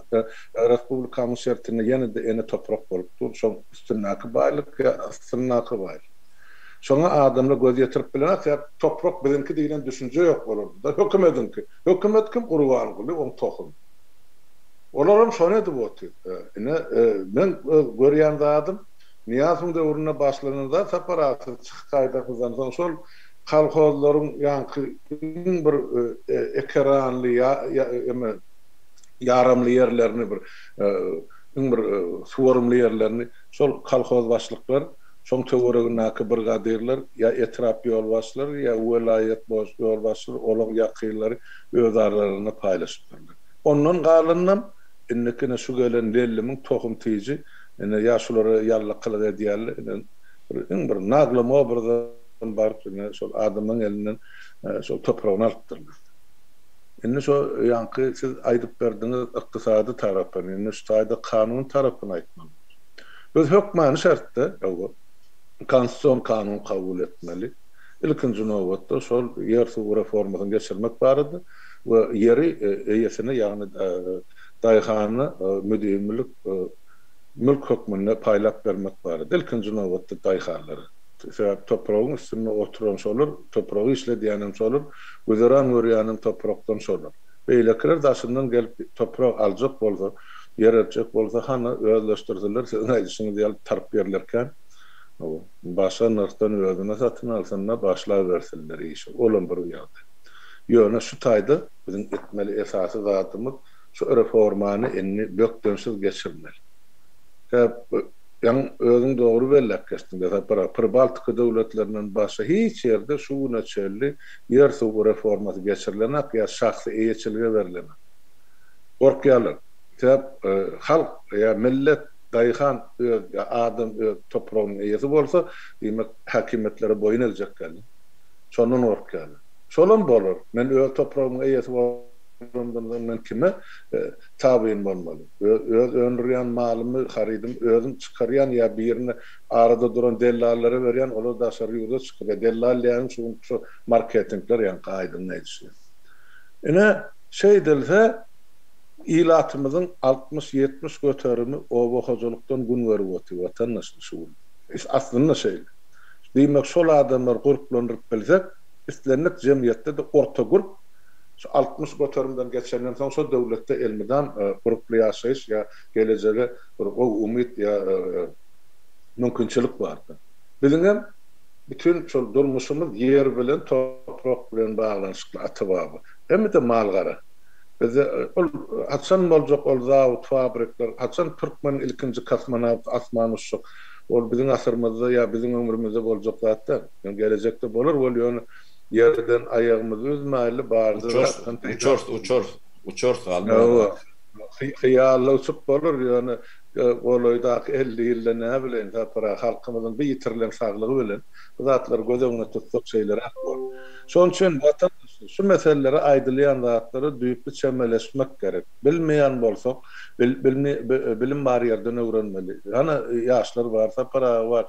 respublikamyň şertinde ýene-de ene toprak bolup dur. Şoň üstündäki baýlyk ýa astyndaky baýlyk. Şoňa adamlar göz ýetirip bilenak sebäp toprak biziňki diýlen düşünje ýok bolardy-da. Hökümediňki. Hökümet kim? Gurbanguly oň tohumy. Olaram şony edip otyr. Ine, meň öz görýän zadym, Nyýazowyň döwründe başlanan zat Sapar aga siz çykyp gaýdaňyzdan soň şol kolhozlaryň ýaňky iň bir ekeranly ýa ýaramly ýerlerini bir iň bir suwarymly ýerlerini şol kolhoz başlyklar, şoň töweregindäki brigadirler ýa etrap ýolbaşçylary ýa welaýat ýolbaşçylary olaň ýakynlary öz aralarynda paýlaşypdyrlar. Ondan galanynam indiki ine şu gelen Lellimiň tohum tiji ine ýa şulara ýallakylyk edýärler ine bir iň bir naglym obrazam baryp ine şol adamlaryň elinden şol topragyny alypdyrlar. Indi şo ýaňky siz aýdyp berdiňiz ykdysady tarapyny indi şu taýda kanuny tarapyny aýtmaly. Biz hökmany şertde konstitusion kanun kabul etmeli. Ilkinji nobatda şol ýer-suw reformasyny geçirmek barada we ýeri eýesine, ýagny daýhana müdimilik mülk hökmünde paýlap bermek barada, ilkinji nobatda daýhanlara. Sebäbi topragyň üstünde oturan şolar, topragy işledýänem şolar, güzeran görýänem toprakdan şolar. Beýlekiler daşyndan gelip toprak aljak bolsa, ýer etjek bolsa, hany özleşdirseler, siziň aýdyşyňyz ýaly tarp ýerler kän. Hawa, başga nyrhdan özüne satyn alsyn-da, başlabersinler işe. Olam bir ýagdaý. Ýöne şu taýda biziň etmeli esasy zadymyz şu reformany indi bökdençsiz geçirmeli. Sebäp ýaňy özüň dogry belläp geçdiň, Sapar aga, Pribaltika döwletlerinden başga hiç ýerde şu güne çenli ýer-suw reformasy geçirilenak ýa şahsy eýeçilige berlenak. Gorkýarlar. Sebäp halk ýa millet, daýhan öz ýa adam öz topragynyň eýesi bolsa, diýmek häkimiýetlere boýun egjek ýaly. Şondan gorkýarlar. Şolam bolar. Men öz topragymyň eýesi bolandan soň men kime tabyn bolmaly? Öz öndürýän malymy, harydymy özüm çykarýan ýa birine arada duran dellallara berýän, olar daşary ýurda çykarýar. Dellal diýýäniň şu günki şu marketingler ýaňky aýdyň aýdyşy. Ine, şeýdilse, ilatymyzyň 60-70 göterimi oba hojalykdan gün görüp otyr, watandaşlar şu gün. Aslynda şeýle. Diýmek, şol adamlary gurplandyryp bilsek, islendik jemgyýetde-de orta gurp şu 60 göterimden geçenden soň şo döwletde elmydam gurply ýaşaýyş ýa gelejege bir gowy umyt ýa mümkinçilik bardyr. Biziňem bütin şol durmuşymyz ýer bilen, toprak bilen baglanyşykly ata-baba. Hem-de mal-gara. Bizde ol haçan boljak ol zawod, fabrikler, haçan türkmeniň ilkinji kosmonawty asmana uçjak, ol biziň asyrymyzda ýa biziň ömrümizde boljak zat däl. Ýöne gelejekde bolar ol ýöne ýerden aýagymyzy üzmäýli barja zatdan peýda. Uçarys, uçarys, uçarys galmaz. Hyýalda uçup bolar ýöne golaýdaky 50 ýylda näbileýin Sapar aga halkymyzyň bir ýitirilen saglygy bilen bu zatlary göz öňüne tutsak şeýleräk bolar. Şonuň üçin Watan Şu meselelere aýdylýan zatlara düýpli çemeleşmek gerek. Bilmeýän bolsak, bilim bar ýerden öwrenmeli. Hany ýaşlar bar, Sapar aga bar.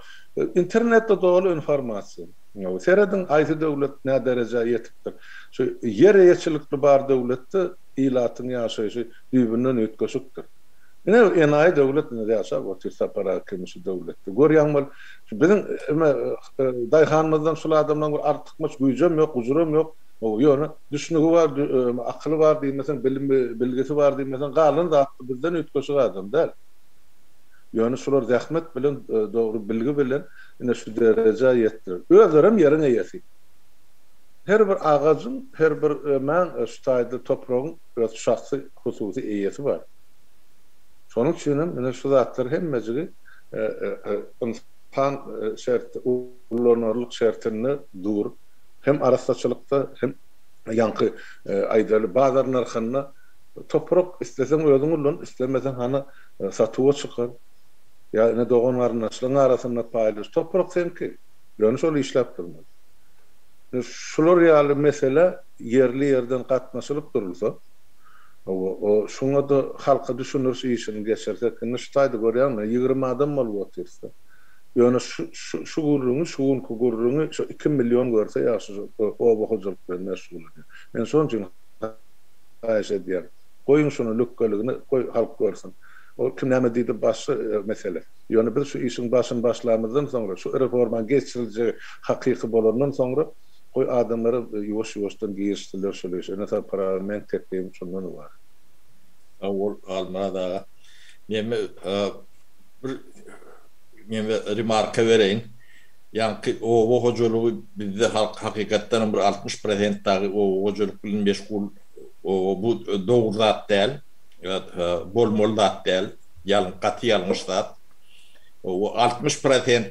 Internetde doly informasiýa. Serediň haýsy döwlet nä derejä ýetipdir. Şu ýer eýeçilikli bar döwletde ilatyň ýaşaýşy düýbünden üýtgeşikdir. Ine enaýy döwlet ine ýaşap otyr Sapar aga kimi şu döwletde. Görýäň bol şu biziň ime daýhanymyzdan şul adamlaň bir artykmaç güýjem ýok, gujuram ýok. Ýöne düşnügi bar, akyly bar diýmeseň, bilimi, bilgisi bar diýmeseň galan zatda bizden üýtgeşik adam däl. Ýöne şular zähmet bilen, dogry bilgi bilen ine şu derejä ýetdiler. Özlerem ýeriň eýesi. Her bir agajyň, her bir ömäň şu taýda topragyň öz şahsy, hususy eýesi bar. Şonuň üçin hem ine şu zatlar hemmejigi ynsan şerti, ulanarlyk şertinde dur. Hem arassaçylykda, hem ýaňky aýdaly bazar nyrhynda toprak isleseň özüň ullan, islemeseň hany satuwa çykar. Ýa ine dogan-garyndaşlaryň arasynda paýlaş. Toprak seňki. Ýöne şol işläp durmaly. Şular ýaly meselä ýerli-ýerden gatnaşylyp durulsa, Hawa, şuňa-da halka düşündiriş işini geçirsek, indi şu taýda görýäňmi, 20 adam bolup otyrys-da. Ýöne şu, şu, şu gürrüňi, şu günki gürrüňi şu 2 million görse ýagşy şu oba hojalyk bilen meşgullanýan. Men şonuň üçin haýyş edýän, goýuň şuny lükgeligini, goý halk görsün. Ol kim näme diýdi başga mesele. Ýöne biz şu işiň başyny başlamyzdan soňra, şu reformaň geçiriljegi hakyky bolandan soňra, Goý adamlara ýuwaş-ýuwaşdan girişsinler şol işe. Ine Sapar aga meň teklibim şundan ybarat. Sag bol Halmyrat aga. Neme bir neme remarka bereýin. Ýaňky oba hojalygy bizde halk hakykatdanam bir 60 prosent dagy oba hojalyk bilen meşgul bu dogry zat däl. Bolmaly zat däl. Ýalň gaty ýalňyş zat. 60 prosent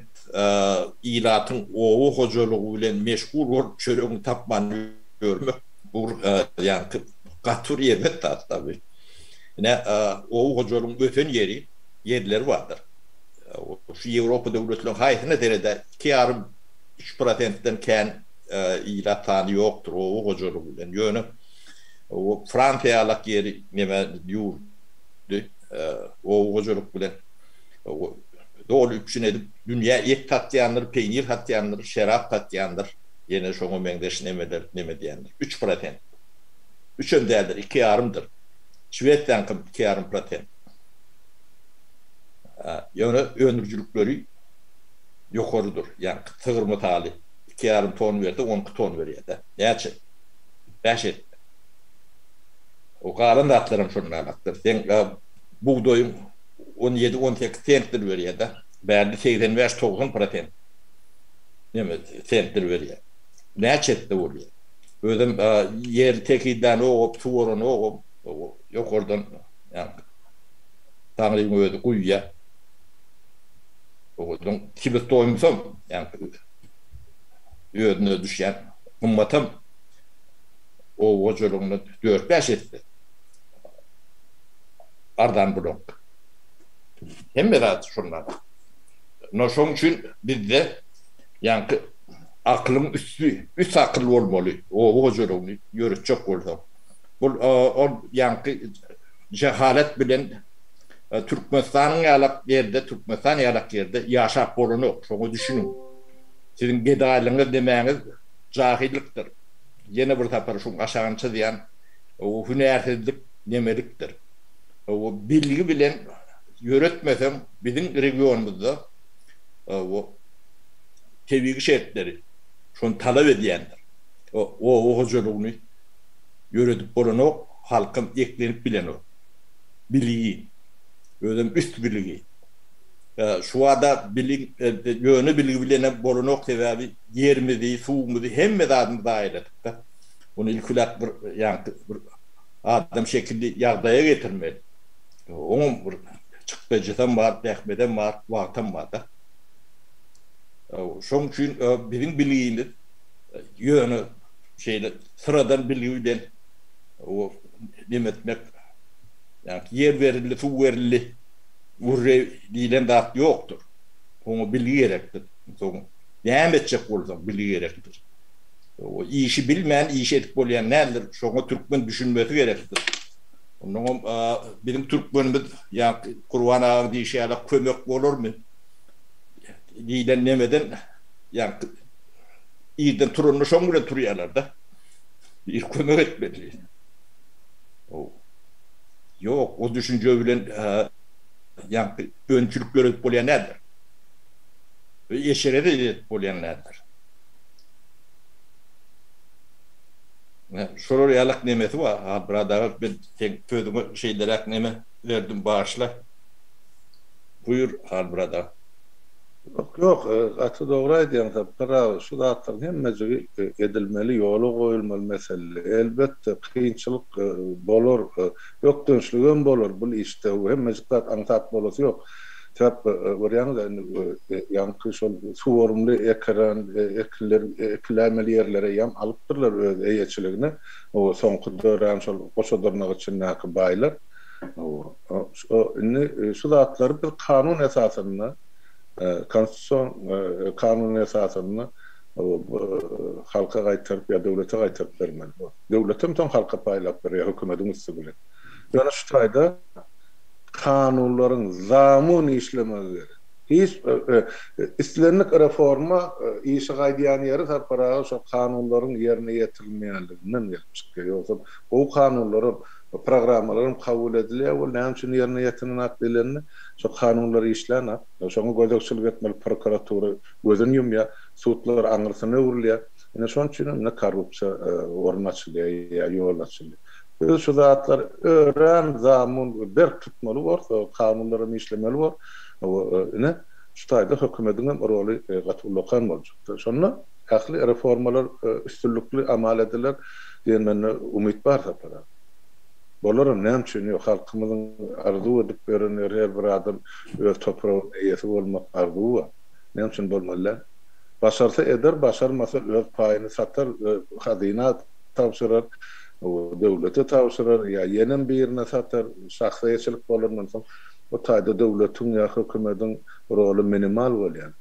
ilatyň oba hojalygy bilen meşgul bolup çöregini tapman ýörmek bu ýaňky gaty bir erbet zat tabi. Ine oba hojalygyň ösen ýeri ýerleri bardyr. Şu Ýewropa döwletleriniň haýsyna serede 2,5 3 prosentden kän ilat sany ýokdur oba hojalygy bilen. Ýöne Fransiýa ýalak ýeri neme ýurdy oba hojalyk bilen doly üpjün edip, dünýä et satýandyr, peýnir satýandyr, şerap satýandyr, ýene şoňa meňzeş nemeler neme edýändir. Üç prosent. Üçem däldir, iki ýarymdyr. Şwesiýaňkam iki ýarym prosent. Ýöne öndürijilikleri ýokarydyr. Ýaňky sygyr mysaly iki ýarym ton berse, on iki ton berýär-dä. Näçe? Bäş esse. O galan zatlaram şondanakdyr. Seň bugdaýyň 17-18 sentdir berýär-de. Bärde 85-90 prosent neme sentdir berýär. Näçe etse bolýar. Özem ýeri tekizlänogam, suwaranogam, ýokardan ýaňky Taňryň özi guýýar. Owadan sebestoýmosam, ýaňky özüne düşýän gymmatam oba hojalygyndan dört-bäş esse arzan bulaňky. Hemme zat şondan. No şoň üçin bizde ýaňky akylyň üsti, üst akyl bolmaly oba hojalygyny ýöretjek bolsaň. Bul ol ýaňky jehalet bilen Türkmenistanyň ýalak ýerde, Türkmenistan ýalak ýerde ýaşap bolanok. Şoňa düşüniň. Siziň gedaýlygyňyz nemäňiz jahylykdyr. Ýene bir sapar şuň aşagyny çyzýan, o hünärsizlik nemelikdir. O bilgi bilen ýöretmeseň biziň regionymyzda o tebigy şertleri şony talap edýändir. O oba hojalygyny ýöredip bolanok, halkam eklenip bilenok. Bilgi, özem üst bilgi. Şu bada bilim, ýöne bilgi bilenem bolanok sebäbi ýerimizi, suwumyzy hemme zadymyzy zaýaladykda. Ony ilkiläp bir ýaňky bir adam şekilli ýagdaýa getirmeli. Oňam bir çykdajysam bar, zähmedem bar, wagtam bar-da. Şoň üçin biziň bilgimiz ýöne şeýle syradan bilgi bilen neme etmek, ýaňky ýer berildi, suw berildi, gürre diýlen zat ýokdur. Oňa bilgi gerekdir. Soň näme etjek bolsaň bilgi gerekdir. O işi bilmän iş edip bolýan däldir. Şoňa türkmen düşünmesi gerekdir. Onnoňam biziň türkmenimiz ýaňky Gurban agaň diýşi ýaly kömek bolarmy diýlen nemeden ýaňky irden turanda şoň bilen turýarlar-da. Bir kömek etmeli. Ýok, o düşünje bilen ýaňky önümçilik döredip bolýan däldir. Eşege-de edip bolýan däldir. Şolar ýalak nemesi bar. Ha, bradar, men seň sözüňe şeýleräk neme berdim, bagyşla. Buýur, Hal bradar. Ýok, ýok, gaty dogry aýdýaň Sapar aga, şu zatlaryň hemmejigi edilmeli, ýola goýulmaly mesele. Elbetde, kynçylyk bolar, bökdençligem bolar bul işde, hemmejik zat aňsat bolasy ýok. Sebäp görýäňiz-ä indi ýaňky şol suwarymly ekeran ekinler ekiläýmeli ýerleri eýýäm alypdyrlar öz eýeçiligine, soňky dörän şol goşa dyrnak içindäki baýlar. Indi şu zatlary biz kanun esasynda, konstitusion kanun esasynda halka gaýtaryp ýa döwlete gaýtaryp bermeli bor. Döwletem soň halka paýlap berýär hökümediň üsti bilen. Ýöne şu taýda kanunlaryň zamun işlemegi gerek. Hiç islendik reforma işi gaýdýan ýeri Sapar aga şo kanunlaryň ýerine ýetirilmeýänliginden gelip çykýar. Ýogsa gowy kanunlaram, programmalaram kabul edilýär, ol näme üçin ýerine ýetirilenok diýlende, şo kanunlar işlänok. Şoňa gözegçilik etmeli prokuratura gözüni ýumýar, sudlar aňyrsyna öwrülýär. Ine şonuň üçinem ine korrupsiýa orun açylýar ýa ýol açylýar. Biz şu zatlary örän zamun we berk tutmaly borus, kanunlaram işlemeli bor. Ine, şu taýda hökümediňem roly gaty ullakan boljakdyr. Şonda ähli reformalar üstünlikli amal ediler diýen mende umyt bar Sapar aga. Bolaram, näme üçin ýok, halkymyzyň arzuw edip ýören ýeri her bir adam öz topragynyň eýesi bolmak arzuwy bar. Näme üçin bolmaly däl? Başarsa eder, başarmasa öz paýyny satar, hazyna tabşyrar, döwlete tabşyrar ýa ýenem birine satar, şahsy eýeçilik bolandan soň bu taýda döwletiň ýa hökümediň roly minimal bolýar.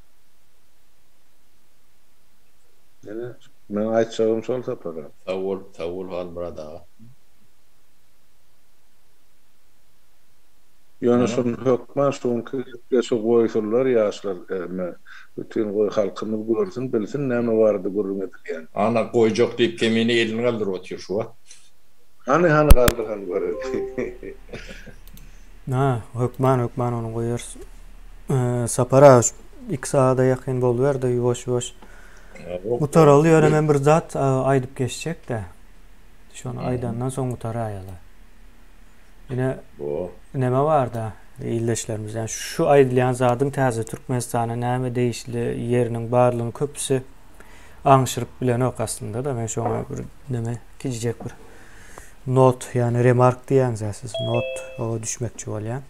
Ine, meň aýtjagym şol Sapar aga. Sag bol, sag bol Halmyrat aga. Ýöne şuny hökman şu günki gepleşigi goýsunlar ýaşlar eme bütin goý halkymyz görsün bilsin näme barada gürrüň edilýänini. Ana goýjak diýip kemine elini galdyryp otyr şu wagt. Hany hany galdyr hany göreli. Ha hökman hökman ony goýarys. Sapar aga 2 sagada ýakyn boluberdi ýuwaş ýuwaş. Gutaraly ýöne men bir zat aýdyp geçjekde. Şony aýdandan soň gutaraýaly. Ine neme barda ildeşlerimiz ýani şu aýdylýan zadyň täze Türkmenistana näme degişli ýeriniň barlygyny köpüsi aňşyryp bilenok aslynda da men şoňa bir neme kiçijek bir not ýani remark diýýäňiz siz not oňa düşmekçi bolýan.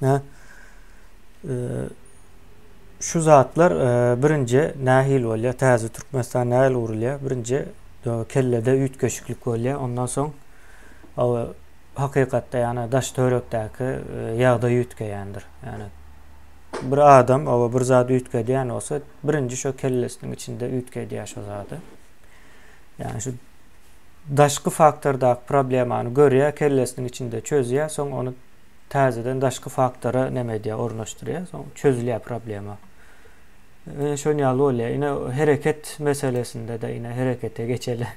Ne şu zatlar birinji nähili bolýar täze Türkmenistan nähili gurulýar birinji kellede üýtgeşiklik bolýar ondan soň hakykatda ýagny daş töwerekdäki ýagdaý üýtgeýändir. Ýagny bir adam oba bir zat üýtgedýän bolsa, birinji şo kellesiniň içinde üýtgedýär şo zady. Ýagny şu daşky faktordaky problemany görýär, kellesiniň içinde çözýär, soň ony täzeden daşky faktora näme edýär, ornaşdyrýar, soň çözülýär problema. Ine şon ýaly bolýar. Ine hereket meselesinde-de ine herekete geçeli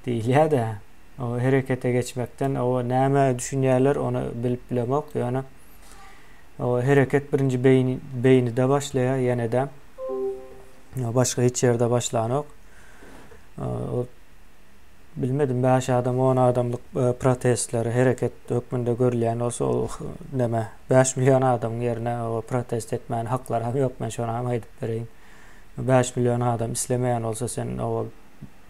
diýilýär-de. O herekete geçmekden o näme düşünýärler ony bilip bilemok ýöne o hereket birinji beýni beýnide başlaýar ýene-de başga hiç ýerde başlanok. O bilmedim 5 adam 10 adamlyk e, protestleri hereket hökmünde görülýän bolsa ol näme 5 million adamyň ýerine o protest etmäne haklary hem ýok men şony hem aýdyp bereýin. 5 million adam islemeýän bolsa sen o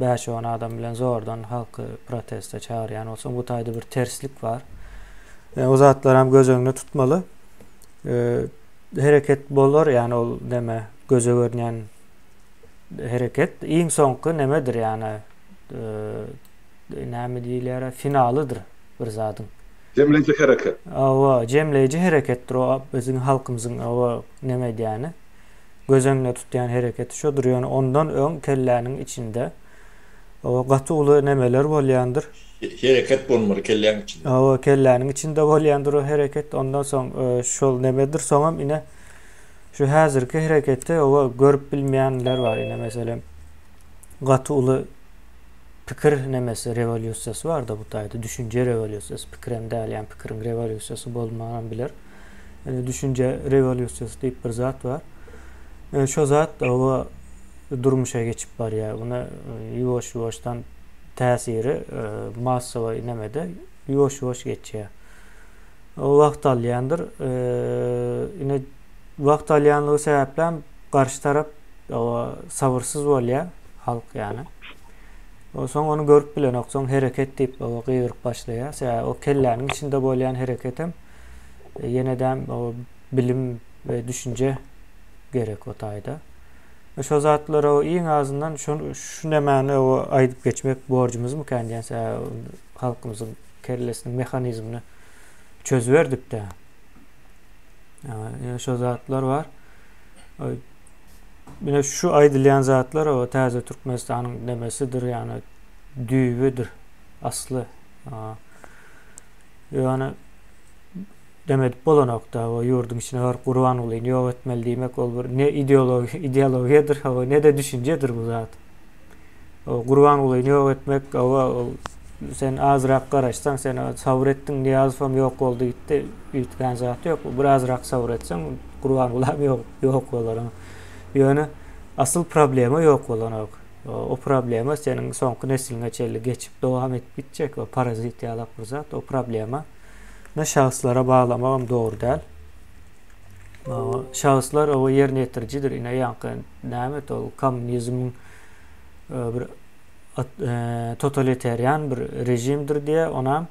Bäş-on adam bilen zordan halky proteste çagyrýan bolsaň, bu taýda bir terslik bar. E, o zatlaram göz öňünde tutmaly. E, hereket bolar, ýani ol neme göze görünýän hereket iň soňky nemedir, ýani e, näme diýilýär, finalydyr bir zadyň. Jemleýji hereket. Hawa, jemleýji hereketdir o biziň halkymyzyň hawa neme edýäni. Göz öňünde tutýan hereketi şodur, ýöne ondan öň kelläniň içinde o gaty uly nemeler bolýandyr. Hereket bolmaly kelläň içinde. Hawa, kelläniň içinde bolýandyr o hereket. Ondan soň şol nemedir, soňam ine şu häzirki hereketi oba görüp bilmeýänler bar. Ine meselem gaty uly pikir nemesi rewolýusiýasy barda bu taýda düşünje rewolýusiýasy, pikirem däl, ýa pikiriň rewolýusiýasy bolmanam biler. Ýöne düşünje rewolýusiýasy diýip bir zat bar. E, şo zat oba durmuşa geçip barýar. Buna e, ýuwaş-ýuwaşdan täsiri e, massowy nemede ýuwaş-ýuwaş geçýär. O wagt alýandyr. E, ine wagt alýanlygy sebäpli garşy tarap oba sabyrsyz bolýar, halk ýany. O soň ony görüp bilenok, soň hereket diýip oba gygyryp başlaýar. Sebäbi o kelläniň içinde bolýan hereketem Ýenedem o bilim we düşünje gerek o taýda. Şo zatlara o iň azyndan şu şu nämäni o aýdyp geçmek borjumyzmykan diýen sebäbi halkymyzyň kellesiniň mehanizmini çözüberdik-de. Ýa şo zatlar bar. Ine şu aýdylýan zatlar o täze Türkmenistanyň nemesidir, ýagny düýbüdir, asly. Ýöne dem edip bolanokda o ýurduň içine baryp Gurbangulyny ýok etmeli diýmek ol bir ne ideologiýa ideologiýadyr hawa ne-de düşünjedir bu zat. O Gurbangulyny ýok etmek hawa ol sen azrak garaşsaň sen sabyr etdiň Nyýazowam ýok boldy gitdi üýtgän zat ýok. Bir azrak sabyr etseň Gurbangulam ýok ýok bolar. Ýöne asyl problema ýok bolanok. O problema seniň soňky nesliňe çenli geçip dowam edip gitjek o parazit ýalak bir zat o problema ne şahslara baglamagam dogry däl. Şahslar o ýerine ýetirijidir. Ine ýaňky näme ol kommunizmiň e, bir e, totalitarian bir rejimdir diýe onam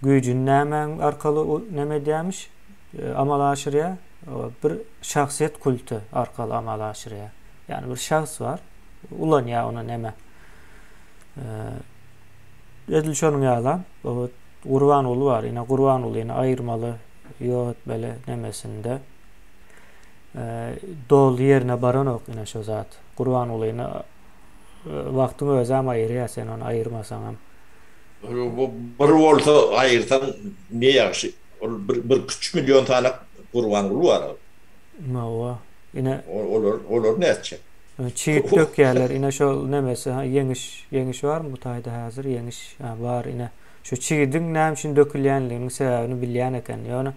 güýjüni nämäň arkaly näme edýärmiş e, amala aşyrýar. Bir şahsyýet kulty arkaly amala aşyrýar. Ýagny bir şahs bar. Ulanýar ony näme. Edil şonuň ýaly bu Gurbanguly bar. Ine Gurbangulyny aýyrmaly, ýok etmeli nemesinde. Doly ýerine baranok ine şo zat. Gurbangulyny wagtyň özem aýyrýar sen ony aýyrmasaňam. Bu bir bolsa aýyrsaň ne ýagşy. Ol bir bir üç million sany Gurbanguly bar. Hawa. Ine olar olar nätjek? Çigit dökýärler. Ine şol nemesi, ha ýeňiş, ýeňiş barmy bu taýda häzir? Ýeňiş, ha bar ine. Şu çigidiň näme üçin dökülýänliginiň sebäbini bilýän eken. Ýöne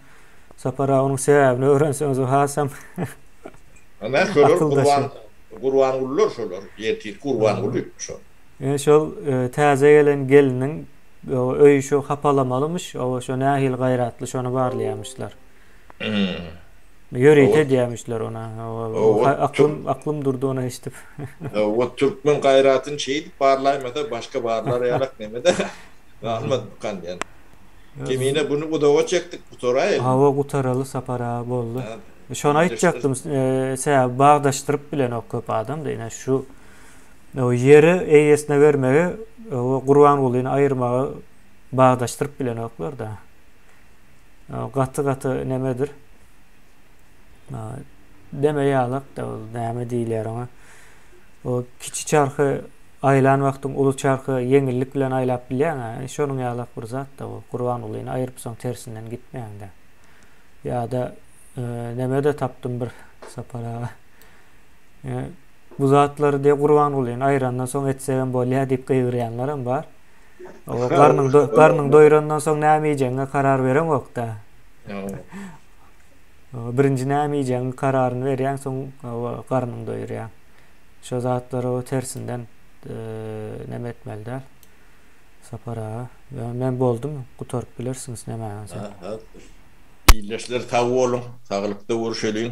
Sapar aga onuň sebäbini öwrenseňiz o hasam Ana şolar Gurban Gurbangulylar şolar. Ertir Gurbanguly şol. Ine şol e, täze gelen geliniň öýi şu hapalamalymyş, oba şo nähili gaýratly şony barlaýamyşlar. Ýörite edýämişler ona. Aklym aklym durdy ony eşidip. O türkmen gaýratyny şeýdip barlaýmasa başga barlar ýalak neme-de galmadykan diýen. Kemine bunu uzaga çekdik gutaraýaly. Hawa gutaraly Sapar aga boldy. Şony aýtjakdym sebäbi bagdaşdyryp bilenok köp adam-da ine şu ýeri eýesine bermegi Gurbangulyny aýyrmagy bagdaşdyryp bilenoklar-da. Gaty gaty nemedir. Deme ýalak-da ol näme diýilýär oňa. O kiçi çarhy aýlan wagtyň uly çarhy ýeňillik bilen aýlap bilýäň-ä. Şonuň ýalak bir zat-da bu. Gurbangulyny aýrypsoň tersinden gitmeýäň-dä. Ýa-da neme-de tapdym bir Sapar aga. Bu zatlary diýe Gurbangulyny aýrandan soň etsegem bolýar diýip gygyrýanlaram bar. O garnyň garnyň doýrandan soň näme iýjegiňe karar bereňok-da. Birinji näme iýjegiň kararyny berýäň, soň garnyň doýurýaň. Şo zatlary o tersinden neme etmeli däl. Sapar aga, men boldum, gutaryp bilersiňiz nämäňizi. Ildeşler sag boluň, saglykda görüşeliň.